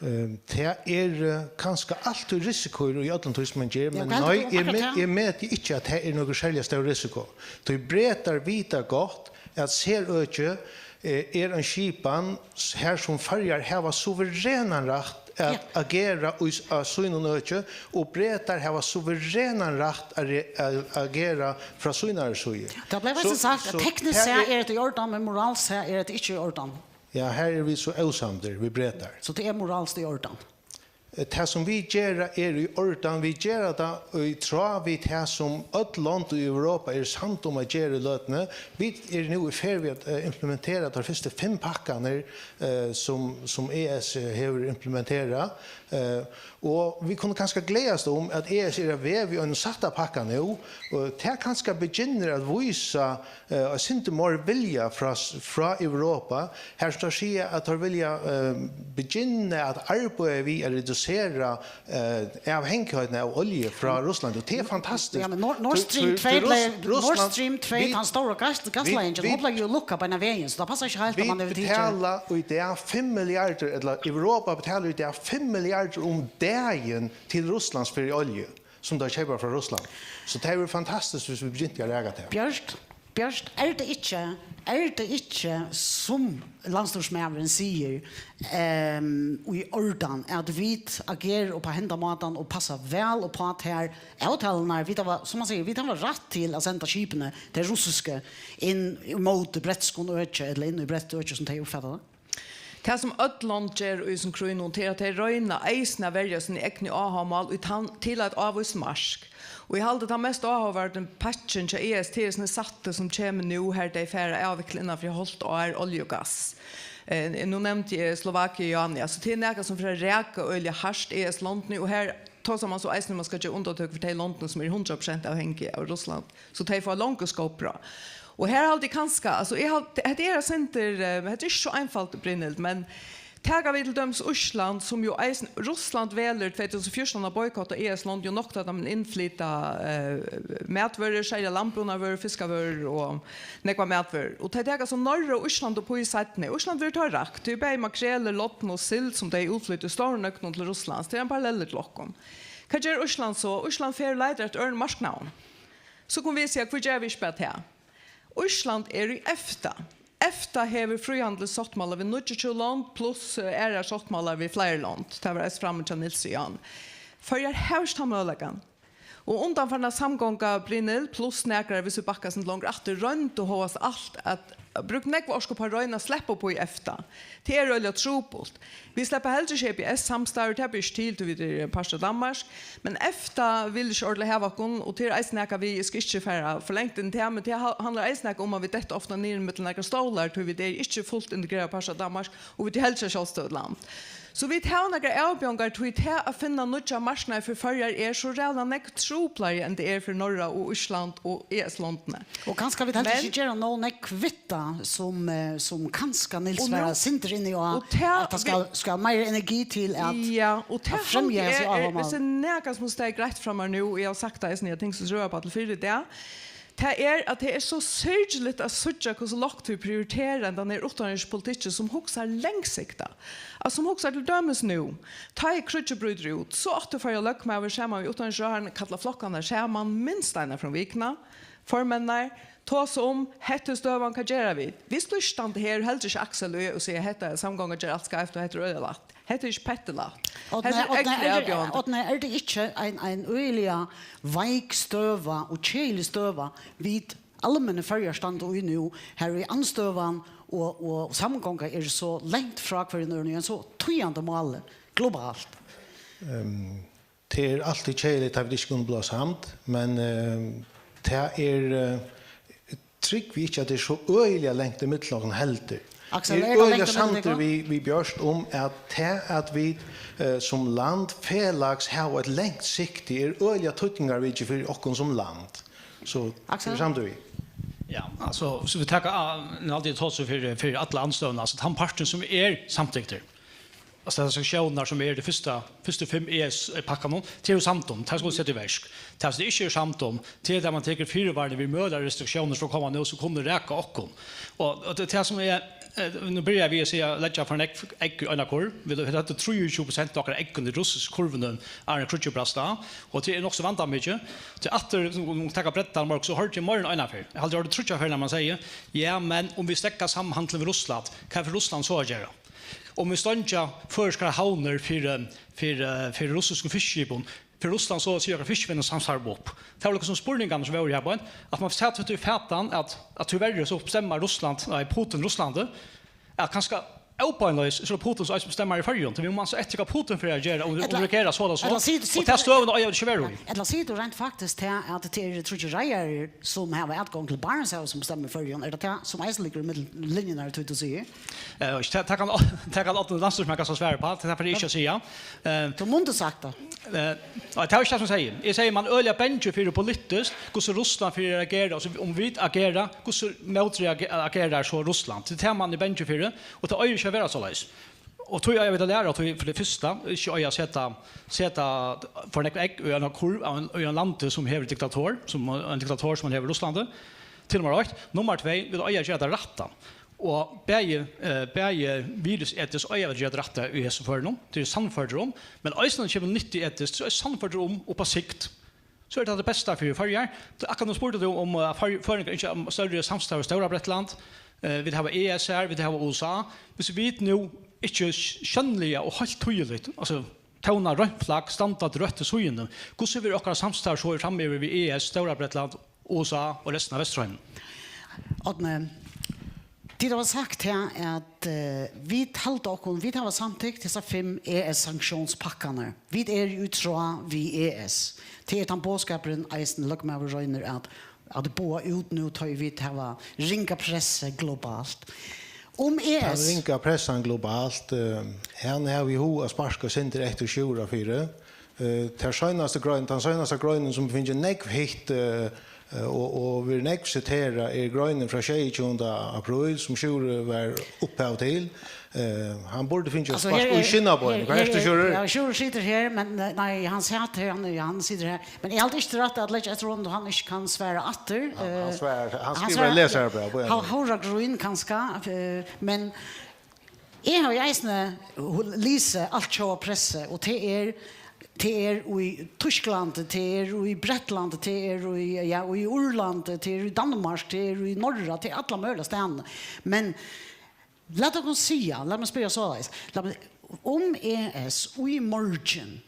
Ehm, tað er, eh, kanska altíð risikoir í øllum tí, sum man ger, ja, men nei, eg me-, eg meti ikki, at tað er nøkur serliga stór risiko. Tí bretar vita gott, at serøki, eh, er ein skipan, s-, har sum Føroyar hava suverenan rætt at, ja, agera í s-, á sínum øki, og bretar hava suverenan rætt at re-, at agera frá sínari síðu. Tað bleiv eisini sagt, at tekniskt sæð er hetta í ordan, men moralskt sæð er hetta ikki í ordan. Ja, her eru vit so ósamdir við bretar. So tað er moralskt í ordan? Eh, tað, sum vit gera, er í ordan. Vit gera tað í tráð við tað, sum øll lond í Europa eru samd um at gera í løtuni. Vit eru nú í ferð við at, eh, implementera teir fyrstu fimm pakkarnar, eh, sum, sum E S hevur implementerað. Eh, og vit kunnu kanska gleðast um, at E S er á veg við einum sætta pakka nú. Og tað kanska begynnar at vísa, eh, eitt sindur meir vilja frá s-, frá Europa, har sum teir siga, at teir vilja, eh, begynna at arbeiða við at redusera, eh, avhangigheitina av olju frá Russlandi. Og tað er fantastiskt. Ja, men Nord, Nord Stream tvey, Nord Stream tvey, tann stóra gas-, gasleiðingin, hon bleiv jo lukkað beinan vegin, so tað passar ikki heilt, at man hevur tikið. Vit betala í dag fimm milliardir, ella Europa betalar í dag fimm milliardir um dagin til Russlands fyri olju, sum teir keypa frá Russlandi. So tað hevur verið fantastiskt, viss vit begyntu at raka tað. Bjørt, Bjørt, er tað ikki, er tað ikki, sum landsstýrismaðurin sigur, ehm, í ordan, at vit agera upp á henda mátan og passa væl upp á tær avtalurnar, vit hava, sum man sigur, vit hava rætt til at senda skipini, tey russisku, inn í móti bretskum øki, ella inn í bretskt øki, sum tey uppfata tað? Tað, sum øll lond gera í hesum krígnum, tað er, at tey royna eisini at verja síni egnu áhugamál í tann, til eitt ávíst mark. Og eg haldi, tann mest áhugaverdi pakkin hjá E S, tað er hesin sætti, sum kemur nú, har tey fara at avvikla innan fyri hálvt ár olju og gass. Eh, nú nevndi eg Slovakia, ja, altso, tað er nakað, sum fer at raka øgiliga hart E S-londini, og har tosar man so eisini, um man skal gera undantøk fyri tey londini, sum eru hundrað prosent avhangig av Russland. So tey fáa longu skóp frá. Og her haldi eg kanska, altso, eg haldi, hetta er eitt sindur, eh, hetta er ikki so einfalt, Brynhild, men taka vit til dømis Ísland, sum jo eisini, Russland velur tvey túsund og fjúrtan at boykotta E S-lond, jo nokta at man innflyta, eh, matvørur, serliga landbúnaðarvørur, fiskavørur og nógvar matvørur. Og tey taka so Noreg og Ísland upp í seinni. Ísland verður tá rakt, tí bæði makrelur, lodn og sild, sum tey útflyta í stórum nøgdum til Russlands, tað er ein parallellur til okkum. Hvat ger Ísland so? Ísland fer og leitar eftir øðrum marknaðum. So kunnu vit siga, hví gera vit ikki bara tað? Ísland er í EFTA. EFTA hevur fríhandilssáttmála við níggjuogtjúgu lond pluss, eh, aðrar sáttmálar við fleiri lond. Tað var eisini frammi hjá Nils Jan. Føroyar hava ikki tann møguleikan. Og undanfarna samgonga, Brynhild, pluss nakrar, viss vit bakka eitt sindur longur aftur, royndu hóast alt at brúkt nógva orku upp á at royna at sleppa upp í EFTA. Tað er øgiliga trupult. Vit sleppa heldur ikki í E P S-samstarv, tað ber ikki til, tí vit eru partur av Danmark. Men EFTA vil ikki ordiliga hava okkum, og tað er eisini nakað við, eg skal ikki fara for langt inn í tað, men tað ha-, handlar eisini nakað um, at vit detta ofta niður millum nakrar stólar, tí vit eru ikki fult integrerað partur av Danmark, og vit eru heldur ikki eitt sjálvstøðugt land. So vit hava nakrar avbjóðingar, tí tað at finna nýggjar marknaðir fyri Føroyar er so ræðuliga nógv truplari, enn tað er fyri Norra og Ísland og E S-londini. Og kanska vit heldur Men ikki gera nóg nógv við tað, sum, eh, sum kanska Nils Og nú var sindur inni á, og tað at tað skal, vi skal meira energi til at, Ja, og at tað fremja haldi hesi eg er, áhugamál. Viss er nakað sum staðið greitt fram her nú, og eg havi sagt tað eisini, eg havi tingt sum trúgva á til fyrr í dag, tað er, at tað er so syrgiligt at síggja, hvussu lágt vit prioritera hendan her uttanríkispolitikkin, sum hugsar langsiktað. Altso, sum hugsar til dømis nú, tá ið kríggið brýtur út, so átti Føroya løgmaður saman við uttanríkisráðharran kalla flokkarnar saman minst eina ferð um vikuna, formenninar, tosa um, hetta er støðan, hvat gera vit? Vit skulu ikki standa her, heldur ikki Aksel og eg, og siga, hetta er samgongan ger alt skeivt, og hetta er øgiliga lætt. Hetta er ikki pettilætt. Hetta Árni, er Árni, ógvuliga er, avbjóðandi. Árni, er tað ikki ein, ein øgiliga veik støða og keðilig støða, vit almennu Føroyar standa í nú, har í andstøðan og, og samgonga eru so langt frá hvørjum øðrum, í ein so týðandi máli globalt? Ehm, tað er altíð keðiligt, tá vit ikki kunnu blíva samd, men, ehm, tað er, eh, trúgvi ikki, at tað er so øgiliga langt ímillum okkum heldur. Aksel, Eg er er tað øgiliga langt ímillum samdur tykkum? við, við Bjørt um, at tað, at vit, eh, sum land felags hava eitt langt sikti, er øgiliga týdningarmikið fyri okkum sum land. So, Aksel? eg er samdur við. Ja, altso, so vit taka, ah, nú haldi eg tosi fyri, fyri alla andstøðuna, altso, tann partin sum er samtyktur. Altso, tær restriktiónirnar sum eru í tí fyrsta, fyrstu fimm E S-pakkanum, tað eru vit samd um, tað skulu vit seta í verk. Tað sum vit ikki eru samd um, tað er tað man tekur fyrivarni við møguligar restriktiónir sum koma nú, sum kunnu raka okkum. Og, og tað, tað sum er, eh, nú byrjaðu vit at siga, leggja for nógv egg í eina kurv. Vit, vit høvdu trýogtjúgu prosent av okkara eggum í russisku kurvini, áðrenn kríggið brast á, og tað er nokk so vandamikið. Tí aftur, um, um, taka breddan, Mark, so hoyrdi eg meira enn eina ferð. Eg haldi, eg hoyrdi tríggjar ferðir, man segði, ja, men um vit steðga samhandlinum við Russland, hvat fer Russland so at gera? Um vit steingja føroyskar havnir fyri, fyri, fyri russiskum fiskiskipum, fer Russland so at siga okkara fiskivinnusamstarv upp? Tað var líka sum spurningarnir sum vóru her, Bjørn, at man sat við tí fatan, at, at tíverri so bestemma Russland, nei, Putin Russlandi, at kanska Óbeinleiðis, so er Putin sum eisini bestemmar í Føroyum. Tí vit mugu ansa eftir, hvat Putin fer at gera, um, um Ella, reagera soleiðis, ella soleiðis. Sigur tú, sigur Og tað tú, støðuna eiga vit ikki vera í. Ella sigur tú rent faktiskt til, at tað eru tríggir reiðarar, sum hava atgongd til Barentshavið, sum bestemmar í Føroyum? Er tað tað, sum eisini liggur ímillum linjurnar í tí, tú sigur? Eh, tað, tað kann, tað kann Árni landsstýrismaður kanska svara upp á, tað fari eg ikki at siga. Eh, Tú mundi sagt tað. Eh, nei, tað var ikki tað sum eg segði. Eg segði, man er øgiliga bangin fyri politiskt, hvussu Russland fer at reagera, altso, um vit agera, hvussu mótreagerar so Russland? Tað er tað, man er bangin fyri, og tað eigur ikki at vera soleiðis. Og tí eiga vit at læra, tí fyri tað fyrsta, ikki eiga at seta, seta for nógv egg í eina kurv av ein, í ein landi sum hevur diktator, sum ein diktator sum man hevur í Russlandi, til nummar eitt. Nummar tvey, vit eiga at gera tað rætta. Og bæði, eh, bæði virðisetiskt eiga vit at gera tað rætta í hesum førinum, tað eri eg sannførdur um, men eisini, tá tað kemur nyttuetiskt, so eri eg sannførdur um, upp á sikt, so er tað tað besta fyri Føroyar. Akkurát nú spurdi tú um, eh, Før-, føroyingar ynskja, um, størri samstarv við Stóra Bretland. Eh, vit hava E S her, vit hava U S A. Hvis vit nú ikki sjónliga og heilt týðiligt, altso, tóna reint flagg, standa til røttu síðuna, hvussu verður okkara samstarv so framyvir við E S, Stóra Bretland, U S A og restina av Vesturheiminum? Árni, tit hava sagt her, at, eh, vit halda okkum, vit hava samtykt hesar fimm E S-sanktiónspakkarnar. Vit eru í tráð við E S. Tað er tann boðskapurin, eisini løgmaður roynir at, at boða út nú, tá ið vit hava ringa pressu globalt. Um Tann E S. Ringa pressan globalt, eh, hann hevur í hug at sparka eitt sindur eftir Sjúrðarfirði. Eh, tær seinastu grein, tann seinasta greinin, sum fingið nógv hitt, eh, eh, og, og verið nógv siterað, er greinin frá sjeyogtjúgunda apríl, sum Sjúrður var upphav til. Eh, hann burdi fingið Altso, spark her í er, skinnabeinið. her, Hvar her ert tú, er, Sjúrður? Ja, Sjúrður situr her, men, eh, nei, hann sat her, hann, ja, hann situr her. Men eg haldi ikki tað er rætt at leggja eftir honum, at hann ikki kann svara aftur. Hann, hann Eh, svarar, hann hann skrivar svarar lesarabræv, på en Hó-, Hóra Grýn, kanska, eh, men eg havi eisini hu-, lisið altjóða pressu, og tað er, tað er í Týsklandi, tað er í Bretlandi, tað er í, ja, í Írlandi, tað er í Danmark, tað er í Norra, tað er alla møguliga staðni. Men lat okkum siga, lat meg spyrja soleiðis. Lat meg, um E S í morgin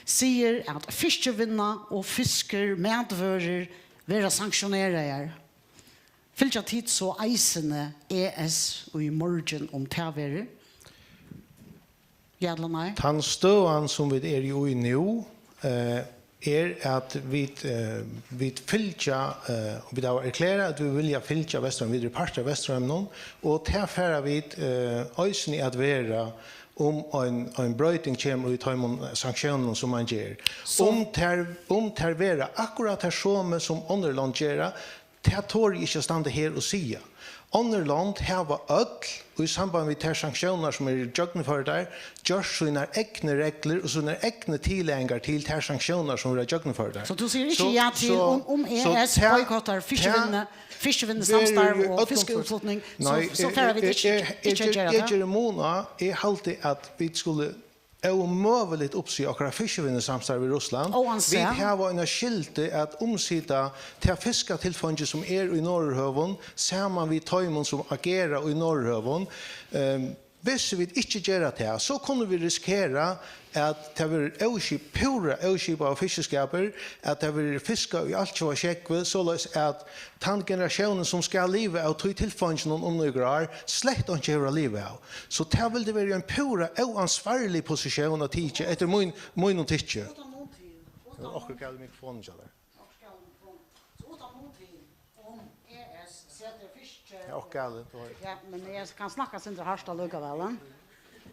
sigur, at fiskivinna og fiskur, matvørur, verða sanktioneraðar, fylgja tit so eisini E S í morgin, um tað verður? Ja ella nei? Tann støðan, sum vit eru í nú, eh, er, at vit, eh, vit fylgja, eh, og vit hava erklerað, at vit vilja fylgja Vesturheiminum, vit eru partur av Vesturheiminum, og tað fara vit, eh, eisini at vera, um ein, ein broyting kemur í teimum sanktiónunum, sum man ger. So Um tær, um tær verða akkurát tær somu, sum onnur lond gera, tað tori eg ikki at standa her og siga. Onnur lond hava øll, í samband við tær sanktiónar, sum eru gjøgnumførdar, gjørt sínar egnu reglur og sínar egnu tillagingar til tær sanktiónar, sum verða gjøgnumførdar. So tú sigur ikki So, ja til, so, um, um so E S tað, boykottar tað fiskivinnu, fiskivinnusamstarv verður í og øllum fiskiútflutning, so, Nei, so fara vit eg, ikki, eg, eg, ikki at eg, gera eg tað? geri mun á, eg haldi, at vit skulu ómøguligt uppsiga okkara fiskivinnusamstarv við Russland. Óansæð. Vit hava eina skyldu at umsita tað fiskatilfeingi, sum er í Norðurhøvum, saman við teimum, sum agera í Norðurhøvum. Ehm, hvis vit ikki gera tað, so kunnu vit risikera, at tað verður óskip-, púra óskipaður fiskiskapur, at tað verður fiskað í altjóða sjógvi, soleiðis at tann generatiónin, sum skal liva av tí tilfeinginum um nøkur ár, slett einki hevur at liva av. So tað vildi verið ein púra óansvarlig positión at tikið, eftir mín, mínum tykki. Tað er okkurt galið við mikrofonini hjá tær. Ja, okkurt galið, tú hoyrir. Ja, men eg kann snakka eitt sindur hart allíkavæl, eh?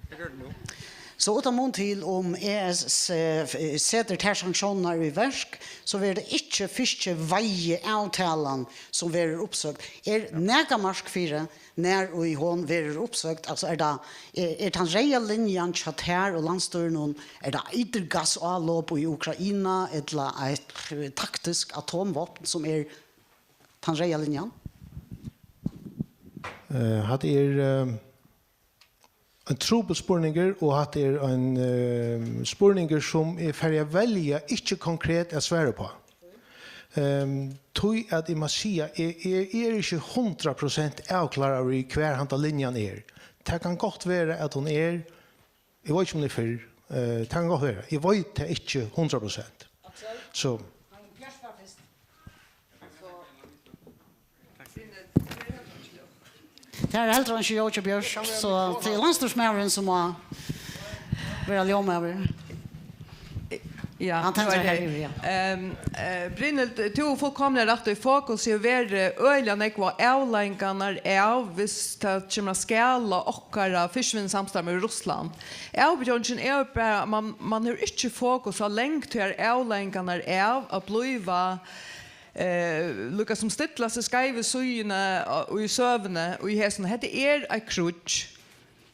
Eg gjørdi nú. So uttan mun til, um E S, eh, f-, setir tær sanktiónirnar í verk, so verður tað ikki fiskiveiðiavtalan, sum verður uppsøgd. Er nakað mark fyri, nær ið hon verður uppsøgd? Altso, er tað, er, er tann reyða linjan hjá tær og landsstýrinum, er tað eiturgassálop í Ukraina, ella eitt, eh, taktiskt atomvápn, sum er tann reyða linjan? Eh, hatta er, eh, ein trupul spurningur, og hatta er ein, eh, spurningur, sum eg fari at velja ikki konkret at svara uppá. Ehm, tí at eg má siga, eg, eg, eg eri ikki hundrað prosent avkláraður í, hvar handa linjan er. Tað kann gott vera, at hon er, eg veit ikki, um hon er fyrr. Eh, tað kann gott vera. Eg veit tað ikki hundrað prosent. So. Her er heldur ikki Jóki Bjørs, so tað er landsstýrismaðurin sum má vera ljóðmaður. Ja, hann tendrar her yvir, ja. Ehm, eh, Brynhild, tú hevur fullkomiliga rætt í, fokus hevur verið øgiliga nógv á avleiðingarnar av, hvis tað kemur at skada okkara fiskivinnusamstarv við Russland. Avbjóðingin er bara, man, man hevur ikki fokus á langtíðaravleiðingarnar av at blíva, eh, líka sum stilla seg skeivu síðuna á, í søguni, í hesum. Hetta er eitt kríggj.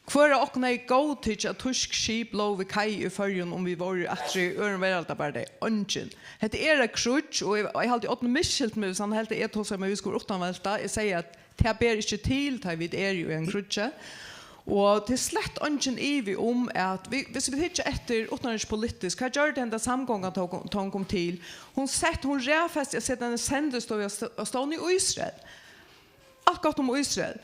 Hvør av okkum hevði góðtikið, at týsk skip lógu við kai í Føroyum, um vit vóru aftur í øðrum veraldarbardaga? Eingin. Hetta er eitt kríggj, og eg, eg haldi, Árni misskilti meg, hvis hann helt, at eg tosaði um, at vit skulu uttanvelta. Eg segði, at tað ber ikki til, tá vit eru í einum kríggi. Og tað er slett eingin ivi um, at vi, hvis vit hyggja eftir uttanríkispolitiskt, hvat gjørdi henda samgongan, tá hon kom, tá hon kom til? Hon sett, hon raðfesti at seta eina sendistovu á st-, á stovn í Ísrael. Alt gott um Ísrael.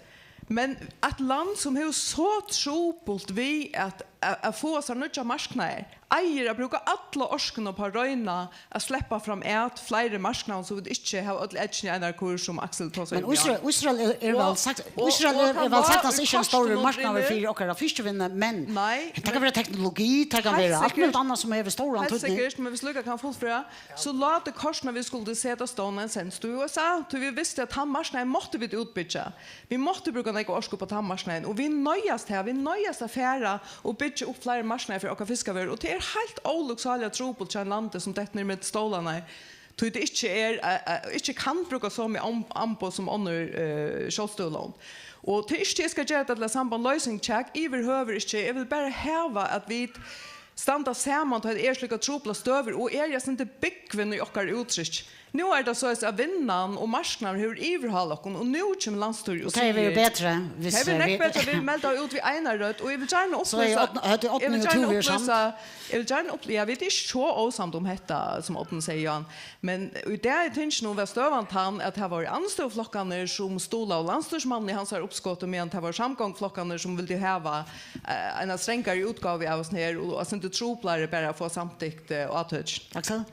Men eitt land sum hevur so trupult við at, at, at fáa sær nýggjar marknaðir, eigur at brúka alla orkuna upp á at royna at sleppa fram at fleiri marknaðum, so vit ikki hava øll eggini í einari kurv, sum Aksel tosaði um í Ísrael. Men Ísrael er, er væl sagt, og, Ísrael og er, er væl sagt, at ikki ein stórur marknaður fyri okkara fiskivinnu, men nei, tað kann vera teknologi, tað kann vera alt møguligt annað sum hevur stóran týdning. Heilt sikkert, men vit líka kann fullføra. So lá kortini, at vit skuldu seta á stovn ein sendistovu í U S A, tí vit vistu, at tann marknaðin máttu vit útbyggja. Vit máttu brúka nógva orku upp á tann marknaðin, og vit noyðast her, vit noyðast at fara og byggja upp fleiri marknaðir fyri okkara fiskavørur, og tað er heilt óluksáliga trupult hjá einum landi, sum dettur niður millum stólarnar, tí tað ikki er, eh, eh, ikki kann brúka somu am-, amboð sum onnur, eh, sjálvstøðug lond. Og tað er ikki, eg skal gera tað til eitt samband loysing, tjak, yvirhøvur ikki. Eg vil bara hava, at vit standa saman, tá tað eru slíkar truplar støður, og eru eitt sindur búgvin í okkara úttrykki. Nú er tað soleiðis, at vinnan og marknaðurin hevur yvirhálað okkum, og nú kemur landsstýrið og sigur, tað hevur verið betri, hvis, tað hevur verið nógv betri, at vit melda út við eini rødd, og eg vil gjarna upplýsa, so er Árni, høvdu Árni og tú verið samd? Eg vil gjarna upplýsa, eg vil gjarna upplýsa, ja, vit eru ikki so ósamd um hetta, sum Árni segði, Johan, men í dag í tinginum var støðan tann, at tað vóru andstøðuflokkarnir, sum stuðlaðu landsstýrismanninum í hansara uppskoti, meðan tað vóru samgonguflokkarnir, sum vildu hava, eh, eina strangari útgávu av hesum her, og eitt sindur truplari bara at fáa samtykt, eh, átøk. Aksel?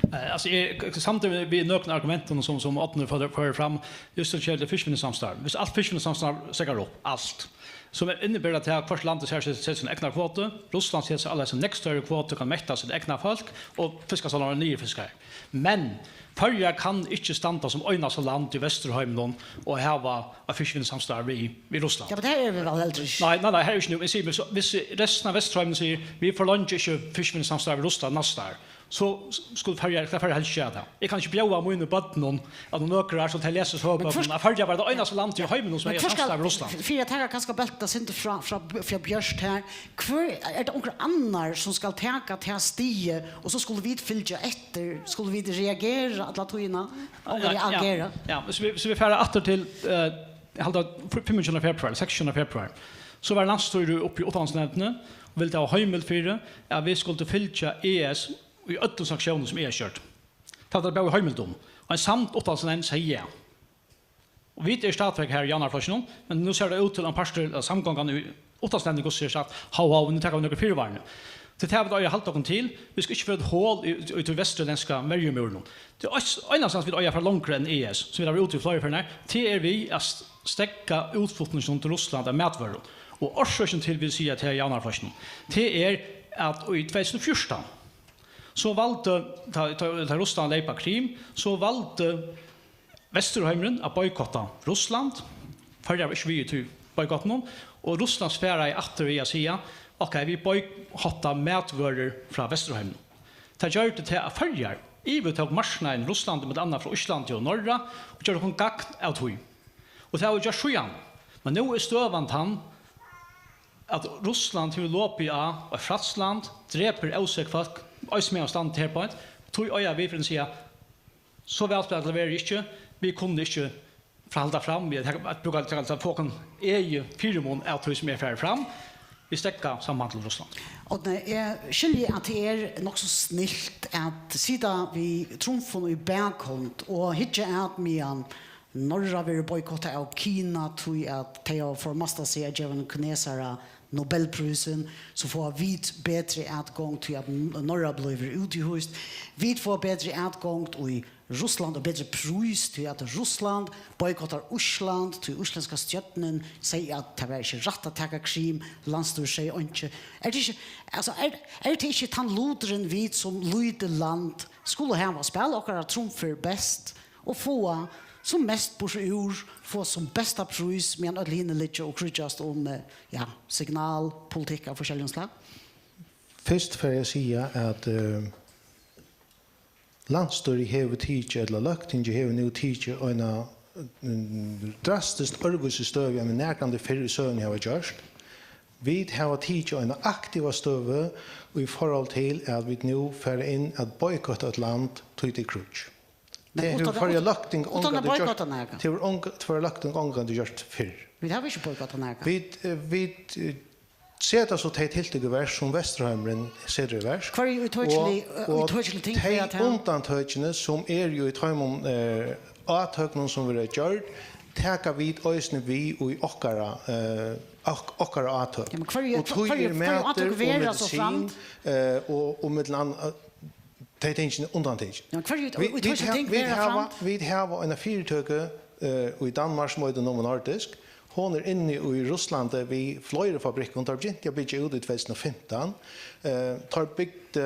Eh, altso, eg, eg samdi við, við nøkrum argumentum, sum, sum Árni førir, førir fram, júst tá tað gjaldur fiskivinnusamstarv. Viss alt fiskivinnusamstarv steðgar upp, alt, sum inniber, at tað hvørt land sær setir sín egna kvotu, Russland setir sær allarhelst ein nógv størri kvotu, kann metta sítt egna fólk, og fiskastovnar eru niðurfiskaðir. Men Føroyar kann ikki standa sum einasta land í Vesturheiminum og hava eitt fiskivinnusamstarv við, við Russland. Ja, men tað eru vit væl heldur ikki. Nei, nei, nei, her er ikki nú. Eg sigi, men so, viss restin av Vesturheiminum sigur, vit forlanga ikki fiskivinnusamstarv við Russland næsta ár, so s-, skulu Føroyar, skal Føroyar helst gera tað. Eg kann ikki bjóða mínum børnum, at um nøkur ár, so tey lesa í søgubókunum, at Føroyar var tað einasta land í heiminum, sum hevði samstarv við Russland. Men hvør skal, fyri at taka kanska bóltin eitt sindur frá, frá, frá Bjørt her, hvør, er tað onkur annar, sum skal taka tað stigið, og so skulu vit fylgja eftir, skulu vit reagera alla tíðina, og reagera? Ja, ja, ja. So vit, so vit fara aftur til, eh, eg haldi, fimmogtjúgunda februar, seksogtjúgunda februar, so var landsstýrið uppi í uttanlandsnevndini og vildi hava heimild fyri, at vit skuldu fylgja E S í øllum sanktiónum, sum E S gjørdi. Tað var bara í heimild um. Og ein samd uttanlandsnevnd segði ja. Og vit eru stadigvekk her í Javnaðarflokkinum, men nú sær tað út til, ein partur av samgongan í uttanlandsnevndini, hvussu er sagt, hó, hó, nú taka vit nøkur fyrivarni. Tað er tað, vit eiga at halda okkum til. Vit skulu ikki fáa eitt hol í, í, í tí vesturlendska verjumúrinum. Tað ein-, einasta, vit eiga at fara longri enn E S, sum vit hava verið úti í fleiri ferðir, tað er við at st-, steðga útflutninginum til Russland av matvørum. Og orsøkin til, vit siga, til Javnaðarflokkinum, tað er, at í tvey túsund og fjúrtan, so valdi, tá, tá, tá Russland leyp á Krim, so valdi Vesturheimurin at boykotta Russland. Føroyar var ikki við í tí boykottinum, og Russland svaraði aftur við at siga, ok, vit boykotta matvørur frá Vesturheiminum. Tað gjørdi tað, at Føroyar yvirtók marknaðin í Russlandi, millum annað frá Íslandi og Norra, og gjørdi okkum gagn av tí. Og tað hava vit gjørt síðan. Men nú er støðan tann, at Russland hevur lopið á eitt frælst land, drepur ósek fólk, eisini meðan vit standa her beint, tí eiga vit fyri at siga, so væl spælt verður ikki, vit kunnu ikki fara at halda fram við at, at brúka, at fáa okkum egið fyrimun av tí, sum er farið fram. Vit steðga samhandli við Russland. Og nei, eg skilji, at tað er nokk so snilt at sita við trumfum í bakhond og hyggja at, meðan Norra verður boykottað av Kina, tí at tey hava formastað seg at geva einum kinesara Nobelprísin, so fáa vit betri atgongd, tí at N-, Norra blívur útihýst. Vit fáa betri atgongd í Russland og betri prís, tí at Russland boykottar Ísland, tí íslendska stjórnin segði, at tað var ikki rætt at taka Krim, landsstýrið segði einki. Er tað ikki, altso, er, er tað ikki tann luturin, vit sum lítið land skulu hava, spæla okkara trumfur best og fáa sum mest burtur úr, fáa sum besta prís, meðan øll hini liggja og kríggjast um, eh, ja, signalpolitikk av forskelligum slag? Fyrst fari eg at siga, at, eh, landsstýrið hevur tikið, ella Løgtingið hevur nú tikið eina, mm, drastiskt øðrvísi støðu, enn vit nakrantíð fyrr í søguni hava gjørt. Vit hava tikið eina aktiva støðu í forhold til, at vit nú fara inn at boykotta eitt land, tí tað er kríggj. Men tað hevur uttan, Føroya Løgting uttan at ongantíð gjørt, boykotta nakað. Tað hevur onga-, Føroya Løgting ongantíð gjørt fyrr. Vit hava ikki boykottað nakað. Vit, eh, vit, eh, seta so tey tiltøk í verk, sum Vesturheimurin setur í verk. Hvørji ítøkilig, og, eh, og ítøkilig ting tey verða tað? Undantøkini, sum eru í teimum, eh, átøkunum, sum verða gjørd, taka vit eisini við í okkara, eh, ok-, okkara átøk. Ja, men hvørji, og tí hvørji, er hvørji matur átøk og verða so medisin, framd? Eh, og, og millum annað, eh, tey tingini undantikin. Ja, men hvørji, vit, og, og vit hvørji ha-, ting vit verða hava, framd? Vit hava eina fyritøku, eh, í Danmark, sum eitur Novo Nordisk. Hon er inni í Russlandi við fleiri fabrikkum. Teir begyntu at byggja út í tvey túsund og fimtan. Eh, teir bygdu,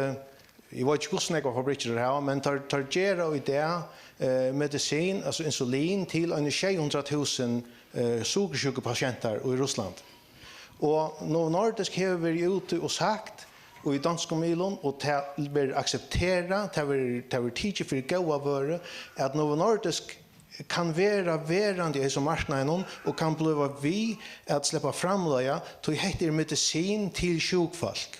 eg veit ikki, hvussu nógvar fabrikkir teir hava, men teir, teir gera í dag, eh, medisin, altso insulin, til eini sjey hundrað túsund, eh, sukursjúkupatientar í Russlandi. Og Novo Nordisk hevur verið úti og sagt, og í donskum miðlum, og tað verður aksepterað, tað verður, tað verður tikið fyri góða vøru, at Novo Nordisk kann vera verandi í hesum marknaðinum og kann blíva við at sleppa framleiða, tí hetta er medisin til sjúk fólk.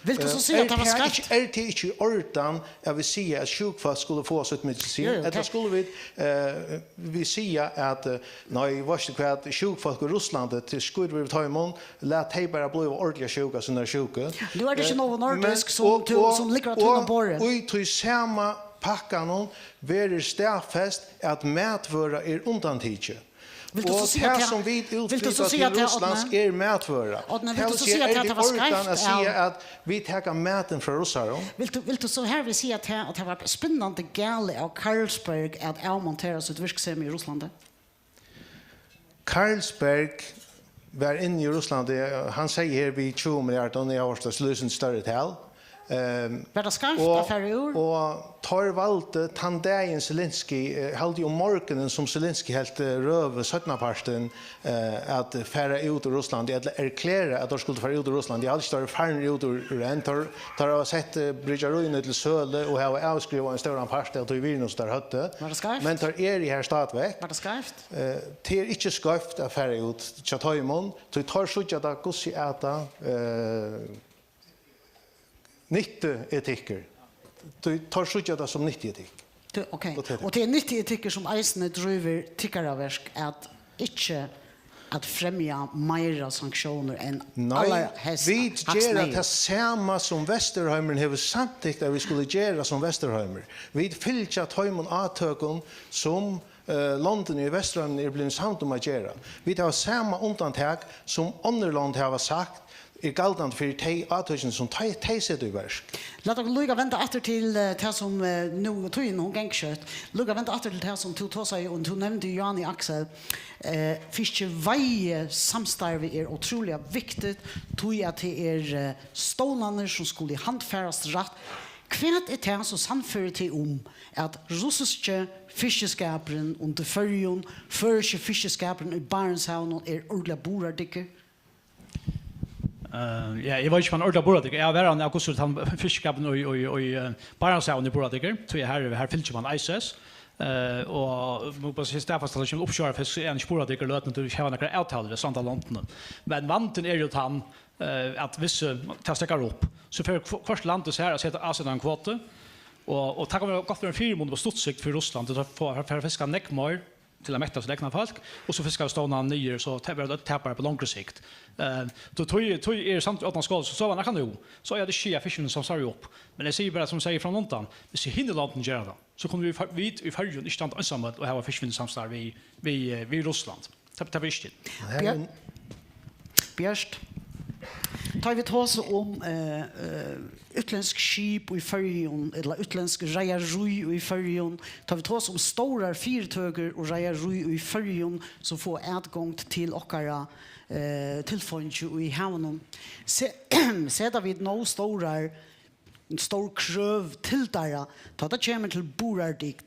Vilt tú so, eh, siga, at tað var skeivt? Er tað ikki, er tað ikki í ordan, at vit siga, at sjúk fólk skulu fáa sítt medisin? Jú, jú, ella tað skulu vit, eh, vit siga, at, eh, nei, veitst tú hvat, sjúk fólk í Russlandi, til skít við teimum, lat tey bara blíva ordiliga sjúk av síni sjúku. Nú er tað ikki, eh, Novo Nordisk, men, sum og, tú, og, sum liggur á tínum borði. Og í tí sama pakkanum verður staðfest, at matvøra er undantikið. Vilt tú so siga, og tað, sum vit útflyta til Russlands, er matvøra. Árni, vilt tú so siga, tað, at tað var skeivt av, at vit taka matin frá russarum? Vilt tú, vilt tú so hervið siga, at tað, at tað var spinnandi galið av Carlsberg at avmontera sítt virksemi í Russlandi? Carlsberg var inni í Russlandi, hann segði her við tjúgu milliardum, eg havi hoyrt tað lýsandi størri tal. Ehm, var tað skeivt at fara úr? Og teir valdu tann dagin Zelensky, eh, haldi um morgunin, sum Zelensky helt, eh, røðu seinnapartin, eh, at fara út úr Russlandi, ella erklæra, at teir skuldu fara út úr Russlandi. Eg haldi ikki, teir eru farnir út úr, úr enn. Teir, teir hava sett, eh, bryggjaríini til sølu og hava avskrivað ein stóran part av tí virðinum, sum teir høvdu. Var tað skeivt? Men teir eru her stadigvæk. Var tað skeivt? Eh, tað er ikki skeivt at fara út hjá teimum, tí teir síggja tað, hvussu er tað, eh, nyttuetikkur. Tí teir síggja tað sum nyttuetikkur. Tú, ok. Og tað er tað. Og tað er nyttuetikkur, sum eisini drívur tykkara verk at ikki at fremja meira sanktiónir enn allarhelst. Nei, vit gera tað sama, sum Vesturheimurin hevur samtykt, at vit skulu gera sum Vesturheimur. Vit fylgja teimum átøkum, sum, eh, londini í Vesturheiminum eru blivin samd um at gera. Vit hava sama undantak, sum onnur lond hava sagt er galdandi fyri tey átøkini, sum tey, tey seta í verk. Lat okkum líka venda aftur til, eh, tað sum, eh, nú, tíðin, hon gongur skjótt. Líka venda aftur til tað, sum tú tosaði um. Tú nevndi, Jani Aksel, eh, fiskiveiðisamstarvið er ótrúliga viktigt, tí at tað er, eh, stovnarnir, sum skulu handfarast rætt. Hvat er tað, sum sannførir teg um, at russiski fiskiskapurin undir Føroyum, føroyski fiskiskapurin í Barentshavinum er ordiliga burðardyggur? Eh, ja, eg veit ikki, um hann er ordiliga burðardyggur. Eg havi verið av, hvussu tann fiskiskapurin í, í, í, eh, Barentshavinum er burðardyggur, tí her, her fylgir mann ICES. Eh, og má bara siga, staðfesta, at tað kemur uppsjóvarfisk, so er hann ikki burðardyggur, løtuni, tú hava nakrar avtalur við strandalondini. Men vandin er jú tann, eh, at viss, eh, tað steðgar upp, so fer hv-, hvørt land sær at seta, at seta ein kvotu, og, og tað kann vera, gott vera ein fyrimunur á stutt sikt fyri Russland, at fáa, fáa, fáa fiskað nógv meir, til at metta sítt egna fólk, og so fiskar stovnarnir niður, so ta-, verða øll taparar á longri sikt. Eh, tó, tó, tó er samt í ordan skál, so, so var nakað nú, so er tað ikki at fiskivinnusamstarvið upp. Men eg sigi bara, sum eg segði frammanundan, viss hini londini gera tað, so kunnu vit, vit í Føroyum ikki standa einsamøll og hava fiskivinnusamstarv við, við, eh, við Russland. Tað, tað var ikki. Bjør-, Bjørt, tá vit tosa um, eh, eh, útlendsk skip í Føroyum, ella útlendsk reiðarí í Føroyum, tá vit tosa um stórar fyritøkur og reiðarí í Føroyum, sum fáa atgongd til okkara, eh, tilfeingi í havinum, se-, seta vit nóg stórar, stór krøv til teirra, tá tað kemur til burðardygd,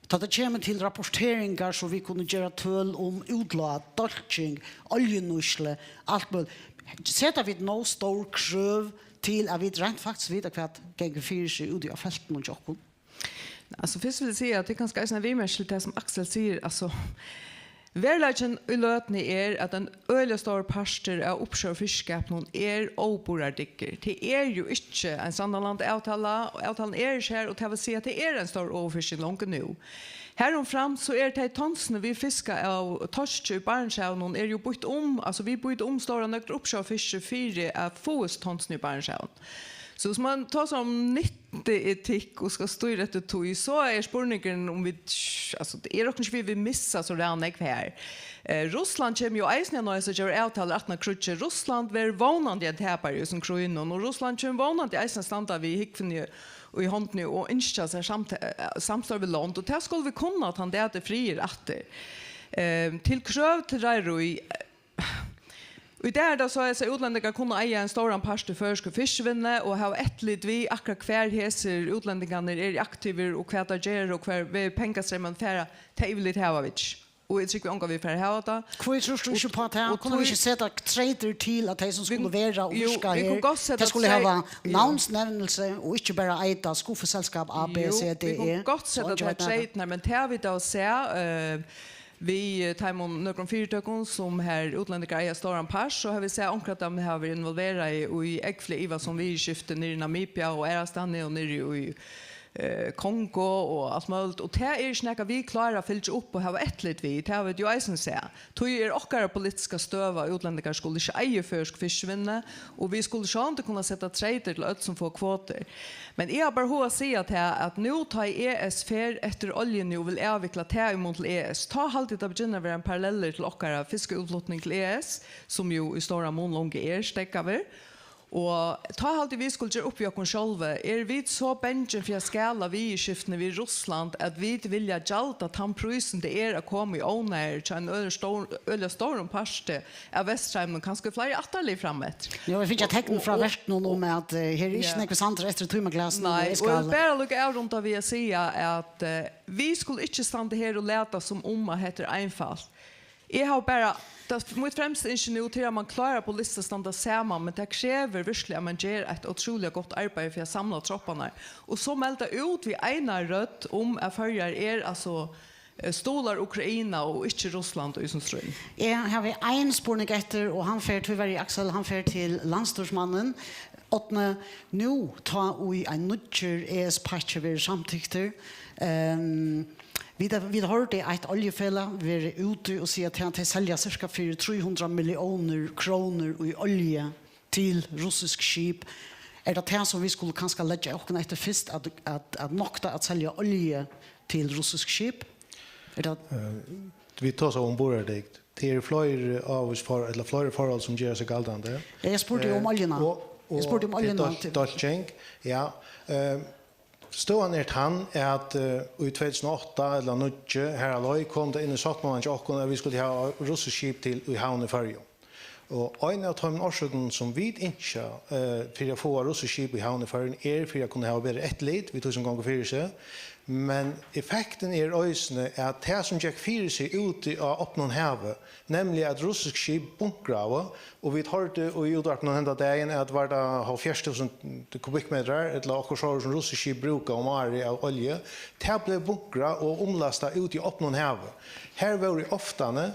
tá tað kemur til rapporteringar, so vit kunnu gera tøl um útlát, dálking, oljunýtslu, alt møguligt. Seta vit nóg stór krøv til, at vit reint faktiskt vita, hvat gongur fyri seg úti á feltinum hjá okkum? Altso, fyrst vil eg siga, at tað er kanska eisini ein viðmerking til tað, sum Aksel sigur. Altso, veruleikin í løtuni er, at ein øgiliga stórur partur av uppsjóvarfiskiskapinum er óburðardyggur. Tað er jú ikki ein strandarlandaavtala, og avtalan er ikki har, og tað vil siga, at tað er ein stór overfisking longu nú. Harumframt so er tey tonsini, vit fiska av toski í Barentshavinum, er jú býtt um, altso, vit býta um stórar nøgdir uppsjóvarfiski fyri at fáa tonsini í Barentshavinum. So, hvis man tosar um nyttuetikk og skal stýra eftir tí, so er spurningurin, um vit, altso, tað er okkum ikki, vit missa so ræðuliga nógv her. Eh, Russland kemur jú eisini at noyðast at gera avtalur aftan á kríggið. Russland verður vónandi ein tapari í hesum krígnum, og Russland kemur vónandi eisini at standa við húgvuni í hondini og ynskja sær samt-, eh, samstarv við lond, og tað skulu vit kunna, tann dag tað er friður aftur. Eh, til krøv til reiðarí, í dag er tað so, at útlendingar kunnu eiga ein stóran part í føroysku fiskivinnuni og hava eftirlit við, akkurát hvar hesir útlendingarnir eru aktivir og hvat teir gera og hvar vegir pengastreymarnir fara, tað yvirlit hava vit ikki. Og eg trúgvi ongan, vit fara at hava tað. Hví trýrt tú ikki upp á tað? Og, og kunnu vit ikki seta treytir til, at tey, sum skulu vera og virka her, tey skulu hava navnsnevnelse og ikki bara eita skuffuselskap A, B, C, D, E? Jú, vit kunnu gott seta treytirnar, men tað vit hava sæð, eh, við, eh, teimum nøkrum fyritøkum, sum har útlendingar eiga stóran part, so hava vit sæð onkra av teimum hava verið involverað í ógvuliga ivasom viðurskifti niðri í Namibia og aðrastaðni og niðri í, eh, Kongo og alt møguligt. Og tað er ikki nakað, vit klára at fylgja upp og hava eftirlit við. Tað hava vit jú eisini sæð. Tí er okkara politiska støða, at útlendingar skulu ikki eiga føroysk fiskivinnu, og vit skulu sjálvandi kunna seta treytir til øll, sum fáa kvotur. Men eg havi bara hug at siga tað, at nú, tá ið E S fer eftir oljuni og vil avvikla tað í mun til E S, tá haldi eg, tað begynnar at vera ein parallellur til okkara fiskiútflutning til E S, sum jú í stóran mun longu er steðgaður. Og tá haldi eg, vit skulu gera upp við okkum sjálvi. Eru vit so bangin fyri at skala viðurskiftini við Russland, at vit vilja gjalda tann prísin, tað er at koma í ónáðir hjá einum øgiliga stór-, øgiliga stórum parti av Vesturheiminum, kanska fleiri ættarlið frameftir. Nú havi eg fingið eitt tekin frá vertinum um, at, eh, her er ikki nógvir sandar eftir í tímaglasinum, og eg skal bara líka avrunda við at siga, at, eh, vit skulu ikki standa her og lata, sum um at hetta er einfalt. Eg havi bara, tað, mítt fremsta ynski nú, tað er, at man klárar politiskt at standa saman, men tað krevur virkiliga, at man ger eitt ótrúliga gott arbeiði fyri at samla tropparnar. Og so melda út við eini rødd um, at Føroyar er, altso, eh, stuðlar Ukraina og ikki Russland í hesum stríðnum. Eg havi ein spurning eftir, og hann fer tíverri, Aksel, hann fer til landsstýrismannin. Árni, nú tá ið ein nýggjur E S-pakki verður samtyktur, ehm, vit, vit hoyrdu eitt oljufelag verið úti og siga, at tey selja sirka fyri trý hundrað milliónir krónur í olju til russisk skip. Er tað tað, sum vit skulu kanska leggja okkum eftir fyrst, at, at, at nokta at selja olju til russisk skip? Er tað... Eh, vit tosa um burðardygd. Tað eru fleiri ávís for-, ella fleiri forhold, sum gera seg galdandi. Eg spurdi um... Eh, oljuna. Og, og... Eg spurdi um oljuna. Dál-, dálking, ja. Eh, støðan er tann, at, eh, í tvey túsund og átta ella níggju, har á leið, kom tað inn í sáttmálan hjá okkum, at vit skuldu hava russisk skip til í havn í Føroyum. Og ein av teimum orsøkunum, sum vit ynskja, eh, fyri at fáa russisk skip í havn í Føroyum, er fyri at kunna hava betri eftirlit við tí, sum gongur fyri seg. Men effektin er eisini, at tað, sum gekk fyri seg úti á opnum havi, nemliga at russisk skip bunkraðu, og vit hoyrdu í útvarpinum henda dagin, at var tað hálvfjerðs túsund kubikkmetrar, ella okkurt sovorðið, sum russisk skip brúka um árið av olju, tað bleiv bunkrað og umlastað úti í opnum havi. Har vóru oftani,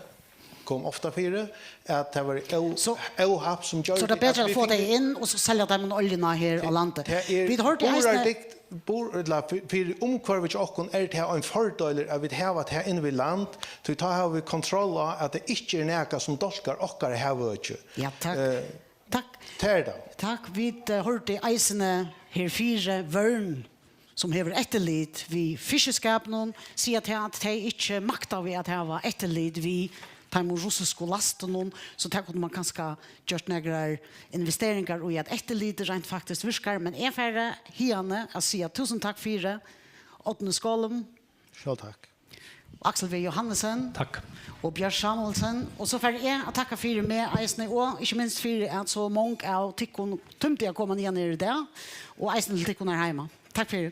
kom ofta fyri, at tað var ó-, so, óhapp, sum gjørdi, so er tað betri at fáa tey inn og so selja teimum oljuna her á landi? Tað er... Vit hoyrdu eisini burðardygd, bur-, ella fyri, fyri umhvørvið hjá okkum er tað ein fordeilur, at vit hava tað inn við land, tí tá hava vit kontroll á, at tað ikki er nakað, sum dálkar okkara havøki. Ja, takk. Eh, takk. Tað er tað. Takk. Vit, eh, hoyrdu eisini herfyri Vørn, sum hevur eftirlit við fiskiskapinum, siga tað, at tey ikki maktaðu at hava eftirlit við teimum russisku lastunum, so tað kundi man kanska gjørt nakrar investeringar í, at eftirlitið reint faktiskt virkar. Men eg fari hiðani at siga túsund takk fyri, Árni Skollum. Sjálv takk. Aksel V. Johannesen. Takk. Og Bjørt Samuelsen. Og so fari eg at takka fyri meg eisini, og ikki minst fyri at so mong av tykkum tímdu at koma niðan her í dag, og eisini til tykkum her heima. Takk fyri.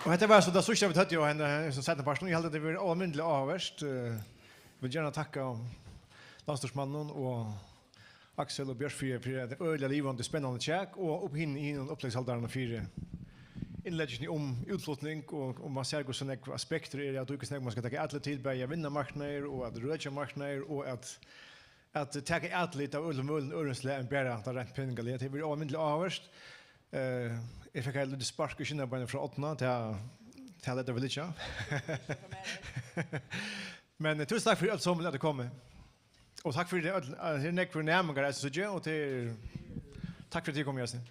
Og hetta var so tað síðsta, vit høvdu á henni, eh, sum seinna partin. Eg helt, at tað var óalmindiliga áhugavert. Eh, eg vil gjarna takka landsstýrismanninum og Aksel og Bjørt fyri, fyri eitt øgiliga livandi, spennandi kjak, og upp hin, hin uppleggshaldararnar fyri innleggingini um útflutning, og, og man sær, hvussu nógv aspektir eru, at tú, hvussu nógv man skal taka atlit til, bæði at vinna marknaðir og at røkja marknaðir og at at taka atlit av øllum møguligum øðrum slag enn bara tað reint peningaliga. Tað hevur verið óalmindiliga áhugavert. Eh, eg fekk eitt lítið spark í skinnabeinið frá Árna, tað, tað lata vit liggja. Men, eh, túsund takk fyri øll somul at tit komu. Og takk fyri øll, eh, her eru nógvir næmingar eisini, síggi eg, og tað er, takk fyri at tit komu, Justin.